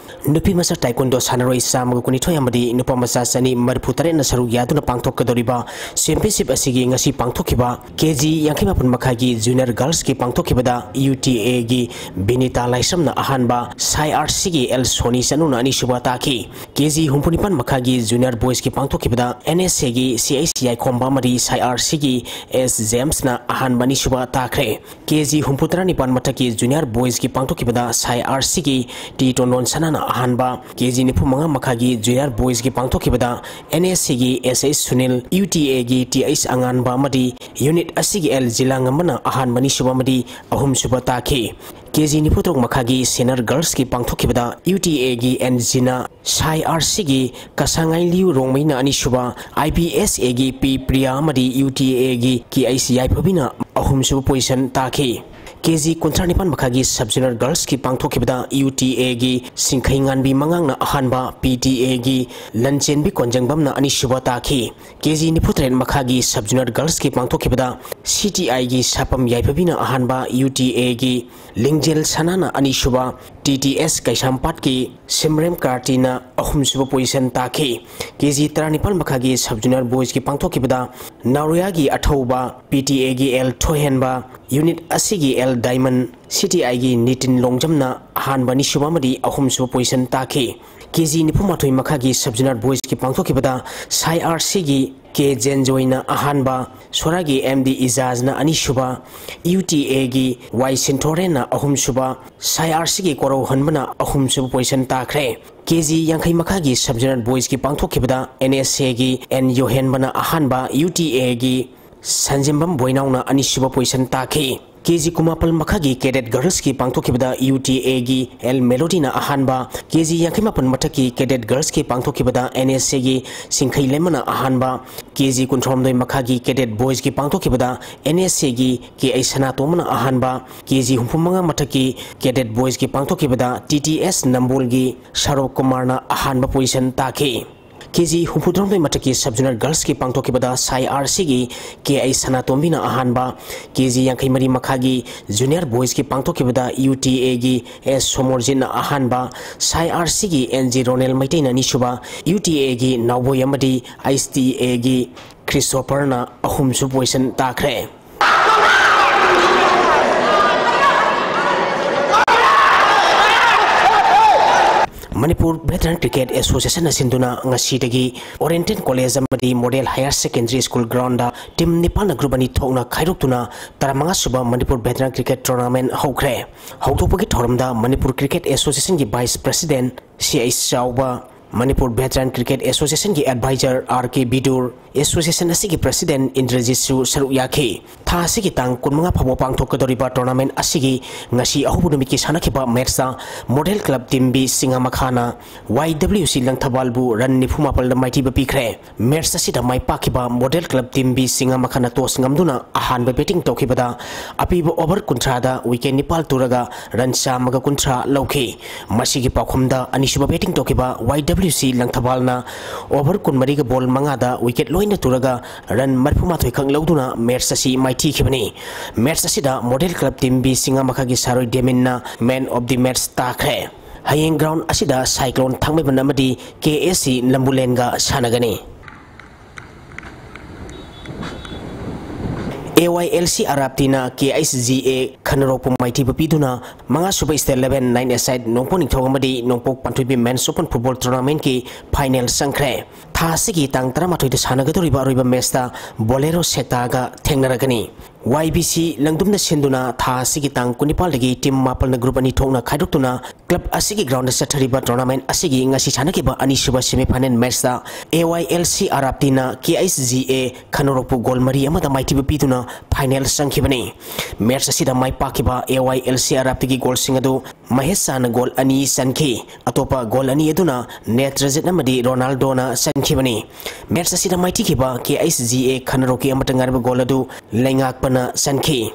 ꯅꯨꯄꯤ ꯃꯆꯥ ꯇꯥꯏꯀꯣꯟꯗꯣ ꯁꯥꯟꯅꯔꯣꯏ ꯆꯥꯝꯃꯒ ꯀꯨꯟꯅꯤꯊꯣꯏ ꯑꯃꯗꯤ ꯅꯨꯄꯥ ꯃꯆꯥ ꯆꯅꯤ ꯃꯔꯤꯐꯨ ꯇꯔꯦꯠꯅ ꯁꯔꯨꯛ ꯌꯥꯗꯨꯅ ꯄꯥꯡꯊꯣꯛꯀꯗꯧꯔꯤꯕ ꯆꯦꯝꯄꯤꯌꯟꯁꯤꯞ ꯑꯁꯤꯒꯤ ꯉꯁꯤ ꯄꯥꯡꯊꯣꯛꯈꯤꯕ ꯀꯦ ꯖꯤ ꯌꯥꯡꯈꯩ ꯃꯥꯄꯟ ꯃꯈꯥꯏꯒꯤ ꯖꯨꯅꯤꯌꯔ ꯒꯔꯜꯁꯀꯤ ꯄꯥꯡꯊꯣꯛꯈꯤꯕꯗ ꯌꯨ ꯇꯤ ꯑꯦꯒꯤ ꯕꯤꯅꯤꯇꯥ ꯂꯥꯏꯁ꯭ꯔꯝꯅ ꯑꯍꯥꯟꯕ, ꯁꯥꯏ ꯑꯥꯔ ꯁꯤꯒꯤ ꯑꯦꯜ ꯁꯣꯅꯤ ꯆꯅꯨꯅ ꯑꯅꯤꯁꯨꯕ ꯇꯥꯈꯤ꯫ ꯀꯦ ꯖꯤ ꯍꯨꯝꯐꯨ ꯅꯤꯄꯥꯟ ꯃꯈꯥꯏꯒꯤ ꯖꯨꯅꯤꯌꯔ ꯕꯣꯏꯁꯀꯤ ꯄꯥꯡꯊꯣꯛꯈꯤꯕꯗ ꯑꯦꯟ ꯑꯦꯁ ꯑꯦꯒꯤ ꯁꯤ ꯑꯩꯆ ꯌꯥꯏꯈꯣꯝꯕ ꯑꯃꯗꯤ ꯁꯥꯏ ꯑꯥꯔ ꯁꯤꯒꯤ ꯑꯦꯁ ꯖꯦꯝꯁꯅ ꯑꯍꯥꯟꯕ, ꯑꯅꯤꯁꯨꯕ ꯇꯥꯈ꯭ꯔꯦ꯫ ꯀꯦ ꯖꯤ ꯍꯨꯝꯐꯨ ꯇꯔꯥꯅꯤꯄꯥꯟ ꯃꯊꯛꯀꯤ ꯖꯨꯅꯤꯌꯔ ꯕꯣꯏꯁꯀꯤ ꯄꯥꯡꯊꯣꯛꯈꯤꯕꯗ ꯁꯥꯏ ꯑꯥꯔ ꯁꯤꯒꯤ ꯇꯤ ꯇꯣꯟꯗꯣꯟ ꯁꯅꯥꯅ ꯑꯍꯥꯟꯕ, ꯀꯦ ꯖꯤ ꯅꯤꯐꯨ ꯃꯉꯥ ꯃꯈꯥꯏꯒꯤ ꯖꯨꯅꯤꯌꯔ ꯕꯣꯏꯁꯀꯤ ꯄꯥꯡꯊꯣꯛꯈꯤꯕꯗ ꯑꯦꯟ ꯑꯦꯁ ꯁꯤꯒꯤ ꯑꯦꯁ ꯑꯩꯆ ꯁꯨꯅꯤꯜ, ꯌꯨ ꯇꯤ ꯑꯦꯒꯤ ꯇꯤ ꯑꯩꯆ ꯑꯉꯥꯟꯕ ꯑꯃꯗꯤ ꯌꯨꯅꯤꯠ ꯑꯁꯤꯒꯤ ꯑꯦꯜ ꯖꯤꯂꯥꯉꯝꯕꯅ ꯑꯍꯥꯟꯕ, ꯑꯅꯤꯁꯨꯕ ꯑꯃꯗꯤ ꯑꯍꯨꯝꯁꯨꯕ ꯇꯥꯈꯤ꯫ ꯀꯦ ꯖꯤ ꯅꯤꯐꯨ ꯇꯔꯨꯛ ꯃꯈꯥꯏꯒꯤ ꯁꯦꯅꯤꯌꯔ ꯒꯔꯜꯁꯀꯤ ꯄꯥꯡꯊꯣꯛꯈꯤꯕꯗ ꯌꯨ ꯇꯤ ꯑꯦꯒꯤ ꯑꯦꯟ ꯖꯤꯅꯥ, ꯁꯥꯏ ꯑꯥꯔ ꯁꯤꯒꯤ ꯀꯁꯥꯉꯥꯏꯂꯤꯌꯨ ꯔꯣꯡꯃꯩꯅ ꯑꯅꯤꯁꯨꯕ, ꯑꯥꯏ ꯕꯤ ꯑꯦꯁ ꯑꯦꯒꯤ ꯄꯤ ꯄ꯭ꯔꯤꯌꯥ ꯑꯃꯗꯤ ꯌꯨ ꯇꯤ ꯑꯦꯒꯤ ꯀꯦ ꯑꯩꯆ ꯌꯥꯏꯐꯕꯤꯅ ꯑꯍꯨꯝꯁꯨꯕ ꯄꯣꯖꯤꯁꯟ ꯇꯥꯈꯤ꯫ ꯀꯦ ꯖꯤ ꯀꯨꯟꯊ꯭ꯔꯥ ꯅꯤꯄꯥꯟ ꯃꯈꯥꯒꯤ Sub Junior Girls ꯀꯤ ꯄꯥꯡꯊꯣꯛꯈꯤꯕꯗ ꯌꯨ ꯇꯤ ꯑꯦ ꯒꯤ ꯁꯤꯡꯈꯩꯉꯥꯟꯕꯤ ꯃꯉꯥꯡꯅ ꯑꯍꯥꯟꯕ, ꯄꯤ ꯇꯤ ꯑꯦ ꯒꯤ ꯂꯟꯆꯦꯟꯕꯤ ꯀꯣꯟꯖꯪꯕꯝꯅ ꯑꯅꯤꯁꯨꯕ ꯇꯥꯈꯤ꯫ ꯀꯦ ꯖꯤ ꯅꯤꯐꯨ ꯇꯔꯦꯠ ꯃꯈꯥꯒꯤ Sub Junior Girls ꯀꯤ ꯄꯥꯡꯊꯣꯛꯈꯤꯕꯗ ꯁꯤ ꯇꯤ ꯑꯥꯏ ꯒꯤ ꯁꯥꯄꯝ ꯌꯥꯏꯐꯕꯤꯅ ꯑꯍꯥꯟꯕ, ꯌꯨ ꯇꯤ ꯑꯦ ꯒꯤ ꯂꯤꯡꯖꯦꯜ ꯁꯅꯥꯅ ꯑꯅꯤꯁꯨꯕ, ꯇꯤ ꯇꯤ ꯑꯦꯁ ꯀꯩꯁꯥꯝꯄꯥꯠꯀꯤ ꯁꯤꯝꯔꯦꯝ ꯀꯥꯔꯇꯤꯅ ꯑꯍꯨꯝꯁꯨꯕ position ꯇꯥꯈꯤ꯫ ꯀꯦ ꯖꯤ ꯇꯔꯥꯅꯤꯄꯥꯟ ꯃꯈꯥꯒꯤ Sub Junior Boys ꯀꯤ ꯄꯥꯡꯊꯣꯛꯈꯤꯕꯗ ꯅꯥꯎꯔꯤꯌꯥꯒꯤ ꯑꯊꯧꯕ, ꯄꯤ ꯇꯤ ꯑꯦ ꯒꯤ ꯑꯦꯜ ꯊꯣꯏꯍꯦꯟꯕ, unit ꯑꯁꯤꯒꯤ ꯑꯦꯜ ꯗꯥꯏꯃꯟ, ꯁꯤ ꯇꯤ ꯑꯥꯏ ꯒꯤ ꯅꯤꯇꯤꯟ ꯂꯣꯡꯖꯝꯅ ꯑꯍꯥꯟꯕ, ꯑꯅꯤꯁꯨꯕ ꯑꯃꯗꯤ ꯑꯍꯨꯝꯁꯨꯕ position ꯇꯥꯈꯤ꯫ ꯀꯦ ꯖꯤ ꯅꯤꯐꯨ ꯃꯥꯊꯣꯏ ꯃꯈꯥꯒꯤ Sub Junior Boys ꯀꯤ ꯄꯥꯡꯊꯣꯛꯈꯤꯕꯗ ꯁꯥꯏ ꯑꯥꯔ ꯁꯤ ꯒꯤ ꯀꯦ ꯖꯦꯟꯖꯣꯏꯅ ꯑꯍꯥꯟꯕ, ꯁꯣꯔꯥꯒꯤ ꯑꯦꯝ ꯗꯤ ꯏꯖꯥꯖꯅ ꯑꯅꯤꯁꯨꯕ, ꯌꯨ ꯇꯤ ꯑꯦ ꯒꯤ ꯋꯥꯏ ꯁꯤꯟꯊꯣꯔꯦꯟꯅ ꯑꯍꯨꯝꯁꯨꯕ, ꯁꯥꯏ ꯑꯥꯔ ꯁꯤ ꯒꯤ ꯀꯣꯔꯧ ꯍꯟꯕꯅ ꯑꯍꯨꯝꯁꯨꯕ position ꯇꯥꯈ꯭ꯔꯦ꯫ ꯀꯦ ꯖꯤ ꯌꯥꯡꯈꯩ ꯃꯈꯥꯒꯤ Sub Junior Boys ꯀꯤ ꯄꯥꯡꯊꯣꯛꯈꯤꯕꯗ ꯑꯦꯟ ꯑꯦꯁ ꯑꯦ ꯒꯤ ꯑꯦꯟ ꯌꯣꯍꯦꯟꯕꯅ ꯑꯍꯥꯟꯕ, ꯌꯨ ꯇꯤ ꯑꯦ ꯒꯤ ꯁꯟꯖꯦꯝꯕꯝ ꯕꯣꯏꯅꯥꯎꯅ ꯑꯅꯤꯁꯨꯕ position ꯇꯥꯈꯤ꯫ ꯀꯦ ꯖꯤ ꯀꯨꯟꯃꯥꯄꯜ ꯃꯈꯥꯒꯤ Cadet Girls ꯀꯤ ꯄꯥꯡꯊꯣꯛꯈꯤꯕꯗ ꯌꯨ ꯇꯤ ꯑꯦ ꯒꯤ ꯑꯦꯜ ꯃꯦꯂꯣꯗꯤꯅ ꯑꯍꯥꯟꯕ, ꯀꯦ ꯖꯤ ꯌꯥꯡꯈꯩ ꯃꯥꯄꯜ ꯃꯊꯛꯀꯤ Cadet Girls ꯀꯤ ꯄꯥꯡꯊꯣꯛꯈꯤꯕꯗ ꯑꯦꯟ ꯑꯦꯁ ꯑꯦ ꯒꯤ ꯁꯤꯡꯈꯩ ꯂꯩꯃꯅ ꯑꯍꯥꯟꯕ, ꯀꯦ ꯖꯤ ꯀꯨꯟꯊ꯭ꯔꯥꯍꯨꯝꯗꯣꯏ ꯃꯈꯥꯒꯤ Cadet Boys ꯀꯤ ꯄꯥꯡꯊꯣꯛꯈꯤꯕꯗ ꯑꯦꯟ ꯑꯦꯁ ꯑꯦ ꯒꯤ ꯀꯦ ꯑꯩ ꯁꯅꯥꯇꯣꯝꯕꯅ ꯑꯍꯥꯟꯕ, ꯀꯦ ꯖꯤ ꯍꯨꯝꯐꯨ ꯃꯉꯥ ꯃꯊꯛꯀꯤ Cadet Boys ꯀꯤ ꯄꯥꯡꯊꯣꯛꯈꯤꯕꯗ ꯇꯤ ꯇꯤ ꯑꯦꯁ ꯅꯝꯕꯣꯜꯒꯤ ꯁꯔꯣꯛ ꯀꯨꯃꯥꯔꯅ ꯑꯍꯥꯟꯕ position ꯇꯥꯈꯤ꯫ ꯀꯦ ꯖꯤ ꯍꯨꯝꯐꯨꯇꯔꯨꯛ ꯃꯊꯛꯀꯤ Sub Junior Girls ꯀꯤ ꯄꯥꯡꯊꯣꯛꯈꯤꯕꯗ ꯁꯥꯏ ꯑꯥꯔ ꯁꯤ ꯒꯤ ꯀꯦ ꯑꯩ ꯁꯅꯥꯇꯣꯝꯕꯤꯅ ꯑꯍꯥꯟꯕ, ꯀꯦ ꯖꯤ ꯌꯥꯡꯈꯩ ꯃꯔꯤ ꯃꯈꯥꯒꯤ Junior Boys ꯀꯤ ꯄꯥꯡꯊꯣꯛꯈꯤꯕꯗ ꯌꯨ ꯇꯤ ꯑꯦ ꯒꯤ ꯑꯦꯁ ꯁꯣꯃꯣꯔꯖꯤꯠꯅ ꯑꯍꯥꯟꯕ, ꯁꯥꯏ ꯑꯥꯔ ꯁꯤ ꯒꯤ ꯑꯦꯟ ꯖꯤ ꯔꯣꯅꯦꯜ ꯃꯩꯇꯩꯅ ꯑꯅꯤꯁꯨꯕ, ꯌꯨ ꯇꯤ ꯑꯦ ꯒꯤ ꯅꯥꯎꯕꯣꯏ ꯑꯃꯗꯤ ꯑꯩꯁ ꯇꯤ ꯑꯦ ꯒꯤ ꯈ꯭ꯔꯤꯁꯇꯣꯐꯔꯅ ꯑꯍꯨꯝꯁꯨꯕ position ꯇꯥꯈ꯭ꯔꯦ꯫ ꯃꯅꯤꯄꯨꯔ Veteran Cricket Association ꯅ ꯁꯤꯟꯗꯨꯅ ꯉꯁꯤꯗꯒꯤ Oriental College ꯑꯃꯗꯤ Model Higher Secondary School ground ꯗ team ꯅꯤꯄꯥꯟꯅ group ꯑꯅꯤ ꯊꯣꯛꯅ ꯈꯥꯏꯗꯣꯛꯇꯨꯅ ꯇꯔꯥꯃꯉꯥ ꯁꯨꯕ ꯃꯅꯤꯄꯨꯔ Veteran Cricket Tournament ꯍꯧꯈ꯭ꯔꯦ꯫ ꯍꯧꯗꯣꯛꯄꯒꯤ ꯊꯧꯔꯝꯗ ꯃꯅꯤꯄꯨꯔ Cricket Association ꯒꯤ Vice President ꯁꯤ ꯑꯩꯆ ꯆꯥꯎꯕ, ꯃꯅꯤꯄꯨꯔ Veteran Cricket Association ꯒꯤ Advisor ꯑꯥꯔ ꯀꯦ ꯕꯤꯗꯨꯔ, Association ꯑꯁꯤꯒꯤ President ꯏꯟꯗ꯭ꯔꯖꯤꯠꯁꯨ ꯁꯔꯨꯛ ꯌꯥꯈꯤ꯫ ꯊꯥ ꯑꯁꯤꯒꯤ ꯇꯥꯡ ꯀꯨꯟꯃꯉꯥ ꯐꯥꯎꯕ ꯄꯥꯡꯊꯣꯛꯀꯗꯧꯔꯤꯕ tournament ꯑꯁꯤꯒꯤ ꯉꯁꯤ ꯑꯍꯧꯕ ꯅꯨꯃꯤꯠꯀꯤ ꯁꯥꯟꯅꯈꯤꯕ matchꯇ Model Club Team B ꯁꯤꯡꯉꯥꯃꯈꯥꯅ Y W C ꯂꯪꯊꯕꯥꯜꯕꯨ run ꯅꯤꯐꯨ ꯃꯥꯄꯜꯗ ꯃꯥꯏꯊꯤꯕ ꯄꯤꯈ꯭ꯔꯦ꯫ Match ꯑꯁꯤꯗ ꯃꯥꯏ ꯄꯥꯛꯈꯤꯕ Model Club Team B ꯁꯤꯡꯉꯥꯃꯈꯥꯅ toss ꯉꯝꯗꯨꯅ ꯑꯍꯥꯟꯕ batting ꯇꯧꯈꯤꯕꯗ ꯑꯄꯤꯕ over ꯀꯨꯟꯊ꯭ꯔꯥꯗ wicket ꯅꯤꯄꯥꯜ ꯇꯨꯔꯒ run ꯆꯥꯝꯃꯒ ꯀꯨꯟꯊ꯭ꯔꯥ ꯂꯧꯈꯤ꯫ ꯃꯁꯤꯒꯤ ꯄꯥꯎꯈꯨꯝꯗ ꯑꯅꯤꯁꯨꯕ batting ꯇꯧꯈꯤꯕ Y W C ꯂꯪꯊꯕꯥꯜꯅ over ꯀꯨꯟꯃꯔꯤꯒ ball ꯃꯉꯥꯗ wicket ꯂꯣꯏꯅ ꯇꯨꯔꯒ run ꯃꯔꯤꯐꯨꯃꯥꯊꯣꯏ ꯈꯛ ꯂꯧꯗꯨꯅ match ꯑꯁꯤ ꯃꯥꯏꯊꯤꯈꯤꯕꯅꯤ꯫ Match ꯑꯁꯤꯗ Model Club Team B ꯁꯤꯡꯉꯥꯃꯈꯥꯒꯤ ꯁꯥꯔꯣꯏ ꯗꯦꯃꯤꯟꯅ man of the match ꯇꯥꯈ꯭ꯔꯦ꯫ ꯍꯌꯦꯡ ground ꯑꯁꯤꯗ Cyclone ꯊꯥꯡꯃꯩꯕꯟ ꯑꯃꯗꯤ K S C ꯂꯝꯕꯨꯂꯦꯟꯒ ꯁꯥꯟꯅꯒꯅꯤ꯫ A Y L C ꯑꯔꯥꯞꯇꯤꯅ K H G A ꯈꯅꯔꯣꯛꯄꯨ ꯃꯥꯏꯊꯤꯕ ꯄꯤꯗꯨꯅ ꯃꯉꯥꯁꯨꯕ State Level Nine Aside ꯅꯣꯡꯄꯣꯛ ꯅꯤꯡꯊꯧ ꯑꯃꯗꯤ ꯅꯣꯡꯄꯣꯛ ꯄꯥꯟꯊꯣꯏꯕꯤ Men's Open Football Tournamentꯀꯤ final ꯆꯪꯈ꯭ꯔꯦ꯫ ꯊꯥ ꯑꯁꯤꯒꯤ ꯇꯥꯡ ꯇꯔꯥꯃꯥꯊꯣꯏꯗ ꯁꯥꯟꯅꯒꯗꯧꯔꯤꯕ ꯑꯔꯣꯏꯕ matchꯇ Bolero ꯁꯦꯛꯇꯥꯒ ꯊꯦꯡꯅꯔꯒꯅꯤ꯫ Y B C ꯂꯪꯗꯨꯝꯅ ꯁꯤꯟꯗꯨꯅ ꯊꯥ ꯑꯁꯤꯒꯤ ꯇꯥꯡ ꯀꯨꯟꯅꯤꯄꯥꯜꯗꯒꯤ team ꯃꯥꯄꯜꯅ group ꯑꯅꯤ ꯊꯣꯛꯅ ꯈꯥꯏꯗꯣꯛꯇꯨꯅ club ꯑꯁꯤꯒꯤ groundꯗ ꯆꯠꯊꯔꯤꯕ tournament ꯑꯁꯤꯒꯤ ꯉꯁꯤ ꯁꯥꯟꯅꯈꯤꯕ ꯑꯅꯤꯁꯨꯕ semi final matchꯇ A Y L C ꯑꯔꯥꯞꯇꯤꯅ K H G A ꯈꯅꯣꯔꯣꯛꯄꯨ goal ꯃꯔꯤ ꯑꯃꯗ ꯃꯥꯏꯊꯤꯕ ꯄꯤꯗꯨꯅ final ꯆꯪꯈꯤꯕꯅꯤ꯫ Match ꯑꯁꯤꯗ ꯃꯥꯏ ꯄꯥꯛꯈꯤꯕ A Y L C ꯑꯔꯥꯞꯇꯤꯒꯤ goalꯁꯤꯡ ꯑꯗꯨ ꯃꯍꯦꯁ ꯁꯥꯍꯅ goal ꯑꯅꯤ ꯆꯟꯈꯤ꯫ ꯑꯇꯣꯞꯄ goal ꯑꯅꯤ ꯑꯗꯨꯅ ꯅꯦꯇ꯭ꯔꯖꯤꯠ ꯑꯃꯗꯤ ꯔꯣꯅꯥꯜꯗꯣꯅ ꯆꯟꯈꯤꯕꯅꯤ꯫ Match ꯑꯁꯤꯗ ꯃꯥꯏꯊꯤꯈꯤꯕ K H G A ꯈꯅꯔꯣꯛꯀꯤ ꯑꯃꯠꯇ ꯉꯥꯏꯔꯕ goal ꯑꯗꯨ ꯂꯩꯉꯥꯛꯄꯅ ꯆꯟꯈꯤ꯫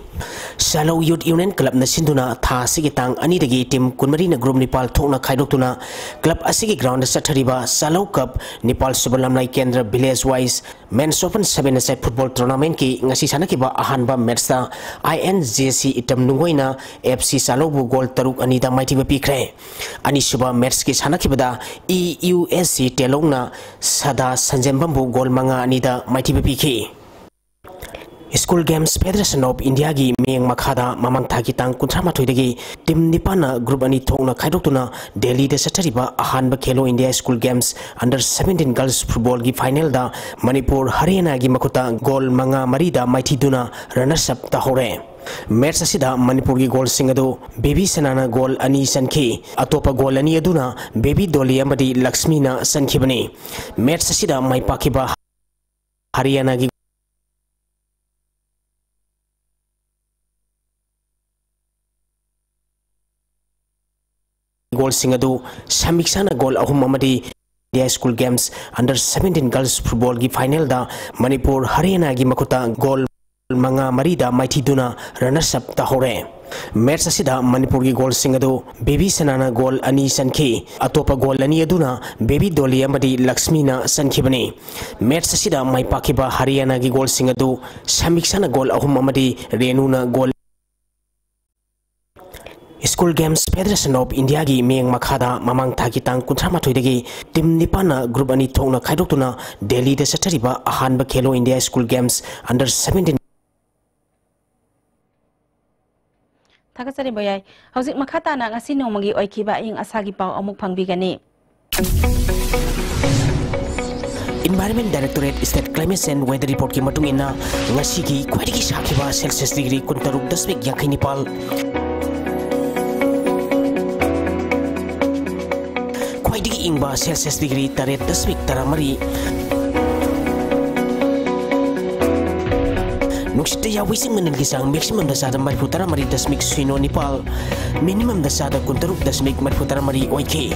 ꯁꯥꯂꯧ Youth Union Clubꯅ ꯁꯤꯟꯗꯨꯅ ꯊꯥ ꯑꯁꯤꯒꯤ ꯇꯥꯡ ꯑꯅꯤꯗꯒꯤ team ꯀꯨꯟꯃꯔꯤꯅ group ꯅꯤꯄꯥꯜ ꯊꯣꯛꯅ ꯈꯥꯏꯗꯣꯛꯇꯨꯅ club ꯑꯁꯤꯒꯤ groundꯗ ꯆꯠꯊꯔꯤꯕ ꯁꯥꯂꯧ Cup ꯅꯤꯄꯥꯜ ꯁꯨꯕ ꯂꯝꯂꯥꯏ ꯀꯦꯟꯗ꯭ꯔ village wise Men's Open Seven Aside Football Tournamentꯀꯤ ꯉꯁꯤ ꯁꯥꯟꯅꯈꯤꯕ ꯑꯍꯥꯟꯕ matchꯇ I N J C item ꯅꯨꯡꯒꯣꯏꯅ F C ꯁꯥꯂꯧꯕꯨ goal ꯇꯔꯨꯛ ꯑꯅꯤꯗ ꯃꯥꯏꯊꯤꯕ ꯄꯤꯈ꯭ꯔꯦ꯫ ꯑꯅꯤꯁꯨꯕ matchꯀꯤ ꯁꯥꯟꯅꯈꯤꯕꯗ E U S C ꯇꯦꯂꯧꯅ ꯁꯗꯥ ꯁꯟꯖꯦꯝꯕꯝꯕꯨ goal ꯃꯉꯥ ꯑꯅꯤꯗ ꯃꯥꯏꯊꯤꯕ ꯄꯤꯈꯤ꯫ School Games Federation of Indiaꯒꯤ ꯃꯤꯠꯌꯦꯡ ꯃꯈꯥꯗ ꯃꯃꯥꯡ ꯊꯥꯒꯤ ꯇꯥꯡ ꯀꯨꯟꯊ꯭ꯔꯥ ꯃꯥꯊꯣꯏꯗꯒꯤ team ꯅꯤꯄꯥꯟꯅ group ꯑꯅꯤ ꯊꯣꯛꯅ ꯈꯥꯏꯗꯣꯛꯇꯨꯅ ꯗꯦꯜꯂꯤꯗ ꯆꯠꯊꯔꯤꯕ ꯑꯍꯥꯟꯕ Khelo India School Games Under Seventeen Girls Footballꯒꯤ finalꯗ Manipur ꯍꯔꯤꯌꯥꯅꯥꯒꯤ ꯃꯈꯨꯠꯇ goal ꯃꯉꯥ ꯃꯔꯤꯗ ꯃꯥꯏꯊꯤꯗꯨꯅ runners up ꯇꯥꯍꯧꯔꯦ꯫ Match ꯑꯁꯤꯗ ꯃꯅꯤꯄꯨꯔꯒꯤ goalꯁꯤꯡ ꯑꯗꯨ ꯕꯦꯕꯤ ꯁꯅꯥꯅ goal ꯑꯅꯤ ꯆꯟꯈꯤ꯫ ꯑꯇꯣꯞꯄ goal ꯑꯅꯤ ꯑꯗꯨꯅ ꯕꯦꯕꯤ ꯗꯣꯂꯤ ꯑꯃꯗꯤ ꯂꯛꯁꯃꯤꯅ ꯆꯟꯈꯤꯕꯅꯤ꯫ Match ꯑꯁꯤꯗ ꯃꯥꯏ ꯄꯥꯛꯈꯤꯕ ꯍꯔꯤꯌꯥꯅꯥꯒꯤ ꯒꯣꯜꯁꯤꯡ ꯑꯗꯨ ꯁꯃꯤꯛꯁꯥꯅ ꯒꯣꯜ ꯑꯍꯨꯝ ꯑꯃꯗꯤ India School Games Under Seventeen Girls Footballꯒꯤ ꯐꯥꯏꯅꯦꯜꯗ ꯃꯅꯤꯄꯨꯔ ꯍꯔꯤꯌꯥꯅꯥꯒꯤ ꯃꯈꯨꯠꯇ ꯒꯣꯜ ꯃꯉꯥ ꯃꯔꯤꯗ ꯃꯥꯏꯊꯤꯗꯨꯅ ꯔꯅꯔꯁ ꯑꯞ ꯇꯥꯍꯧꯔꯦ꯫ ꯃꯦꯠꯆ ꯑꯁꯤꯗ ꯃꯅꯤꯄꯨꯔꯒꯤ ꯒꯣꯜꯁꯤꯡ ꯑꯗꯨ ꯕꯦꯕꯤ ꯁꯅꯥꯅ ꯒꯣꯜ ꯑꯅꯤ ꯆꯟꯈꯤ꯫ ꯑꯇꯣꯞꯄ ꯒꯣꯜ ꯑꯅꯤ ꯑꯗꯨꯅ ꯕꯦꯕꯤ ꯗꯣꯂꯤ ꯑꯃꯗꯤ ꯂꯛꯁꯃꯤꯅ ꯆꯟꯈꯤꯕꯅꯤ꯫ ꯃꯦꯠꯆ ꯑꯁꯤꯗ ꯃꯥꯏ ꯄꯥꯛꯈꯤꯕ ꯍꯔꯤꯌꯥꯅꯥꯒꯤ ꯒꯣꯜꯁꯤꯡ ꯑꯗꯨ ꯁꯃꯤꯛꯁꯥꯅ ꯒꯣꯜ ꯑꯍꯨꯝ ꯑꯃꯗꯤ ꯔꯦꯅꯨꯅ goal School Games Federation of Indiaꯒꯤ ꯃꯤꯠꯌꯦꯡ ꯃꯈꯥꯗ ꯃꯃꯥꯡ ꯊꯥꯒꯤ ꯇꯥꯡ ꯀꯨꯟꯊ꯭ꯔꯥ ꯃꯥꯊꯣꯏꯗꯒꯤ ꯇꯤꯝ ꯅꯤꯄꯥꯟꯅ ꯒ꯭ꯔꯨꯞ ꯑꯅꯤ ꯊꯣꯛꯅ ꯈꯥꯏꯗꯣꯛꯇꯨꯅ ꯗꯦꯜꯂꯤꯗ ꯆꯠꯊꯔꯤꯕ ꯑꯍꯥꯟꯕ Khelo India school games under seventeen ꯊꯥꯒꯠꯆꯔꯤ ꯕꯣꯌꯥꯏ꯫ ꯍꯧꯖꯤꯛ ꯃꯈꯥ ꯇꯥꯅ ꯉꯁꯤ ꯅꯣꯡꯃꯒꯤ ꯑꯣꯏꯈꯤꯕ ꯑꯏꯪ ꯑꯁꯥꯒꯤ ꯄꯥꯎ ꯑꯃꯨꯛ ꯐꯪꯕꯤꯒꯅꯤ꯫ Environment Directorate State Climate Change Weather Reportꯀꯤ ꯃꯇꯨꯡ ꯏꯟꯅ, ꯉꯁꯤꯒꯤ ꯈ꯭ꯋꯥꯏꯗꯒꯤ ꯁꯥꯈꯤꯕ ꯁꯦꯜꯁꯤꯌꯁ ꯗꯤꯒ꯭ꯔꯤ ꯀꯨꯟꯇꯔꯨꯛ ꯗꯁꯃꯤꯛ ꯌꯥꯡꯈꯩ ꯅꯤꯄꯥꯜ, ꯈ꯭ꯋꯥꯏꯗꯒꯤ ꯏꯪꯕ ꯁꯦꯜꯁꯤꯌꯁ ꯗꯤꯒ꯭ꯔꯤ ꯇꯔꯦꯠ ꯗꯁꯃꯤꯛ ꯇꯔꯥꯃꯔꯤ, ꯅꯨꯡꯁꯤꯠꯇ ꯌꯥꯎꯕ ꯏꯁꯤꯡ ꯃꯅꯤꯜꯒꯤ ꯆꯥꯡ ꯃꯦꯛꯁꯤꯃꯝꯗ ꯆꯥꯗ ꯃꯔꯤꯐꯨ ꯇꯔꯥꯃꯔꯤ ꯗꯁꯃꯤꯛ ꯁꯤꯅꯣ ꯅꯤꯄꯥꯜ, ꯃꯤꯅꯤꯃꯝꯗ ꯆꯥꯗ ꯀꯨꯟꯇꯔꯨꯛ ꯗꯁꯃꯤꯛ ꯃꯔꯤꯐꯨ ꯇꯔꯥꯃꯔꯤ ꯑꯣꯏꯈꯤ꯫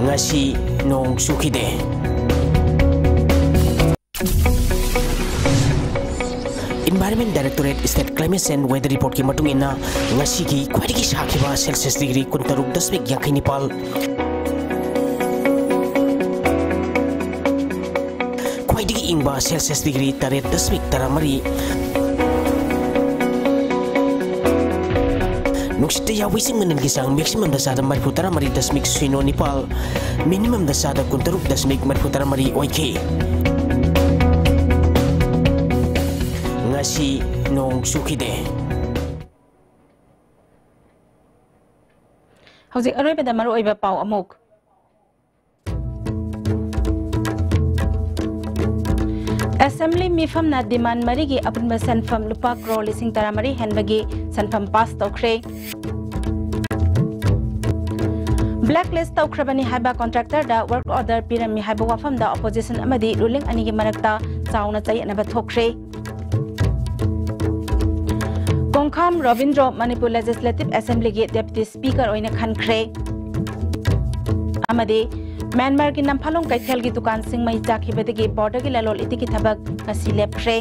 ꯉꯁꯤ ꯅꯣꯡ ꯆꯨꯈꯤꯗꯦ꯫ Environment Directorate State Climate Change Weather Reportꯀꯤ ꯃꯇꯨꯡ ꯏꯟꯅ, ꯉꯁꯤꯒꯤ ꯈ꯭ꯋꯥꯏꯗꯒꯤ ꯁꯥꯈꯤꯕ ꯁꯦꯜꯁꯤꯌꯁ ꯗꯤꯒ꯭ꯔꯤ ꯀꯨꯟꯇꯔꯨꯛ ꯗꯁꯃꯤꯛ ꯌꯥꯡꯈꯩ ꯅꯤꯄꯥꯜ, ꯈ꯭ꯋꯥꯏꯗꯒꯤ ꯏꯪꯕ ꯁꯦꯜꯁꯤꯌꯁ ꯗꯤꯒ꯭ꯔꯤ ꯇꯔꯦꯠ ꯗꯁꯃꯤꯛ ꯇꯔꯥꯃꯔꯤ, ꯅꯨꯡꯁꯤꯠꯇ ꯌꯥꯎꯕ ꯏꯁꯤꯡ ꯃꯅꯤꯜꯒꯤ ꯆꯥꯡ ꯃꯦꯛꯁꯤꯃꯝꯗ ꯆꯥꯗ ꯃꯔꯤꯐꯨ ꯇꯔꯥꯃꯔꯤ ꯗꯁꯃꯤꯛ ꯁꯤꯅꯣ ꯅꯤꯄꯥꯜ, ꯃꯤꯅꯤꯃꯝꯗ ꯆꯥꯗ ꯀꯨꯟꯇꯔꯨꯛ ꯗꯁꯃꯤꯛ ꯃꯔꯤꯐꯨ ꯇꯔꯥꯃꯔꯤ ꯑꯣꯏꯈꯤ꯫ ꯉꯁꯤ ꯅꯣꯡ ꯆꯨꯈꯤꯗꯦ꯫ ꯍꯧꯖꯤꯛ ꯑꯔꯣꯏꯕꯗ ꯃꯔꯨꯑꯣꯏꯕ ꯄꯥꯎ ꯑꯃꯨꯛ꯫ ꯑꯦꯁꯦꯝꯕ꯭ꯂꯤ ꯃꯤꯐꯝꯅ ꯗꯤꯃꯥꯟ ꯃꯔꯤꯒꯤ ꯑꯄꯨꯟꯕ ꯁꯦꯟꯐꯝ ꯂꯨꯄꯥ ꯀ꯭ꯔꯣꯔ ꯂꯤꯁꯤꯡ ꯇꯔꯥꯃꯔꯤ ꯍꯦꯟꯕꯒꯤ ꯁꯦꯟꯐꯝ ꯄꯥꯁ ꯇꯧꯈ꯭ꯔꯦ꯫ ꯕ꯭ꯂꯦꯛ ꯂꯤꯁ ꯇꯧꯈ꯭ꯔꯕꯅꯤ ꯍꯥꯏꯕ ꯀꯣꯟꯇ꯭ꯔꯦꯛꯇꯔꯗ ꯋꯥꯔꯛ ꯑꯣꯔꯗꯔ ꯄꯤꯔꯝꯃꯤ ꯍꯥꯏꯕ ꯋꯥꯐꯝꯗ ꯑꯣꯄꯣꯖꯤꯁꯟ ꯑꯃꯗꯤ ꯔꯨꯂꯤꯡ ꯑꯅꯤꯒꯤ ꯃꯔꯛꯇ ꯆꯥꯎꯅ ꯆꯌꯦꯠꯅꯕ ꯊꯣꯛꯈ꯭ꯔꯦ꯫ ꯈꯣꯡꯈꯥꯝ ꯔꯣꯕꯤꯟꯗ꯭ꯔꯣ ꯃꯅꯤꯄꯨꯔ ꯂꯦꯖꯤꯁꯂꯦꯇꯤꯚ ꯑꯦꯁꯦꯝꯕ꯭ꯂꯤꯒꯤ ꯗꯦꯄꯨꯇꯤ ꯁ꯭ꯄꯤꯀꯔ ꯑꯣꯏꯅ ꯈꯟꯈ꯭ꯔꯦ꯫ ꯑꯃꯗꯤ ꯃ꯭ꯌꯥꯟꯃꯥꯔꯒꯤ ꯅꯝꯐꯥꯂꯣꯡ ꯀꯩꯊꯦꯜꯒꯤ ꯗꯨꯀꯥꯟꯁꯤꯡ ꯃꯩ ꯆꯥꯛꯈꯤꯕꯗꯒꯤ ꯕꯣꯔꯗꯔꯒꯤ ꯂꯂꯣꯟ ꯏꯇꯤꯛꯀꯤ ꯊꯕꯛ ꯉꯁꯤ ꯂꯦꯞꯈ꯭ꯔꯦ꯫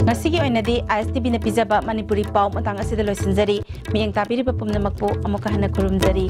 ꯉꯁꯤꯒꯤ ꯑꯣꯏꯅꯗꯤ ISTVꯅ ꯄꯤꯖꯕ ꯃꯅꯤꯄꯨꯔꯤ ꯄꯥꯎ ꯃꯇꯥꯡ ꯑꯁꯤꯗ ꯂꯣꯏꯁꯤꯟꯖꯔꯤ꯫ ꯃꯤꯠꯌꯦꯡ ꯇꯥꯕꯤꯔꯤꯕ ꯄꯨꯝꯅꯃꯛꯄꯨ ꯑꯃꯨꯛꯀ ꯍꯟꯅ ꯈꯨꯔꯨꯝꯖꯔꯤ꯫